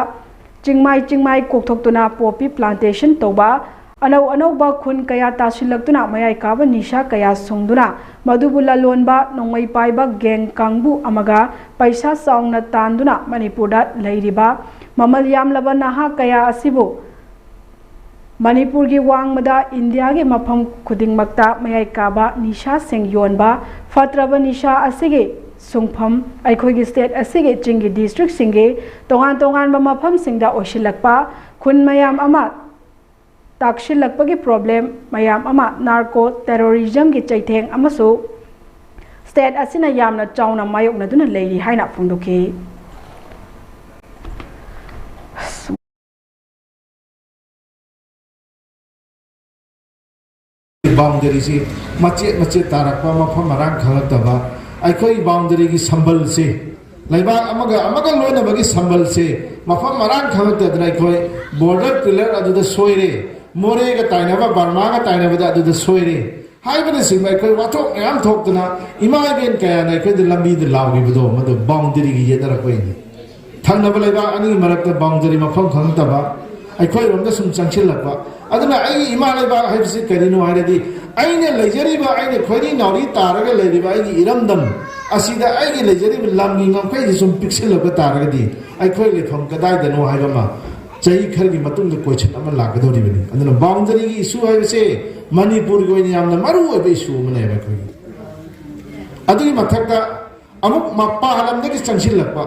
ꯆꯤꯡꯃꯥꯏ ꯆꯤꯡꯃꯥꯏ ꯀꯣꯛꯊꯣꯛꯇꯨꯅ ꯄꯣꯄꯤ ꯄ꯭ꯂꯥꯟꯇꯦꯁꯟ ꯇꯧꯕ, ꯑꯅꯧ ꯑꯅꯧꯕ ꯈꯨꯟ ꯀꯌꯥ ꯇꯥꯁꯤꯜꯂꯛꯇꯨꯅ ꯃꯌꯥꯏ ꯀꯥꯕ ꯅꯤꯁꯥ ꯀꯌꯥ ꯁꯨꯡꯗꯨꯅ ꯃꯗꯨꯕꯨ ꯂꯂꯣꯟꯕ ꯅꯣꯡꯃꯩ ꯄꯥꯏꯕ ꯒꯦꯡ ꯀꯥꯡꯕꯨ ꯑꯃꯒ ꯄꯩꯁꯥ ꯆꯥꯎꯅ ꯇꯥꯟꯗꯨꯅ ꯃꯅꯤꯄꯨꯔꯗ ꯂꯩꯔꯤꯕ ꯃꯃꯜ ꯌꯥꯝꯂꯕ ꯅꯍꯥ ꯀꯌꯥ ꯑꯁꯤꯕꯨ ꯃꯅꯤꯄꯨꯔꯒꯤ ꯋꯥꯡꯃꯗ ꯏꯟꯗꯤꯌꯥꯒꯤ ꯃꯐꯝ ꯈꯨꯗꯤꯡꯃꯛꯇ ꯃꯌꯥꯏ ꯀꯥꯕ ꯅꯤꯁꯥꯁꯤꯡ ꯌꯣꯟꯕ, ꯐꯠꯇ꯭ꯔꯕ ꯅꯤꯁꯥ ꯑꯁꯤꯒꯤ ꯁꯨꯡꯐꯝ ꯑꯩꯈꯣꯏꯒꯤ ꯁ꯭ꯇꯦꯠ ꯑꯁꯤꯒꯤ ꯆꯤꯡꯒꯤ ꯗꯤꯁꯇ꯭ꯔꯤꯛꯁꯤꯡꯒꯤ ꯇꯣꯉꯥꯟ ꯇꯣꯉꯥꯟꯕ ꯃꯐꯝꯁꯤꯡꯗ ꯑꯣꯏꯁꯤꯜꯂꯛꯄ, ꯈꯨꯟ ꯃꯌꯥꯝ ꯑꯃ ꯇꯥꯛꯁꯤꯜꯂꯛꯄꯒꯤ ꯄ꯭ꯔꯣꯕ꯭ꯂꯦꯝ ꯃꯌꯥꯝ ꯑꯃ, ꯅꯥꯔꯀꯣ ꯇꯦꯔꯣꯔꯤꯖꯝꯒꯤ ꯆꯩꯊꯦꯡ ꯑꯃꯁꯨ ꯁ꯭ꯇꯦꯠ ꯑꯁꯤꯅ ꯌꯥꯝꯅ ꯆꯥꯎꯅ ꯃꯥꯌꯣꯛꯅꯗꯨꯅ ꯂꯩꯔꯤ ꯍꯥꯏꯅ ꯐꯣꯡꯗꯣꯛꯈꯤ꯫ ꯕꯥꯎꯟꯗꯔꯤꯁꯤ ꯃꯆꯦꯠ ꯃꯆꯦꯠ ꯇꯥꯔꯛꯄ, ꯃꯐꯝ ꯃꯔꯥꯡ ꯈꯪꯂꯛꯇꯕ, ꯑꯩꯈꯣꯏ ꯕꯥꯎꯟꯗꯔꯤꯒꯤ ꯁꯝꯕꯜꯁꯦ, ꯂꯩꯕꯥꯛ ꯑꯃꯒ ꯑꯃꯒ ꯂꯣꯏꯅꯕꯒꯤ ꯁꯝꯕꯜꯁꯦ ꯃꯐꯝ ꯃꯔꯥꯡ ꯈꯪꯂꯛꯇꯗꯅ ꯑꯩꯈꯣꯏ ꯕꯣꯔꯗꯔ ꯄꯤꯂꯔ ꯑꯗꯨꯗ ꯁꯣꯏꯔꯦ, ꯃꯣꯔꯦꯒ ꯇꯥꯏꯅꯕ, ꯕꯔꯃꯥꯒ ꯇꯥꯏꯅꯕꯗ ꯑꯗꯨꯗ ꯁꯣꯏꯔꯦ ꯍꯥꯏꯕꯅꯆꯤꯡꯕ ꯑꯩꯈꯣꯏ ꯋꯥꯊꯣꯛ ꯃꯌꯥꯝ ꯊꯣꯛꯇꯅ ꯏꯃꯥ ꯏꯕꯦꯟ ꯀꯌꯥꯅ ꯑꯩꯈꯣꯏꯗ ꯂꯝꯕꯤꯗ ꯂꯥꯎꯈꯤꯕꯗꯣ ꯃꯗꯨ ꯕꯥꯎꯟꯗꯔꯤꯒꯤ ꯌꯦꯠꯅꯔꯛꯄꯩꯅꯤ꯫ ꯊꯪꯅꯕ ꯂꯩꯕꯥꯛ ꯑꯅꯤꯒꯤ ꯃꯔꯛꯇ ꯕꯥꯎꯟꯗꯔꯤ ꯃꯐꯝ ꯈꯪꯗꯕ, ꯑꯩꯈꯣꯏꯔꯣꯝꯗ ꯁꯨꯝ ꯆꯪꯁꯤꯜꯂꯛꯄ꯫ ꯑꯗꯨꯅ ꯑꯩꯒꯤ ꯏꯃꯥ ꯂꯩꯕꯥꯛ ꯍꯥꯏꯕꯁꯤ ꯀꯔꯤꯅꯣ ꯍꯥꯏꯔꯗꯤ, ꯑꯩꯅ ꯂꯩꯖꯔꯤꯕ, ꯑꯩꯅ ꯈꯣꯏꯔꯤ ꯅꯥꯎꯔꯤ ꯇꯥꯔꯒ ꯂꯩꯔꯤꯕ ꯑꯩꯒꯤ ꯏꯔꯝꯗꯝ ꯑꯁꯤꯗ ꯑꯩꯒꯤ ꯂꯩꯖꯔꯤꯕ ꯂꯝꯒꯤ ꯉꯝꯈꯩꯁꯤ ꯁꯨꯝ ꯄꯤꯛꯁꯤꯜꯂꯛꯄ ꯇꯥꯔꯒꯗꯤ ꯑꯩꯈꯣꯏ ꯂꯩꯐꯝ ꯀꯗꯥꯏꯗꯅꯣ ꯍꯥꯏꯕ ꯑꯃ ꯆꯍꯤ ꯈꯔꯒꯤ ꯃꯇꯨꯡꯗ ꯀꯣꯏꯁꯟ ꯑꯃ ꯂꯥꯛꯀꯗꯧꯔꯤꯕꯅꯤ꯫ ꯑꯗꯨꯅ ꯕꯥꯎꯟꯗꯔꯤꯒꯤ ꯏꯁꯨ ꯍꯥꯏꯕꯁꯦ ꯃꯅꯤꯄꯨꯔꯒꯤ ꯑꯣꯏꯅ ꯌꯥꯝꯅ ꯃꯔꯨ ꯑꯣꯏꯕ ꯏꯁꯨ ꯑꯃꯅꯦꯕ ꯑꯩꯈꯣꯏꯒꯤ꯫ ꯑꯗꯨꯒꯤ ꯃꯊꯛꯇ ꯑꯃꯨꯛ ꯃꯄꯥꯟ ꯂꯝꯗꯒꯤ ꯆꯪꯁꯤꯜꯂꯛꯄ,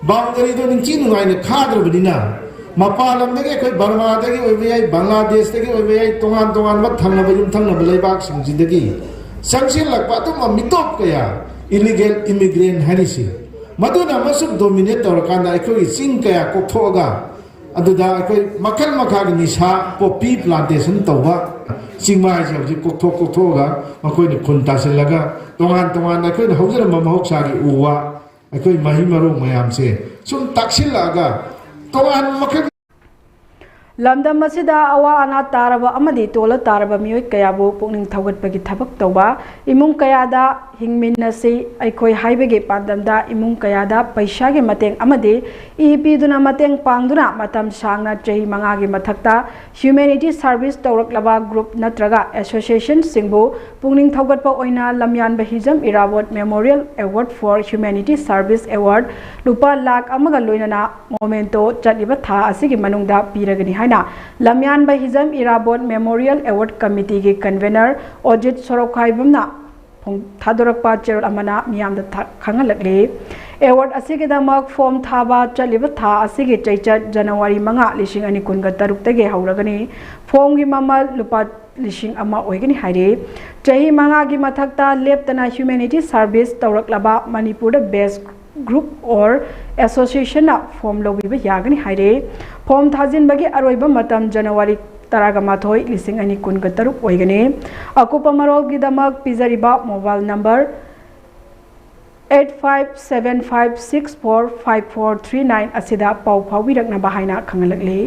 ꯕꯥꯎꯟꯗꯔꯤꯗꯣ ꯅꯤꯡꯊꯤ ꯅꯨꯡꯉꯥꯏꯅ ꯈꯥꯗ꯭ꯔꯕꯅꯤꯅ, ꯃꯄꯥꯟ ꯂꯝꯗꯒꯤ ꯑꯩꯈꯣꯏ ꯕꯔꯃꯥꯗꯒꯤ ꯑꯣꯏꯕ ꯌꯥꯏ, ꯕꯪꯒ꯭ꯂꯥꯗꯦꯁꯇꯒꯤ ꯑꯣꯏꯕ ꯌꯥꯏ, ꯇꯣꯉꯥꯟ ꯇꯣꯉꯥꯟꯕ ꯊꯪꯅꯕ ꯌꯨꯝꯊꯪꯅꯕ ꯂꯩꯕꯥꯛꯁꯤꯡꯁꯤꯗꯒꯤ ꯆꯪꯁꯤꯜꯂꯛꯄ ꯑꯗꯨꯝꯕ ꯃꯤꯇꯣꯞ ꯀꯌꯥ, ꯏꯂꯤꯒꯦꯜ ꯏꯃꯤꯒ꯭ꯔꯦꯟ ꯍꯥꯏꯔꯤꯁꯤ, ꯃꯗꯨꯅ ꯑꯃꯁꯨꯡ ꯗꯣꯃꯤꯅꯦꯠ ꯇꯧꯔꯀꯥꯟꯗ ꯑꯩꯈꯣꯏꯒꯤ ꯆꯤꯡ ꯀꯌꯥ ꯀꯣꯛꯊꯣꯛꯑꯒ, ꯑꯗꯨꯗ ꯑꯩꯈꯣꯏ ꯃꯈꯜ ꯃꯈꯥꯒꯤ ꯅꯤꯁꯥ, ꯄꯣꯄꯤ ꯄ꯭ꯂꯥꯟꯇꯦꯁꯟ ꯇꯧꯕ, ꯆꯤꯡꯃꯥꯏꯁꯦ ꯍꯧꯖꯤꯛ ꯀꯣꯛꯊꯣꯛ ꯀꯣꯛꯊꯣꯛꯑꯒ ꯃꯈꯣꯏꯅ ꯈꯨꯟ ꯇꯥꯁꯤꯜꯂꯒ ꯇꯣꯉꯥꯟ ꯇꯣꯉꯥꯟꯅ ꯑꯩꯈꯣꯏꯅ ꯍꯧꯖꯔꯝꯕ ꯃꯍꯧꯁꯥꯒꯤ ꯎ ꯋꯥ, ꯑꯩꯈꯣꯏ ꯃꯍꯩ ꯃꯔꯣꯡ ꯃꯌꯥꯝꯁꯦ ꯁꯨꯝ ꯇꯥꯛꯁꯤꯜꯂꯛꯑꯒ ꯇꯣꯉꯥꯟꯕ ꯃꯈꯜ ꯂꯝꯗꯝ ꯑꯁꯤꯗ ꯑꯋꯥ ꯑꯅꯥ ꯇꯥꯔꯕ ꯑꯃꯗꯤ ꯇꯣꯜꯂ ꯇꯥꯔꯕ ꯃꯤꯑꯣꯏ ꯀꯌꯥꯕꯨ ꯄꯨꯛꯅꯤꯡ ꯊꯧꯒꯠꯄꯒꯤ ꯊꯕꯛ ꯇꯧꯕ, ꯏꯃꯨꯡ ꯀꯌꯥꯗ ꯍꯤꯡꯃꯤꯟꯅꯁꯤ ꯑꯩꯈꯣꯏ ꯍꯥꯏꯕꯒꯤ ꯄꯥꯟꯗꯝꯗ ꯏꯃꯨꯡ ꯀꯌꯥꯗ ꯄꯩꯁꯥꯒꯤ ꯃꯇꯦꯡ ꯑꯃꯗꯤ ꯏ ꯄꯤꯗꯨꯅ ꯃꯇꯦꯡ ꯄꯥꯡꯗꯨꯅ ꯃꯇꯝ ꯁꯥꯡꯅ ꯆꯍꯤ ꯃꯉꯥꯒꯤ ꯃꯊꯛꯇ ꯍ꯭ꯌꯨꯃꯦꯅꯤꯇꯤ ꯁꯥꯔꯚꯤꯁ ꯇꯧꯔꯛꯂꯕ ꯒ꯭ꯔꯨꯞ ꯅꯠꯇ꯭ꯔꯒ ꯑꯦꯁꯣꯁꯤꯌꯦꯁꯟꯁꯤꯡꯕꯨ ꯄꯨꯛꯅꯤꯡ ꯊꯧꯒꯠꯄ ꯑꯣꯏꯅ ꯂꯝꯌꯥꯟꯕ Hijam Irabot Memorial Award for Humanity Service Award ꯂꯨꯄꯥ ꯂꯥꯈ ꯑꯃꯒ ꯂꯣꯏꯅꯅ ꯃꯣꯃꯦꯟꯇꯣ ꯆꯠꯂꯤꯕ ꯊꯥ ꯑꯁꯤꯒꯤ ꯃꯅꯨꯡꯗ ꯄꯤꯔꯒꯅꯤ ꯍꯥꯏꯅ ꯂꯝꯌꯥꯟꯕ Hijam Irabot Memorial Award Committeeꯒꯤ convenor ꯑꯣꯖꯤꯠ ꯁꯣꯔꯣꯛꯈꯥꯏꯕꯝꯅ ꯐꯣꯡ-, ꯊꯥꯗꯣꯔꯛꯄ ꯆꯦꯔꯣꯜ ꯑꯃꯅ ꯃꯤꯌꯥꯝꯗ ꯊ-, ꯈꯪꯍꯜꯂꯛꯂꯤ꯫ ꯑꯦꯋꯥꯔꯗ ꯑꯁꯤꯒꯤꯗꯃꯛ ꯐꯣꯝ ꯊꯥꯕ ꯆꯠꯂꯤꯕ ꯊꯥ ꯑꯁꯤꯒꯤ ꯆꯩꯆꯠ ꯖꯅꯋꯥꯔꯤ ꯃꯉꯥ, ꯂꯤꯁꯤꯡ ꯑꯅꯤ ꯀꯨꯟꯒ ꯇꯔꯨꯛꯇꯒꯤ ꯍꯧꯔꯒꯅꯤ꯫ ꯐꯣꯝꯒꯤ ꯃꯃꯜ ꯂꯨꯄꯥ ꯂꯤꯁꯤꯡ ꯑꯃ ꯑꯣꯏꯒꯅꯤ ꯍꯥꯏꯔꯤ꯫ ꯆꯍꯤ ꯃꯉꯥꯒꯤ ꯃꯊꯛꯇ ꯂꯦꯞꯇꯅ ꯍ꯭ꯌꯨꯃꯦꯅꯤꯇꯤ ꯁꯥꯔꯚꯤꯁ ꯇꯧꯔꯛꯂꯕ ꯃꯅꯤꯄꯨꯔꯗ ꯕꯦꯁ ꯒ꯭ꯔꯨꯞ ꯑꯣꯔ ꯑꯦꯁꯣꯁꯤꯌꯦꯁꯟꯅ ꯐꯣꯝ ꯂꯧꯕꯤꯕ ꯌꯥꯒꯅꯤ ꯍꯥꯏꯔꯤ꯫ ꯐꯣꯝ ꯊꯥꯖꯤꯟꯕꯒꯤ ꯑꯔꯣꯏꯕ ꯃꯇꯝ ꯖꯅꯋꯥꯔꯤ ꯇꯔꯥꯃꯥꯊꯣꯏ, ꯂꯤꯁꯤꯡ ꯑꯅꯤ ꯀꯨꯟꯒ ꯇꯔꯨꯛ ꯑꯣꯏꯒꯅꯤ꯫ ꯑꯀꯨꯞꯄ ꯃꯔꯣꯜꯒꯤꯗꯃꯛ ꯄꯤꯖꯔꯤꯕ mobile number eight five seven five six four five four three nine ꯑꯁꯤꯗ ꯄꯥꯎ ꯐꯥꯎꯕꯤꯔꯛꯅꯕ ꯍꯥꯏꯅ ꯈꯪꯍꯜꯂꯛꯂꯤ꯫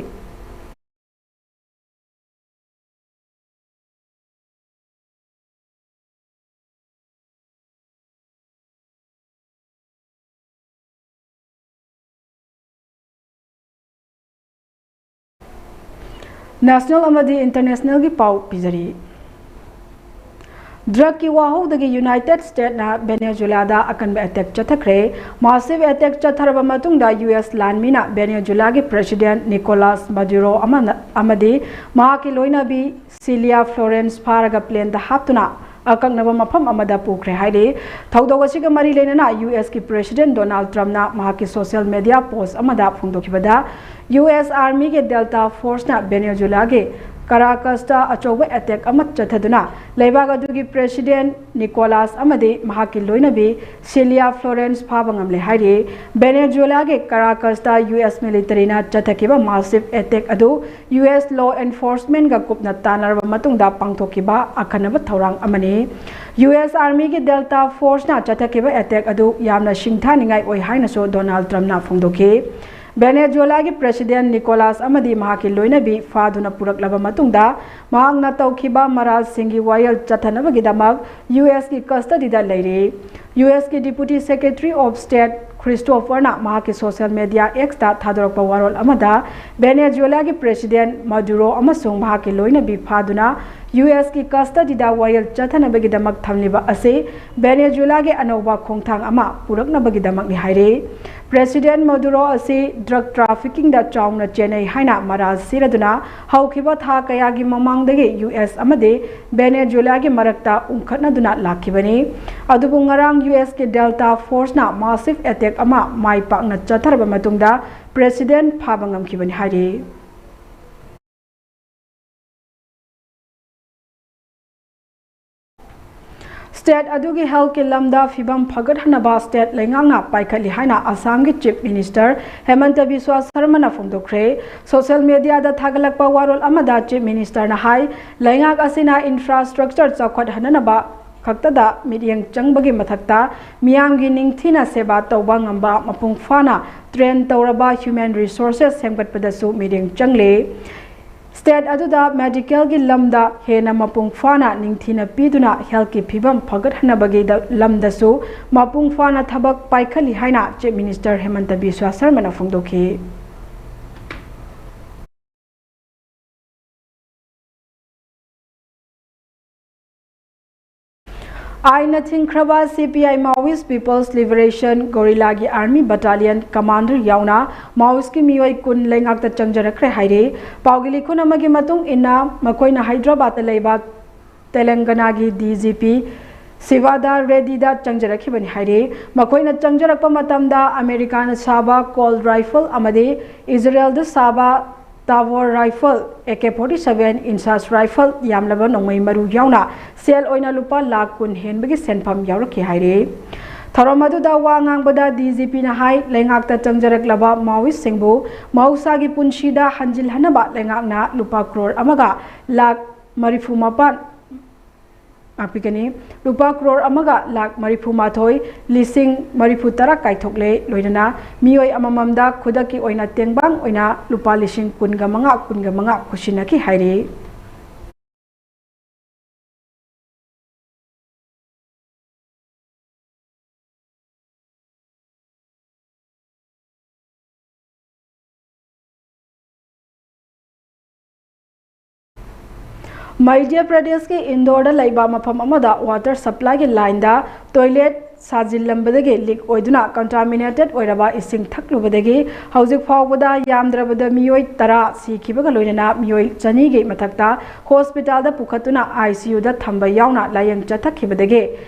ꯅꯦꯁꯅꯦꯜ ꯑꯃꯗꯤ ꯏꯟꯇꯔꯅꯦꯁꯅꯦꯜꯒꯤ ꯄꯥꯎ ꯄꯤꯖꯔꯤ꯫ ꯗ꯭ꯔꯒꯀꯤ ꯋꯥꯍꯧꯗꯒꯤ ꯌꯨꯅꯥꯏꯇꯦꯗ ꯁ꯭ꯇꯦꯠꯅ ꯚꯦꯅꯦꯖꯨꯂꯥꯗ ꯑꯀꯟꯕ ꯑꯦꯇꯦꯛ ꯆꯠꯊꯈ꯭ꯔꯦ꯫ ꯃꯥꯁꯤꯚ ꯑꯦꯇꯦꯛ ꯆꯠꯊꯔꯕ ꯃꯇꯨꯡꯗ ꯌꯨ ꯑꯦꯁ ꯂꯥꯟꯃꯤꯅ ꯚꯦꯅꯦꯖꯨꯂꯥꯒꯤ ꯄ꯭ꯔꯦꯁꯤꯗꯦꯟꯠ ꯅꯤꯀꯣꯂꯥꯁ ꯃꯗꯨꯔꯣ ꯑꯃꯅ, ꯑꯃꯗꯤ ꯃꯍꯥꯛꯀꯤ ꯂꯣꯏꯅꯕꯤ ꯁꯤꯂꯤꯌꯥ ꯐ꯭ꯂꯣꯔꯦꯟꯁ ꯐꯥꯔꯒ ꯄ꯭ꯂꯦꯟꯗ ꯍꯥꯞꯇꯨꯅ ꯑꯀꯛꯅꯕ ꯃꯐꯝ ꯑꯃꯗ ꯄꯨꯈ꯭ꯔꯦ ꯍꯥꯏꯔꯤ꯫ ꯊꯧꯗꯣꯛ ꯑꯁꯤꯒ ꯃꯔꯤ ꯂꯩꯅꯅ ꯌꯨ ꯑꯦꯁꯀꯤ ꯄ꯭ꯔꯦꯁꯤꯗꯦꯟꯠ ꯗꯣꯅꯥꯜꯗ ꯇ꯭ꯔꯝꯞꯅ ꯃꯍꯥꯛꯀꯤ ꯁꯣꯁꯤꯌꯦꯜ ꯃꯤꯗꯤꯌꯥ ꯄꯣꯁ꯭ꯠ ꯑꯃꯗ ꯐꯣꯡꯗꯣꯛꯈꯤꯕꯗ, ꯌꯨ ꯑꯦꯁ ꯑꯥꯔꯃꯤꯒꯤ ꯗꯦꯜꯇꯥ ꯐꯣꯔꯁꯅ ꯚꯦꯅꯦꯖꯨꯂꯥꯒꯤ ꯀꯔꯥꯀꯁꯇ ꯑꯆꯧꯕ ꯑꯦꯇꯦꯛ ꯑꯃ ꯆꯠꯊꯗꯨꯅ ꯂꯩꯕꯥꯛ ꯑꯗꯨꯒꯤ ꯄ꯭ꯔꯦꯁꯤꯗꯦꯟꯠ ꯅꯤꯀꯣꯂꯥꯁ ꯑꯃꯗꯤ ꯃꯍꯥꯛꯀꯤ ꯂꯣꯏꯅꯕꯤ ꯁꯤꯂꯤꯌꯥ ꯐ꯭ꯂꯣꯔꯦꯟꯁ ꯐꯥꯕ ꯉꯝꯂꯦ ꯍꯥꯏꯔꯤ꯫ ꯚꯦꯅꯦꯖꯨꯂꯥꯒꯤ ꯀꯔꯥꯀꯁꯇ ꯌꯨ ꯑꯦꯁ ꯃꯤꯂꯤꯇꯔꯤꯅ ꯆꯠꯊꯈꯤꯕ ꯃꯥꯁꯤꯚ ꯑꯦꯇꯦꯛ ꯑꯗꯨ ꯌꯨ ꯑꯦꯁ ꯂꯣ ꯑꯦꯟꯐꯣꯔꯁꯃꯦꯟꯠꯒ ꯀꯨꯞꯅ ꯇꯥꯟꯅꯔꯕ ꯃꯇꯨꯡꯗ ꯄꯥꯡꯊꯣꯛꯈꯤꯕ ꯑꯈꯟꯅꯕ ꯊꯧꯔꯥꯡ ꯑꯃꯅꯤ꯫ ꯌꯨ ꯑꯦꯁ ꯑꯥꯔꯃꯤꯒꯤ ꯗꯦꯜꯇꯥ ꯐꯣꯔꯁꯅ ꯆꯠꯊꯈꯤꯕ ꯑꯦꯇꯦꯛ ꯑꯗꯨ ꯌꯥꯝꯅ ꯁꯤꯡꯊꯥꯅꯤꯡꯉꯥꯏ ꯑꯣꯏ ꯍꯥꯏꯅꯁꯨ ꯗꯣꯅꯥꯜꯗ ꯇ꯭ꯔꯝꯞꯅ ꯐꯣꯡꯗꯣꯛꯈꯤ꯫ ꯚꯦꯅꯦꯖꯨꯂꯥꯒꯤ ꯄ꯭ꯔꯦꯁꯤꯗꯦꯟꯠ ꯅꯤꯀꯣꯂꯥꯁ ꯑꯃꯗꯤ ꯃꯍꯥꯛꯀꯤ ꯂꯣꯏꯅꯕꯤ ꯐꯥꯗꯨꯅ ꯄꯨꯔꯛꯂꯕ ꯃꯇꯨꯡꯗ, ꯃꯍꯥꯛꯅ ꯇꯧꯈꯤꯕ ꯃꯔꯥꯜꯁꯤꯡꯒꯤ ꯋꯥꯌꯦꯜ ꯆꯠꯊꯅꯕꯒꯤꯗꯃꯛ ꯌꯨ ꯑꯦꯁꯀꯤ ꯀꯁꯇꯗꯤꯗ ꯂꯩꯔꯤ꯫ ꯌꯨ ꯑꯦꯁꯀꯤ Deputy Secretary of State ꯈ꯭ꯔꯤꯁꯇꯣꯐꯔꯅ ꯃꯍꯥꯛꯀꯤ ꯁꯣꯁꯤꯌꯦꯜ ꯃꯤꯗꯤꯌꯥ X ꯇ ꯊꯥꯗꯣꯔꯛꯄ ꯋꯥꯔꯣꯜ ꯑꯃꯗ, ꯚꯦꯅꯦꯖꯨꯂꯥꯒꯤ ꯄ꯭ꯔꯦꯁꯤꯗꯦꯟꯠ ꯃꯗꯨꯔꯣ ꯑꯃꯁꯨꯡ ꯃꯍꯥꯛꯀꯤ ꯂꯣꯏꯅꯕꯤ ꯐꯥꯗꯨꯅ ꯌꯨ ꯑꯦꯁꯀꯤ ꯀꯁꯇꯗꯤꯗ ꯋꯥꯌꯦꯜ ꯆꯠꯊꯅꯕꯒꯤꯗꯃꯛ ꯊꯝꯂꯤꯕ ꯑꯁꯤ ꯚꯦꯅꯦꯖꯨꯂꯥꯒꯤ ꯑꯅꯧꯕ ꯈꯣꯡꯊꯥꯡ ꯑꯃ ꯄꯨꯔꯛꯅꯕꯒꯤꯗꯃꯛꯅꯤ ꯍꯥꯏꯔꯤ꯫ ꯄ꯭ꯔꯦꯁꯤꯗꯦꯟꯠ ꯃꯗꯨꯔꯣ ꯑꯁꯤ ꯗ꯭ꯔꯒ ꯇ꯭ꯔꯥꯐꯤꯀꯤꯡꯗ ꯆꯥꯎꯅ ꯆꯦꯟꯅꯩ ꯍꯥꯏꯅ ꯃꯔꯥꯜ ꯁꯤꯔꯗꯨꯅ ꯍꯧꯈꯤꯕ ꯊꯥ ꯀꯌꯥꯒꯤ ꯃꯃꯥꯡꯗꯒꯤ ꯌꯨ ꯑꯦꯁ ꯑꯃꯗꯤ ꯚꯦꯅꯦꯖꯨꯂꯥꯒꯤ ꯃꯔꯛꯇ ꯎꯪꯈꯠꯅꯗꯨꯅ ꯂꯥꯛꯈꯤꯕꯅꯤ꯫ ꯑꯗꯨꯕꯨ ꯉꯔꯥꯡ ꯌꯨ ꯑꯦꯁꯀꯤ ꯗꯦꯜꯇꯥ ꯐꯣꯔꯁꯅ ꯃꯥꯁꯤꯚ ꯑꯦꯇꯦꯛ ꯑꯃ ꯃꯥꯏ ꯄꯥꯛꯅ ꯆꯠꯊꯔꯕ ꯃꯇꯨꯡꯗ ꯄ꯭ꯔꯦꯁꯤꯗꯦꯟꯠ ꯐꯥꯕ ꯉꯝꯈꯤꯕꯅꯤ ꯍꯥꯏꯔꯤ꯫ ꯁ꯭ꯇꯦꯠ ꯑꯗꯨꯒꯤ ꯍꯦꯜꯊꯀꯤ ꯂꯝꯗ ꯐꯤꯚꯝ ꯐꯒꯠꯍꯟꯅꯕ ꯁ꯭ꯇꯦꯠ ꯂꯩꯉꯥꯛꯅ ꯄꯥꯏꯈꯠꯂꯤ ꯍꯥꯏꯅ ꯑꯁꯥꯝꯒꯤ ꯆꯤꯐ ꯃꯤꯅꯤꯁꯇꯔ ꯍꯦꯃꯟꯇ ꯕꯤꯁ꯭ꯋꯥ ꯁꯔꯃꯅ ꯐꯣꯡꯗꯣꯛꯈ꯭ꯔꯦ꯫ ꯁꯣꯁꯤꯌꯦꯜ ꯃꯤꯗꯤꯌꯥꯗ ꯊꯥꯒꯠꯂꯛꯄ ꯋꯥꯔꯣꯜ ꯑꯃꯗ ꯆꯤꯐ ꯃꯤꯅꯤꯁꯇꯔꯅ ꯍꯥꯏ, ꯂꯩꯉꯥꯛ ꯑꯁꯤꯅ ꯏꯟꯐ꯭ꯔꯥꯁ꯭ꯇ꯭ꯔꯛꯆꯔ ꯆꯥꯎꯈꯠꯍꯟꯅꯅꯕ ꯈꯛꯇꯗ ꯃꯤꯠꯌꯦꯡ ꯆꯪꯕꯒꯤ ꯃꯊꯛꯇ, ꯃꯤꯌꯥꯝꯒꯤ ꯅꯤꯡꯊꯤꯅ ꯁꯦꯕꯥ ꯇꯧꯕ ꯉꯝꯕ ꯃꯄꯨꯡ ꯐꯥꯅ ꯇ꯭ꯔꯦꯟ ꯇꯧꯔꯕ ꯍ꯭ꯌꯨꯃꯦꯟ ꯔꯤꯁꯣꯔꯁꯦꯁ ꯁꯦꯝꯒꯠꯄꯗꯁꯨ ꯃꯤꯠꯌꯦꯡ ꯆꯪꯂꯤ꯫ ꯁ꯭ꯇꯦꯠ ꯑꯗꯨꯗ ꯃꯦꯗꯤꯀꯦꯜꯒꯤ ꯂꯝꯗ ꯍꯦꯟꯅ ꯃꯄꯨꯡ ꯐꯥꯅ ꯅꯤꯡꯊꯤꯅ ꯄꯤꯗꯨꯅ ꯍꯦꯜꯊꯀꯤ ꯐꯤꯚꯝ ꯐꯒꯠꯍꯟꯅꯕꯒꯤ ꯂꯝꯗꯁꯨ ꯃꯄꯨꯡ ꯐꯥꯅ ꯊꯕꯛ ꯄꯥꯏꯈꯠꯂꯤ ꯍꯥꯏꯅ ꯆꯤꯐ ꯃꯤꯅꯤꯁꯇꯔ ꯍꯦꯃꯟꯇ ꯕꯤꯁ꯭ꯋꯥ ꯁꯔꯃꯅ ꯐꯣꯡꯗꯣꯛꯈꯤ꯫ ꯑꯥꯏꯟꯅ ꯊꯤꯡꯈ꯭ꯔꯕ C P I Maoist People's Liberation Guerrilla ꯒꯤ Army Battalion Commander ꯌꯥꯎꯅ Maoist ꯀꯤ ꯃꯤꯑꯣꯏ ꯀꯨꯟ ꯂꯩꯉꯥꯛꯇ ꯆꯪꯖꯔꯛꯈ꯭ꯔꯦ ꯍꯥꯏꯔꯤ꯫ ꯄꯥꯎꯒꯤ ꯂꯤꯈꯨꯟ ꯑꯃꯒꯤ ꯃꯇꯨꯡ ꯏꯟꯅ, ꯃꯈꯣꯏꯅ ꯍꯥꯏꯗ꯭ꯔꯕꯥꯗꯇ ꯂꯩꯕ ꯇꯦꯂꯪꯒꯅꯥꯒꯤ D G P ꯁꯤꯕꯥꯗꯥ ꯔꯦꯗꯤꯗ ꯆꯪꯖꯔꯛꯈꯤꯕꯅꯤ ꯍꯥꯏꯔꯤ꯫ ꯃꯈꯣꯏꯅ ꯆꯪꯖꯔꯛꯄ ꯃꯇꯝꯗ ꯑꯃꯦꯔꯤꯀꯥꯅ ꯁꯥꯕ Colt rifle ꯑꯃꯗꯤ ꯏꯖꯔꯦꯜꯗ ꯁꯥꯕ Tavor rifle, A K forty-seven, INSAS rifle ꯌꯥꯝꯂꯕ ꯅꯣꯡꯃꯩ ꯃꯔꯨ ꯌꯥꯎꯅ ꯁꯦꯜ ꯑꯣꯏꯅ ꯂꯨꯄꯥ ꯂꯥꯈ ꯀꯨꯟ ꯍꯦꯟꯕꯒꯤ ꯁꯦꯟꯐꯝ ꯌꯥꯎꯔꯛꯈꯤ ꯍꯥꯏꯔꯤ꯫ ꯊꯧꯔꯝ ꯑꯗꯨꯗ ꯋꯥ ꯉꯥꯡꯕꯗ D G P ꯅ ꯍꯥꯏ, ꯂꯩꯉꯥꯛꯇ ꯆꯪꯖꯔꯛꯂꯕ Maoist ꯁꯤꯡꯕꯨ ꯃꯍꯧꯁꯥꯒꯤ ꯄꯨꯟꯁꯤꯗ ꯍꯟꯖꯤꯜꯍꯟꯅꯕ ꯂꯩꯉꯥꯛꯅ ꯂꯨꯄꯥ ꯀ꯭ꯔꯣꯔ ꯑꯃꯒ ꯂꯥꯈ ꯃꯔꯤꯐꯨ ꯃꯥꯄꯟ, ꯉꯥꯛꯄꯤꯒꯅꯤ, ꯂꯨꯄꯥ ꯀ꯭ꯔꯣꯔ ꯑꯃꯒ ꯂꯥꯈ ꯃꯔꯤꯐꯨ ꯃꯥꯊꯣꯏ ꯂꯤꯁꯤꯡ ꯃꯔꯤꯐꯨ ꯇꯔꯥ ꯀꯥꯏꯊꯣꯛꯂꯦ, ꯂꯣꯏꯅꯅ ꯃꯤꯑꯣꯏ ꯑꯃꯃꯝꯗ ꯈꯨꯗꯛꯀꯤ ꯑꯣꯏꯅ ꯇꯦꯡꯕꯥꯡ ꯑꯣꯏꯅ ꯂꯨꯄꯥ ꯂꯤꯁꯤꯡ ꯀꯨꯟꯒ ꯃꯉꯥ, ꯀꯨꯟꯒ ꯃꯉꯥ ꯈꯨꯠꯁꯤꯟꯅꯈꯤ ꯍꯥꯏꯔꯤ꯫ ꯃꯙ꯭ꯌ ꯄ꯭ꯔꯗꯦꯁꯀꯤ ꯏꯟꯗꯣꯔꯗ ꯂꯩꯕ ꯃꯐꯝ ꯑꯃꯗ water supplyꯒꯤ lineꯗ toilet ꯁꯥꯖꯤꯜꯂꯝꯕꯗꯒꯤ leak ꯑꯣꯏꯗꯨꯅ contaminated ꯑꯣꯏꯔꯕ ꯏꯁꯤꯡ ꯊꯛꯂꯨꯕꯗꯒꯤ ꯍꯧꯖꯤꯛ ꯐꯥꯎꯕꯗ ꯌꯥꯝꯗ꯭ꯔꯕꯗ ꯃꯤꯑꯣꯏ ꯇꯔꯥ ꯁꯤꯈꯤꯕꯒ ꯂꯣꯏꯅꯅ ꯃꯤꯑꯣꯏ ꯆꯅꯤꯒꯤ ꯃꯊꯛꯇ hospitalꯗ ꯄꯨꯈꯠꯇꯨꯅ ICUꯗ ꯊꯝꯕ ꯌꯥꯎꯅ ꯂꯥꯌꯦꯡ ꯆꯠꯊꯈꯤꯕꯗꯒꯤ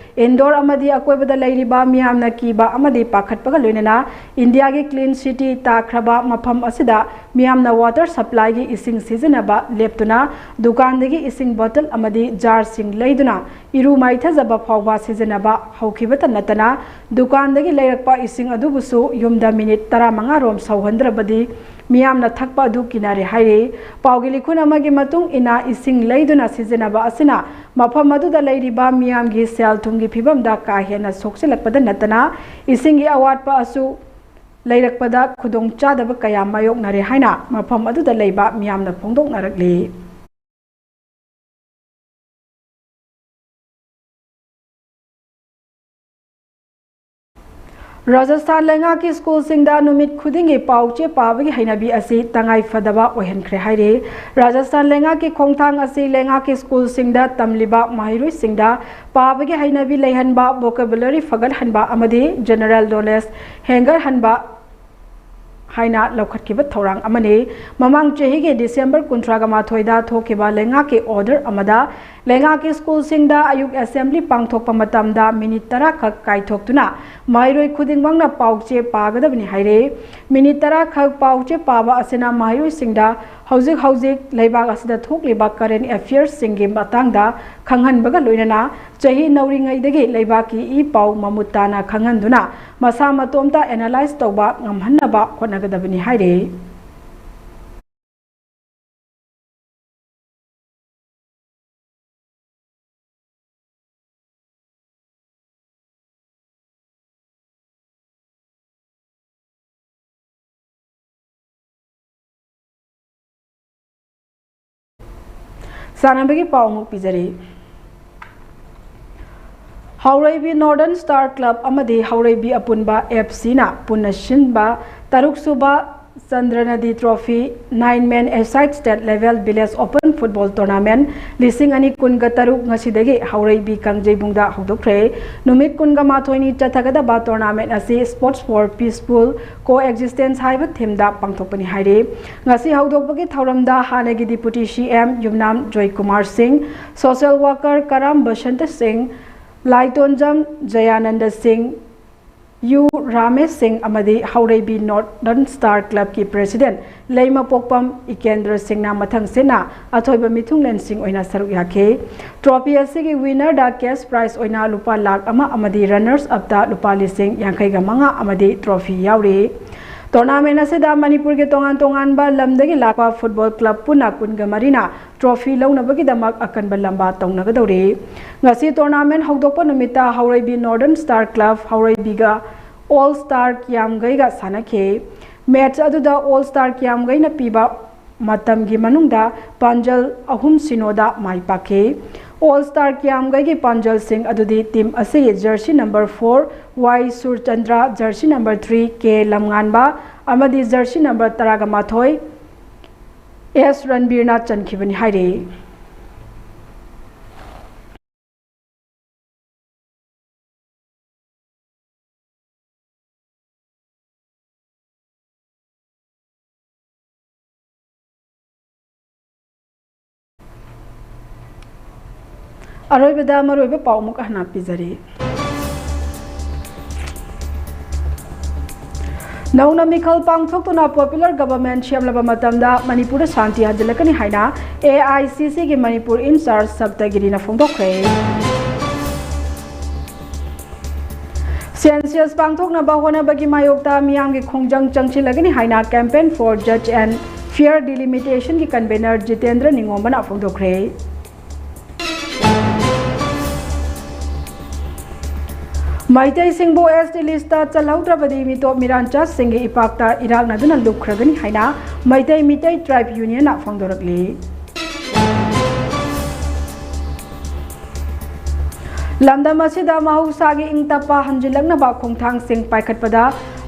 ꯏꯟꯗꯣꯔ ꯑꯃꯗꯤ ꯑꯀꯣꯏꯕꯗ ꯂꯩꯔꯤꯕ ꯃꯤꯌꯥꯝꯅ ꯀꯤꯕ ꯑꯃꯗꯤ ꯄꯥꯈꯠꯄꯒ ꯂꯣꯏꯅꯅ ꯏꯟꯗꯤꯌꯥꯒꯤ clean city ꯇꯥꯈ꯭ꯔꯕ ꯃꯐꯝ ꯑꯁꯤꯗ ꯃꯤꯌꯥꯝꯅ water supplyꯒꯤ ꯏꯁꯤꯡ ꯁꯤꯖꯤꯟꯅꯕ ꯂꯦꯞꯇꯨꯅ ꯗꯨꯀꯥꯟꯗꯒꯤ ꯏꯁꯤꯡ bottle ꯑꯃꯗꯤ jarꯁꯤꯡ ꯂꯩꯗꯨꯅ ꯏꯔꯨ ꯃꯥꯏꯊꯖꯕ ꯐꯥꯎꯕ ꯁꯤꯖꯤꯟꯅꯕ ꯍꯧꯈꯤꯕꯇ ꯅꯠꯇꯅ ꯗꯨꯀꯥꯟꯗꯒꯤ ꯂꯩꯔꯛꯄ ꯏꯁꯤꯡ ꯑꯗꯨꯕꯨꯁꯨ ꯌꯨꯝꯗ minute ꯇꯔꯥꯃꯉꯥ ꯔꯣꯝ ꯁꯧꯍꯟꯗ꯭ꯔꯕꯗꯤ ꯃꯤꯌꯥꯝꯅ ꯊꯛꯄ ꯑꯗꯨ ꯀꯤꯅꯔꯦ ꯍꯥꯏꯔꯤ꯫ ꯄꯥꯎꯒꯤ ꯂꯤꯈꯨꯟ ꯑꯃꯒꯤ ꯃꯇꯨꯡ ꯏꯟꯅ ꯏꯁꯤꯡ ꯂꯩꯗꯨꯅ ꯁꯤꯖꯤꯟꯅꯕ ꯑꯁꯤꯅ ꯃꯐꯝ ꯑꯗꯨꯗ ꯂꯩꯔꯤꯕ ꯃꯤꯌꯥꯝꯒꯤ ꯁꯦꯜ ꯊꯨꯝꯒꯤ ꯐꯤꯕꯝꯗ ꯀꯥ ꯍꯦꯟꯅ ꯁꯣꯛꯆꯤꯜꯂꯛꯄꯗ ꯅꯠꯇꯅ ꯏꯁꯤꯡꯒꯤ ꯑꯋꯥꯠꯄ ꯑꯁꯨ ꯂꯩꯔꯛꯄꯗ ꯈꯨꯗꯣꯡꯆꯥꯗꯕ ꯀꯌꯥ ꯃꯥꯌꯣꯛꯅꯔꯦ ꯍꯥꯏꯅ ꯃꯐꯝ ꯑꯗꯨꯗ ꯂꯩꯕ ꯃꯤꯌꯥꯝꯅ ꯐꯣꯡꯗꯣꯛꯅꯔꯛꯂꯤ꯫ ꯔꯥꯖꯁꯊꯥꯟ ꯂꯩꯉꯥꯛꯀꯤ ꯁ꯭ꯀꯨꯜꯁꯤꯡꯗ ꯅꯨꯃꯤꯠ ꯈꯨꯗꯤꯡꯒꯤ ꯄꯥꯎ ꯆꯦ ꯄꯥꯕꯒꯤ ꯍꯩꯅꯕꯤ ꯑꯁꯤ ꯇꯉꯥꯏ ꯐꯗꯕ ꯑꯣꯏꯍꯟꯈ꯭ꯔꯦ ꯍꯥꯏꯔꯤ꯫ ꯔꯥꯖꯁꯊꯥꯟ ꯂꯩꯉꯥꯛꯀꯤ ꯈꯣꯡꯊꯥꯡ ꯑꯁꯤ ꯂꯩꯉꯥꯛꯀꯤ ꯁ꯭ꯀꯨꯜꯁꯤꯡꯗ ꯇꯝꯂꯤꯕ ꯃꯍꯩꯔꯣꯏꯁꯤꯡꯗ ꯄꯥꯕꯒꯤ ꯍꯩꯅꯕꯤ ꯂꯩꯍꯟꯕ, vocabulary ꯐꯒꯠꯍꯟꯕ ꯑꯃꯗꯤ general knowledge ꯍꯦꯟꯒꯠꯍꯟꯕ ꯍꯥꯏꯅ ꯂꯧꯈꯠꯈꯤꯕ ꯊꯧꯔꯥꯡ ꯑꯃꯅꯤ꯫ ꯃꯃꯥꯡ ꯆꯍꯤꯒꯤ ꯗꯤꯁꯦꯝꯕꯔ ꯀꯨꯟꯊ꯭ꯔꯥꯒ ꯃꯥꯊꯣꯏꯗ ꯊꯣꯛꯈꯤꯕ ꯂꯩꯉꯥꯛꯀꯤ order ꯑꯃꯗ ꯂꯩꯉꯥꯛꯀꯤ ꯁ꯭ꯀꯨꯜꯁꯤꯡꯗ ꯑꯌꯨꯛ assembly ꯄꯥꯡꯊꯣꯛꯄ ꯃꯇꯝꯗ ꯃꯤꯅꯤꯠ ꯇꯔꯥ ꯈꯛ ꯀꯥꯏꯊꯣꯛꯇꯨꯅ ꯃꯍꯩꯔꯣꯏ ꯈꯨꯗꯤꯡꯃꯛꯅ ꯄꯥꯎ ꯆꯦ ꯄꯥꯒꯗꯕꯅꯤ ꯍꯥꯏꯔꯤ꯫ ꯃꯤꯅꯤꯠ ꯇꯔꯥ ꯈꯛ ꯄꯥꯎ ꯆꯦ ꯄꯥꯕ ꯑꯁꯤꯅ ꯃꯍꯩꯔꯣꯏꯁꯤꯡꯗ ꯍꯧꯖꯤꯛ ꯍꯧꯖꯤꯛ ꯂꯩꯕꯥꯛ ꯑꯁꯤꯗ ꯊꯣꯛꯂꯤꯕ current affairsꯁꯤꯡꯒꯤ ꯃꯇꯥꯡꯗ ꯈꯪꯍꯟꯕꯒ ꯂꯣꯏꯅꯅ ꯆꯍꯤ ꯅꯧꯔꯤꯉꯩꯗꯒꯤ ꯂꯩꯕꯥꯛꯀꯤ ꯏ ꯄꯥꯎ ꯃꯃꯨꯠ ꯇꯥꯅ ꯈꯪꯍꯟꯗꯨꯅ ꯃꯁꯥ ꯃꯇꯣꯝꯇ analyse ꯇꯧꯕ ꯉꯝꯍꯟꯅꯕ ꯍꯣꯠꯅꯒꯗꯕꯅꯤ ꯍꯥꯏꯔꯤ꯫ ꯁꯥꯟꯅꯕꯒꯤ ꯄꯥꯎ ꯑꯃꯨꯛ ꯄꯤꯖꯔꯤ꯫ ꯍꯥꯎꯔꯩꯕꯤ Northern Star Club ꯑꯃꯗꯤ ꯍꯥꯎꯔꯩꯕꯤ ꯑꯄꯨꯟꯕ FCꯅ ꯄꯨꯟꯅ ꯁꯤꯟꯕ ꯇꯔꯨꯛ ꯁꯨꯕ ꯆꯟꯗ꯭ꯔꯅꯗꯤ Trophy nine man a side state level village open football tournament ꯂꯤꯁꯤꯡ ꯑꯅꯤ ꯀꯨꯟꯒ ꯇꯔꯨꯛ ꯉꯁꯤꯗꯒꯤ ꯍꯥꯎꯔꯩꯕꯤ ꯀꯥꯡꯖꯩꯕꯨꯡꯗ ꯍꯧꯗꯣꯛꯈ꯭ꯔꯦ꯫ ꯅꯨꯃꯤꯠ ꯀꯨꯟꯒ ꯃꯥꯊꯣꯏꯅꯤ ꯆꯠꯊꯒꯗꯕ tournament ꯑꯁꯤ Sports for Peaceful Coexistence ꯍꯥꯏꯕ themeꯗ ꯄꯥꯡꯊꯣꯛꯄꯅꯤ ꯍꯥꯏꯔꯤ꯫ ꯉꯁꯤ ꯍꯧꯗꯣꯛꯄꯒꯤ ꯊꯧꯔꯝꯗ ꯍꯥꯟꯅꯒꯤ Deputy CM ꯌꯨꯝꯅꯥꯝ ꯖꯣꯏꯀꯨꯃꯥꯔ ꯁꯤꯡ, social worker ꯀꯔꯥꯝ ꯕꯁꯟꯇ ꯁꯤꯡ, ꯂꯥꯏꯇꯣꯟꯖꯝ ꯖꯌꯥꯅꯟꯗ ꯁꯤꯡ, ꯌꯨ ꯔꯥꯃꯦꯁ ꯁꯤꯡ ꯑꯃꯗꯤ ꯍꯥꯎꯔꯩꯕꯤ Northern Star Clubꯀꯤ President ꯂꯩꯃꯄꯣꯛꯄꯝ ꯏꯀꯦꯟꯗ꯭ꯔ ꯁꯤꯡꯅ ꯃꯊꯪ ꯁꯤꯠꯅ ꯑꯊꯣꯏꯕ ꯃꯤꯊꯨꯡꯂꯦꯟꯁꯤꯡ ꯑꯣꯏꯅ ꯁꯔꯨꯛ ꯌꯥꯈꯤ꯫ Trophy ꯑꯁꯤꯒꯤ winnerꯗ cash prize ꯑꯣꯏꯅ ꯂꯨꯄꯥ ꯂꯥꯈ ꯑꯃ ꯑꯃꯗꯤ runners upꯇ ꯂꯨꯄꯥ ꯂꯤꯁꯤꯡ ꯌꯥꯡꯈꯩꯒ ꯃꯉꯥ ꯑꯃꯗꯤ trophy ꯌꯥꯎꯔꯤ꯫ Tournament ꯑꯁꯤꯗ ꯃꯅꯤꯄꯨꯔꯒꯤ ꯇꯣꯉꯥꯟ ꯇꯣꯉꯥꯟꯕ ꯂꯝꯗꯒꯤ ꯂꯥꯛꯄ football club ꯄꯨꯟꯅ ꯀꯨꯟꯒ ꯃꯔꯤꯅ trophy ꯂꯧꯅꯕꯒꯤꯗꯃꯛ ꯑꯀꯟꯕ ꯂꯝꯕꯥ ꯇꯧꯅꯒꯗꯧꯔꯤ꯫ ꯉꯁꯤ tournament ꯍꯧꯗꯣꯛꯄ ꯅꯨꯃꯤꯠꯇ ꯍꯥꯎꯔꯩꯕꯤ Northern Star Club ꯍꯥꯎꯔꯩꯕꯤꯒ All Star ꯀꯤꯌꯥꯝꯒꯩꯒ ꯁꯥꯟꯅꯈꯤ꯫ Match ꯑꯗꯨꯗ All Star ꯀꯤꯌꯥꯝꯒꯩꯅ ꯄꯤꯕ ꯃꯇꯝꯒꯤ ꯃꯅꯨꯡꯗ ꯄꯥꯟꯖꯜ ꯑꯍꯨꯝ ꯁꯤꯅꯣꯗ ꯃꯥꯏ ꯄꯥꯛꯈꯤ꯫ All Star ꯀ꯭ꯌꯥꯝꯒꯩꯒꯤ ꯄꯥꯟꯖꯜꯁꯤꯡ ꯑꯗꯨꯗꯤ ꯇꯤꯝ ꯑꯁꯤꯒꯤ ꯖꯔꯁꯤ ꯅꯝꯕꯔ ꯐꯣꯔ ꯋꯥꯏ ꯁꯨꯔꯆꯟꯗ꯭ꯔ, ꯖꯔꯁꯤ ꯅꯝꯕꯔ ꯊ꯭ꯔꯤ ꯀꯦ ꯂꯝꯉꯥꯟꯕ ꯑꯃꯗꯤ ꯖꯔꯁꯤ ꯅꯝꯕꯔ ꯇꯔꯥꯃꯥꯊꯣꯏ ꯑꯦꯁ ꯔꯟꯕꯤꯔꯅ ꯆꯟꯈꯤꯕꯅꯤ ꯍꯥꯏꯔꯤ꯫ ꯑꯔꯣꯏꯕꯗ ꯃꯔꯨꯑꯣꯏꯕ ꯄꯥꯎ ꯑꯃꯨꯛ ꯍꯟꯅ ꯄꯤꯖꯔꯤ꯫ ꯅꯧꯅ ꯃꯤꯈꯜ ꯄꯥꯡꯊꯣꯛꯇꯨꯅ popular government ꯁꯦꯝꯂꯕ ꯃꯇꯝꯗ ꯃꯅꯤꯄꯨꯔꯗ ꯁꯥꯟꯇꯤ ꯍꯟꯖꯤꯜꯂꯛꯀꯅꯤ ꯍꯥꯏꯅ ꯑꯦ ꯑꯥꯏ ꯁꯤ ꯁꯤꯒꯤ ꯃꯅꯤꯄꯨꯔ in charge ꯁꯞꯇꯒꯤꯔꯤꯅ ꯐꯣꯡꯗꯣꯛꯈ꯭ꯔꯦ꯫ Census ꯄꯥꯡꯊꯣꯛꯅꯕ ꯍꯣꯠꯅꯕꯒꯤ ꯃꯥꯌꯣꯛꯇ ꯃꯤꯌꯥꯝꯒꯤ ꯈꯣꯡꯖꯪ ꯆꯪꯁꯤꯜꯂꯒꯅꯤ ꯍꯥꯏꯅ Campaign for Just and Fair Delimitationꯒꯤ convener Jitendra ꯅꯤꯉꯣꯝꯕꯅ ꯐꯣꯡꯗꯣꯛꯈ꯭ꯔꯦ꯫ ꯃꯩꯇꯩꯁꯤꯡꯕꯨ S T listꯇ ꯆꯜꯍꯧꯗ꯭ꯔꯕꯗꯤ ꯃꯤꯇꯣꯞ ꯃꯤꯔꯥꯟꯆꯥꯁꯤꯡꯒꯤ ꯏꯄꯥꯛꯇ ꯏꯔꯥꯛꯅꯗꯨꯅ ꯂꯨꯞꯈ꯭ꯔꯒꯅꯤ ꯍꯥꯏꯅ ꯃꯩꯇꯩ ꯃꯤꯇꯩ Tribe Unionꯅ ꯐꯣꯡꯗꯣꯔꯛꯂꯤ꯫ ꯂꯝꯗꯝ ꯑꯁꯤꯗ ꯃꯍꯧꯁꯥꯒꯤ ꯏꯪ ꯇꯞꯄ ꯍꯟꯖꯤꯜꯂꯛꯅꯕ ꯈꯣꯡꯊꯥꯡꯁꯤꯡ ꯄꯥꯏꯈꯠꯄꯗ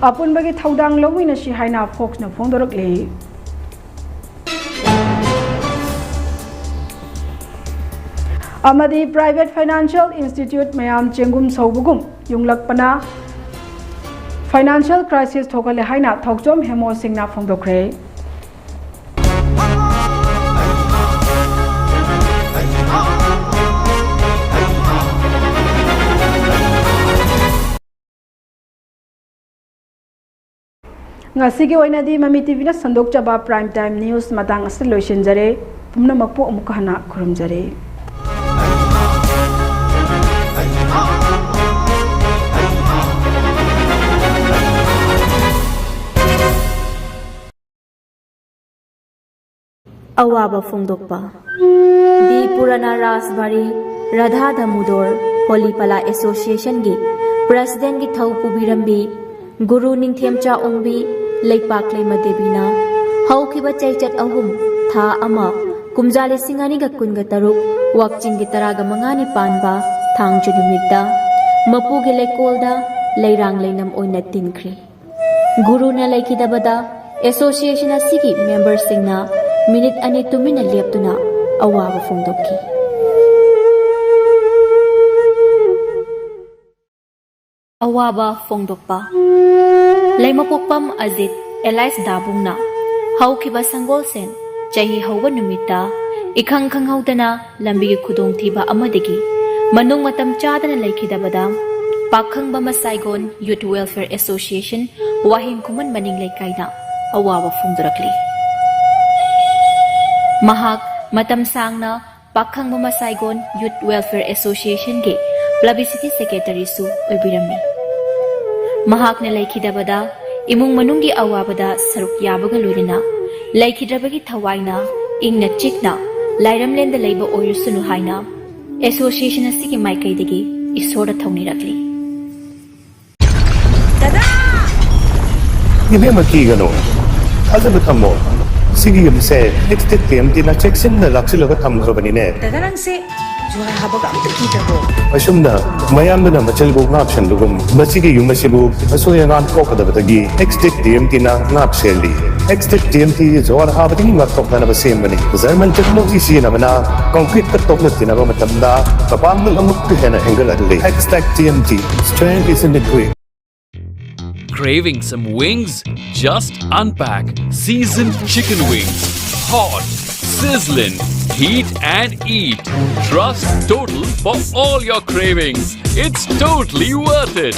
ꯑꯄꯨꯟꯕꯒꯤ ꯊꯧꯗꯥꯡ ꯂꯧꯃꯤꯟꯅꯁꯤ ꯍꯥꯏꯅ ꯐꯣꯛꯁꯅ ꯐꯣꯡꯗꯣꯔꯛꯂꯤ꯫ ꯑꯃꯗꯤ private financial institute ꯃꯌꯥꯝ ꯆꯦꯡꯒꯨꯝ ꯁꯧꯕꯒꯨꯝ ꯌꯨꯡꯂꯛꯄꯅ financial crisis ꯊꯣꯛꯍꯜꯂꯦ ꯍꯥꯏꯅ ꯊꯧꯆꯣꯝ ꯍꯦꯃꯣ ꯁꯤꯡꯅ ꯐꯣꯡꯗꯣꯛꯈ꯭ꯔꯦ꯫ ꯉꯁꯤꯒꯤ ꯑꯣꯏꯅꯗꯤ ꯃꯃꯤ ꯇꯤꯚꯤꯅ ꯁꯟꯗꯣꯛꯆꯕ Prime Time News ꯃꯇꯥꯡ ꯑꯁꯤꯗ ꯂꯣꯏꯁꯤꯟꯖꯔꯦ꯫ ꯄꯨꯝꯅꯃꯛꯄꯨ ꯑꯃꯨꯛꯀ ꯍꯟꯅ ꯈꯨꯔꯨꯝꯖꯔꯤ꯫ ꯑꯋꯥꯕ ꯐꯣꯡꯗꯣꯛꯄ꯫ ꯗꯤ ꯄꯨꯔꯥꯅꯥ ꯔꯥꯖꯕꯥꯔꯤ ꯔꯥꯙꯥ ꯗꯥꯃꯨꯗꯣꯔ ꯍꯣꯂꯤ ꯄꯂꯥ ꯑꯦꯁꯣꯁꯤꯌꯦꯁꯟꯒꯤ ꯄ꯭ꯔꯦꯁꯤꯗꯦꯟꯒꯤ ꯊꯧ ꯄꯨꯕꯤꯔꯝꯕꯤ ꯒꯨꯔꯨ ꯅꯤꯡꯊꯦꯝꯆꯥ ꯑꯣꯡꯕꯤ ꯂꯩꯄꯥꯛꯂꯩꯃ ꯗꯦꯕꯤꯅ ꯍꯧꯈꯤꯕ ꯆꯩꯆꯠ ꯑꯍꯨꯝ, ꯊꯥ ꯑꯃ, ꯀꯨꯝꯖꯥ ꯂꯤꯁꯤꯡ ꯑꯅꯤꯒ ꯀꯨꯟꯒ ꯇꯔꯨꯛ ꯋꯥꯛꯆꯤꯡꯒꯤ ꯇꯔꯥꯒ ꯃꯉꯥꯅꯤ ꯄꯥꯟꯕ ꯊꯥꯡꯖ ꯅꯨꯃꯤꯠꯇ ꯃꯄꯨꯒꯤ ꯂꯩꯀꯣꯜꯗ ꯂꯩꯔꯥꯡ ꯂꯩꯅꯝ ꯑꯣꯏꯅ ꯇꯤꯟꯈ꯭ꯔꯦ꯫ ꯒꯨꯔꯨꯅ ꯂꯩꯈꯤꯗꯕꯗ ꯑꯦꯁꯣꯁꯤꯌꯦꯁꯟ ꯑꯁꯤꯒꯤ ꯃꯦꯝꯕꯔꯁꯤꯡꯅ ꯃꯤꯅꯤꯠ ꯑꯅꯤ ꯇꯨꯃꯤꯟꯅ ꯂꯦꯞꯇꯨꯅ ꯑꯋꯥꯕ ꯐꯣꯡꯗꯣꯛꯈꯤ꯫ ꯑꯋꯥꯕ ꯐꯣꯡꯗꯣꯛꯄ꯫ ꯂꯩꯃꯄꯣꯛꯄꯝ ꯑꯖꯤꯠ ꯑꯦꯂꯥꯏꯁ ꯗꯥꯕꯨꯡꯅ ꯍꯧꯈꯤꯕ ꯁꯪꯒꯣꯜꯁꯦꯟ ꯆꯍꯤ ꯍꯧꯕ ꯅꯨꯃꯤꯠꯇ ꯏꯈꯪ ꯈꯪꯍꯧꯗꯅ ꯂꯝꯕꯤꯒꯤ ꯈꯨꯗꯣꯡꯊꯤꯕ ꯑꯃꯗꯒꯤ ꯃꯅꯨꯡ ꯃꯇꯝ ꯆꯥꯗꯅ ꯂꯩꯈꯤꯗꯕꯗ ꯄꯥꯈꯪꯕ ꯃꯁꯥꯏꯒꯣꯟ ꯌꯨꯠ ꯋꯦꯜꯐꯤꯌꯔ ꯑꯦꯁꯣꯁꯤꯌꯦꯁꯟ ꯋꯥꯍꯦꯡ ꯈꯨꯃꯟ ꯃꯅꯤꯡ ꯂꯩꯀꯥꯏꯗ ꯑꯋꯥꯕ ꯐꯣꯡꯗꯣꯔꯛꯂꯤ꯫ ꯃꯍꯥꯛ ꯃꯇꯝ ꯁꯥꯡꯅ ꯄꯥꯈꯪꯕ ꯃꯁꯥꯏꯒꯣꯟ ꯌꯨꯠ ꯋꯦꯜꯐꯤꯌꯔ ꯑꯦꯁꯣꯁꯤꯌꯦꯁꯟꯒꯤ ꯄꯕ꯭ꯂꯤꯁꯤꯇꯤ ꯁꯦꯀ꯭ꯔꯦꯇꯔꯤꯁꯨ ꯑꯣꯏꯕꯤꯔꯝꯃꯤ꯫ ꯃꯍꯥꯛꯅ ꯂꯩꯈꯤꯗꯕꯗ ꯏꯃꯨꯡ ꯃꯅꯨꯡꯒꯤ ꯑꯋꯥꯕꯗ ꯁꯔꯨꯛ ꯌꯥꯕꯒ ꯂꯣꯏꯅꯅ ꯂꯩꯈꯤꯗ꯭ꯔꯕꯒꯤ ꯊꯋꯥꯏꯅ ꯏꯪꯅ ꯆꯤꯛꯅ ꯂꯥꯏꯔꯝꯂꯦꯟꯗ ꯂꯩꯕ ꯑꯣꯏꯔꯁꯅꯨ ꯍꯥꯏꯅ ꯑꯦꯁꯣꯁꯤꯌꯦꯁꯟ ꯑꯁꯤꯒꯤ ꯃꯥꯏꯀꯩꯗꯒꯤ ꯏꯁꯣꯔꯗ ꯊꯧꯅꯤꯔꯛꯂꯤ꯫ ꯗꯗꯥ! ꯏꯕꯦꯝꯃ, ꯀꯤꯒꯅꯨ꯫ ꯊꯥꯖꯕ ꯊꯝꯃꯣ꯫ ꯁꯤꯒꯤ ꯌꯨꯝꯁꯦ ꯑꯦꯛꯁꯇꯦꯛ ꯇꯤ ꯑꯦꯝ ꯇꯤꯅ ꯆꯦꯛꯁꯤꯟꯅ ꯂꯥꯛꯁꯤꯜꯂꯒ ꯊꯝꯈ꯭ꯔꯕꯅꯤꯅꯦ꯫ ꯗꯗꯥ, ꯅꯪꯁꯦ ꯖꯨꯍꯥꯔ ꯍꯥꯕꯒ ꯑꯝꯇ ꯀꯤꯗ꯭ꯔꯕꯣ? ꯑꯁꯨꯝꯅ ꯃꯌꯥꯝꯗꯨꯅ ꯃꯆꯤꯜꯕꯨ ꯉꯥꯛ ꯁꯦꯟꯕꯒꯨꯝ, ꯃꯁꯤꯒꯤ ꯌꯨꯝ ꯑꯁꯤꯕꯨ ꯑꯁꯣꯏ ꯑꯉꯥꯝ ꯊꯣꯛꯀꯗꯕꯗꯒꯤ ꯑꯦꯛꯁꯇꯦꯛ ꯇꯤ ꯑꯦꯝ ꯇꯤꯅ ꯉꯥꯛ ꯁꯦꯜꯂꯤ꯫ ꯑꯦꯛꯁꯇꯦꯛ ꯇꯤ ꯑꯦꯝ ꯇꯤ ꯖꯨꯍꯥꯔ ꯍꯥꯕꯗꯒꯤ ꯉꯥꯛꯊꯣꯛꯅꯅꯕ ꯁꯦꯝꯕꯅꯤ꯫ ꯖꯔꯃꯟ ꯇꯦꯛꯅꯣꯂꯣꯖꯤ ꯁꯤꯖꯤꯟꯅꯕꯅ ꯀꯪꯀ꯭ꯔꯤꯠꯇ ꯇꯣꯛꯅ ꯇꯤꯟꯅꯕ ꯃꯇꯝꯗ ꯃꯄꯥꯡꯒꯜ ꯑꯃꯨꯛꯀ ꯍꯦꯟꯅ ꯍꯦꯟꯒꯠꯍꯜꯂꯤ꯫ ꯑꯦꯛꯁꯇꯦꯛ T M T, strength is in the grit. Craving some wings? Just unpack seasoned chicken wings. Hot, sizzling, heat and eat. Trust Total for all your cravings. It's totally worth it.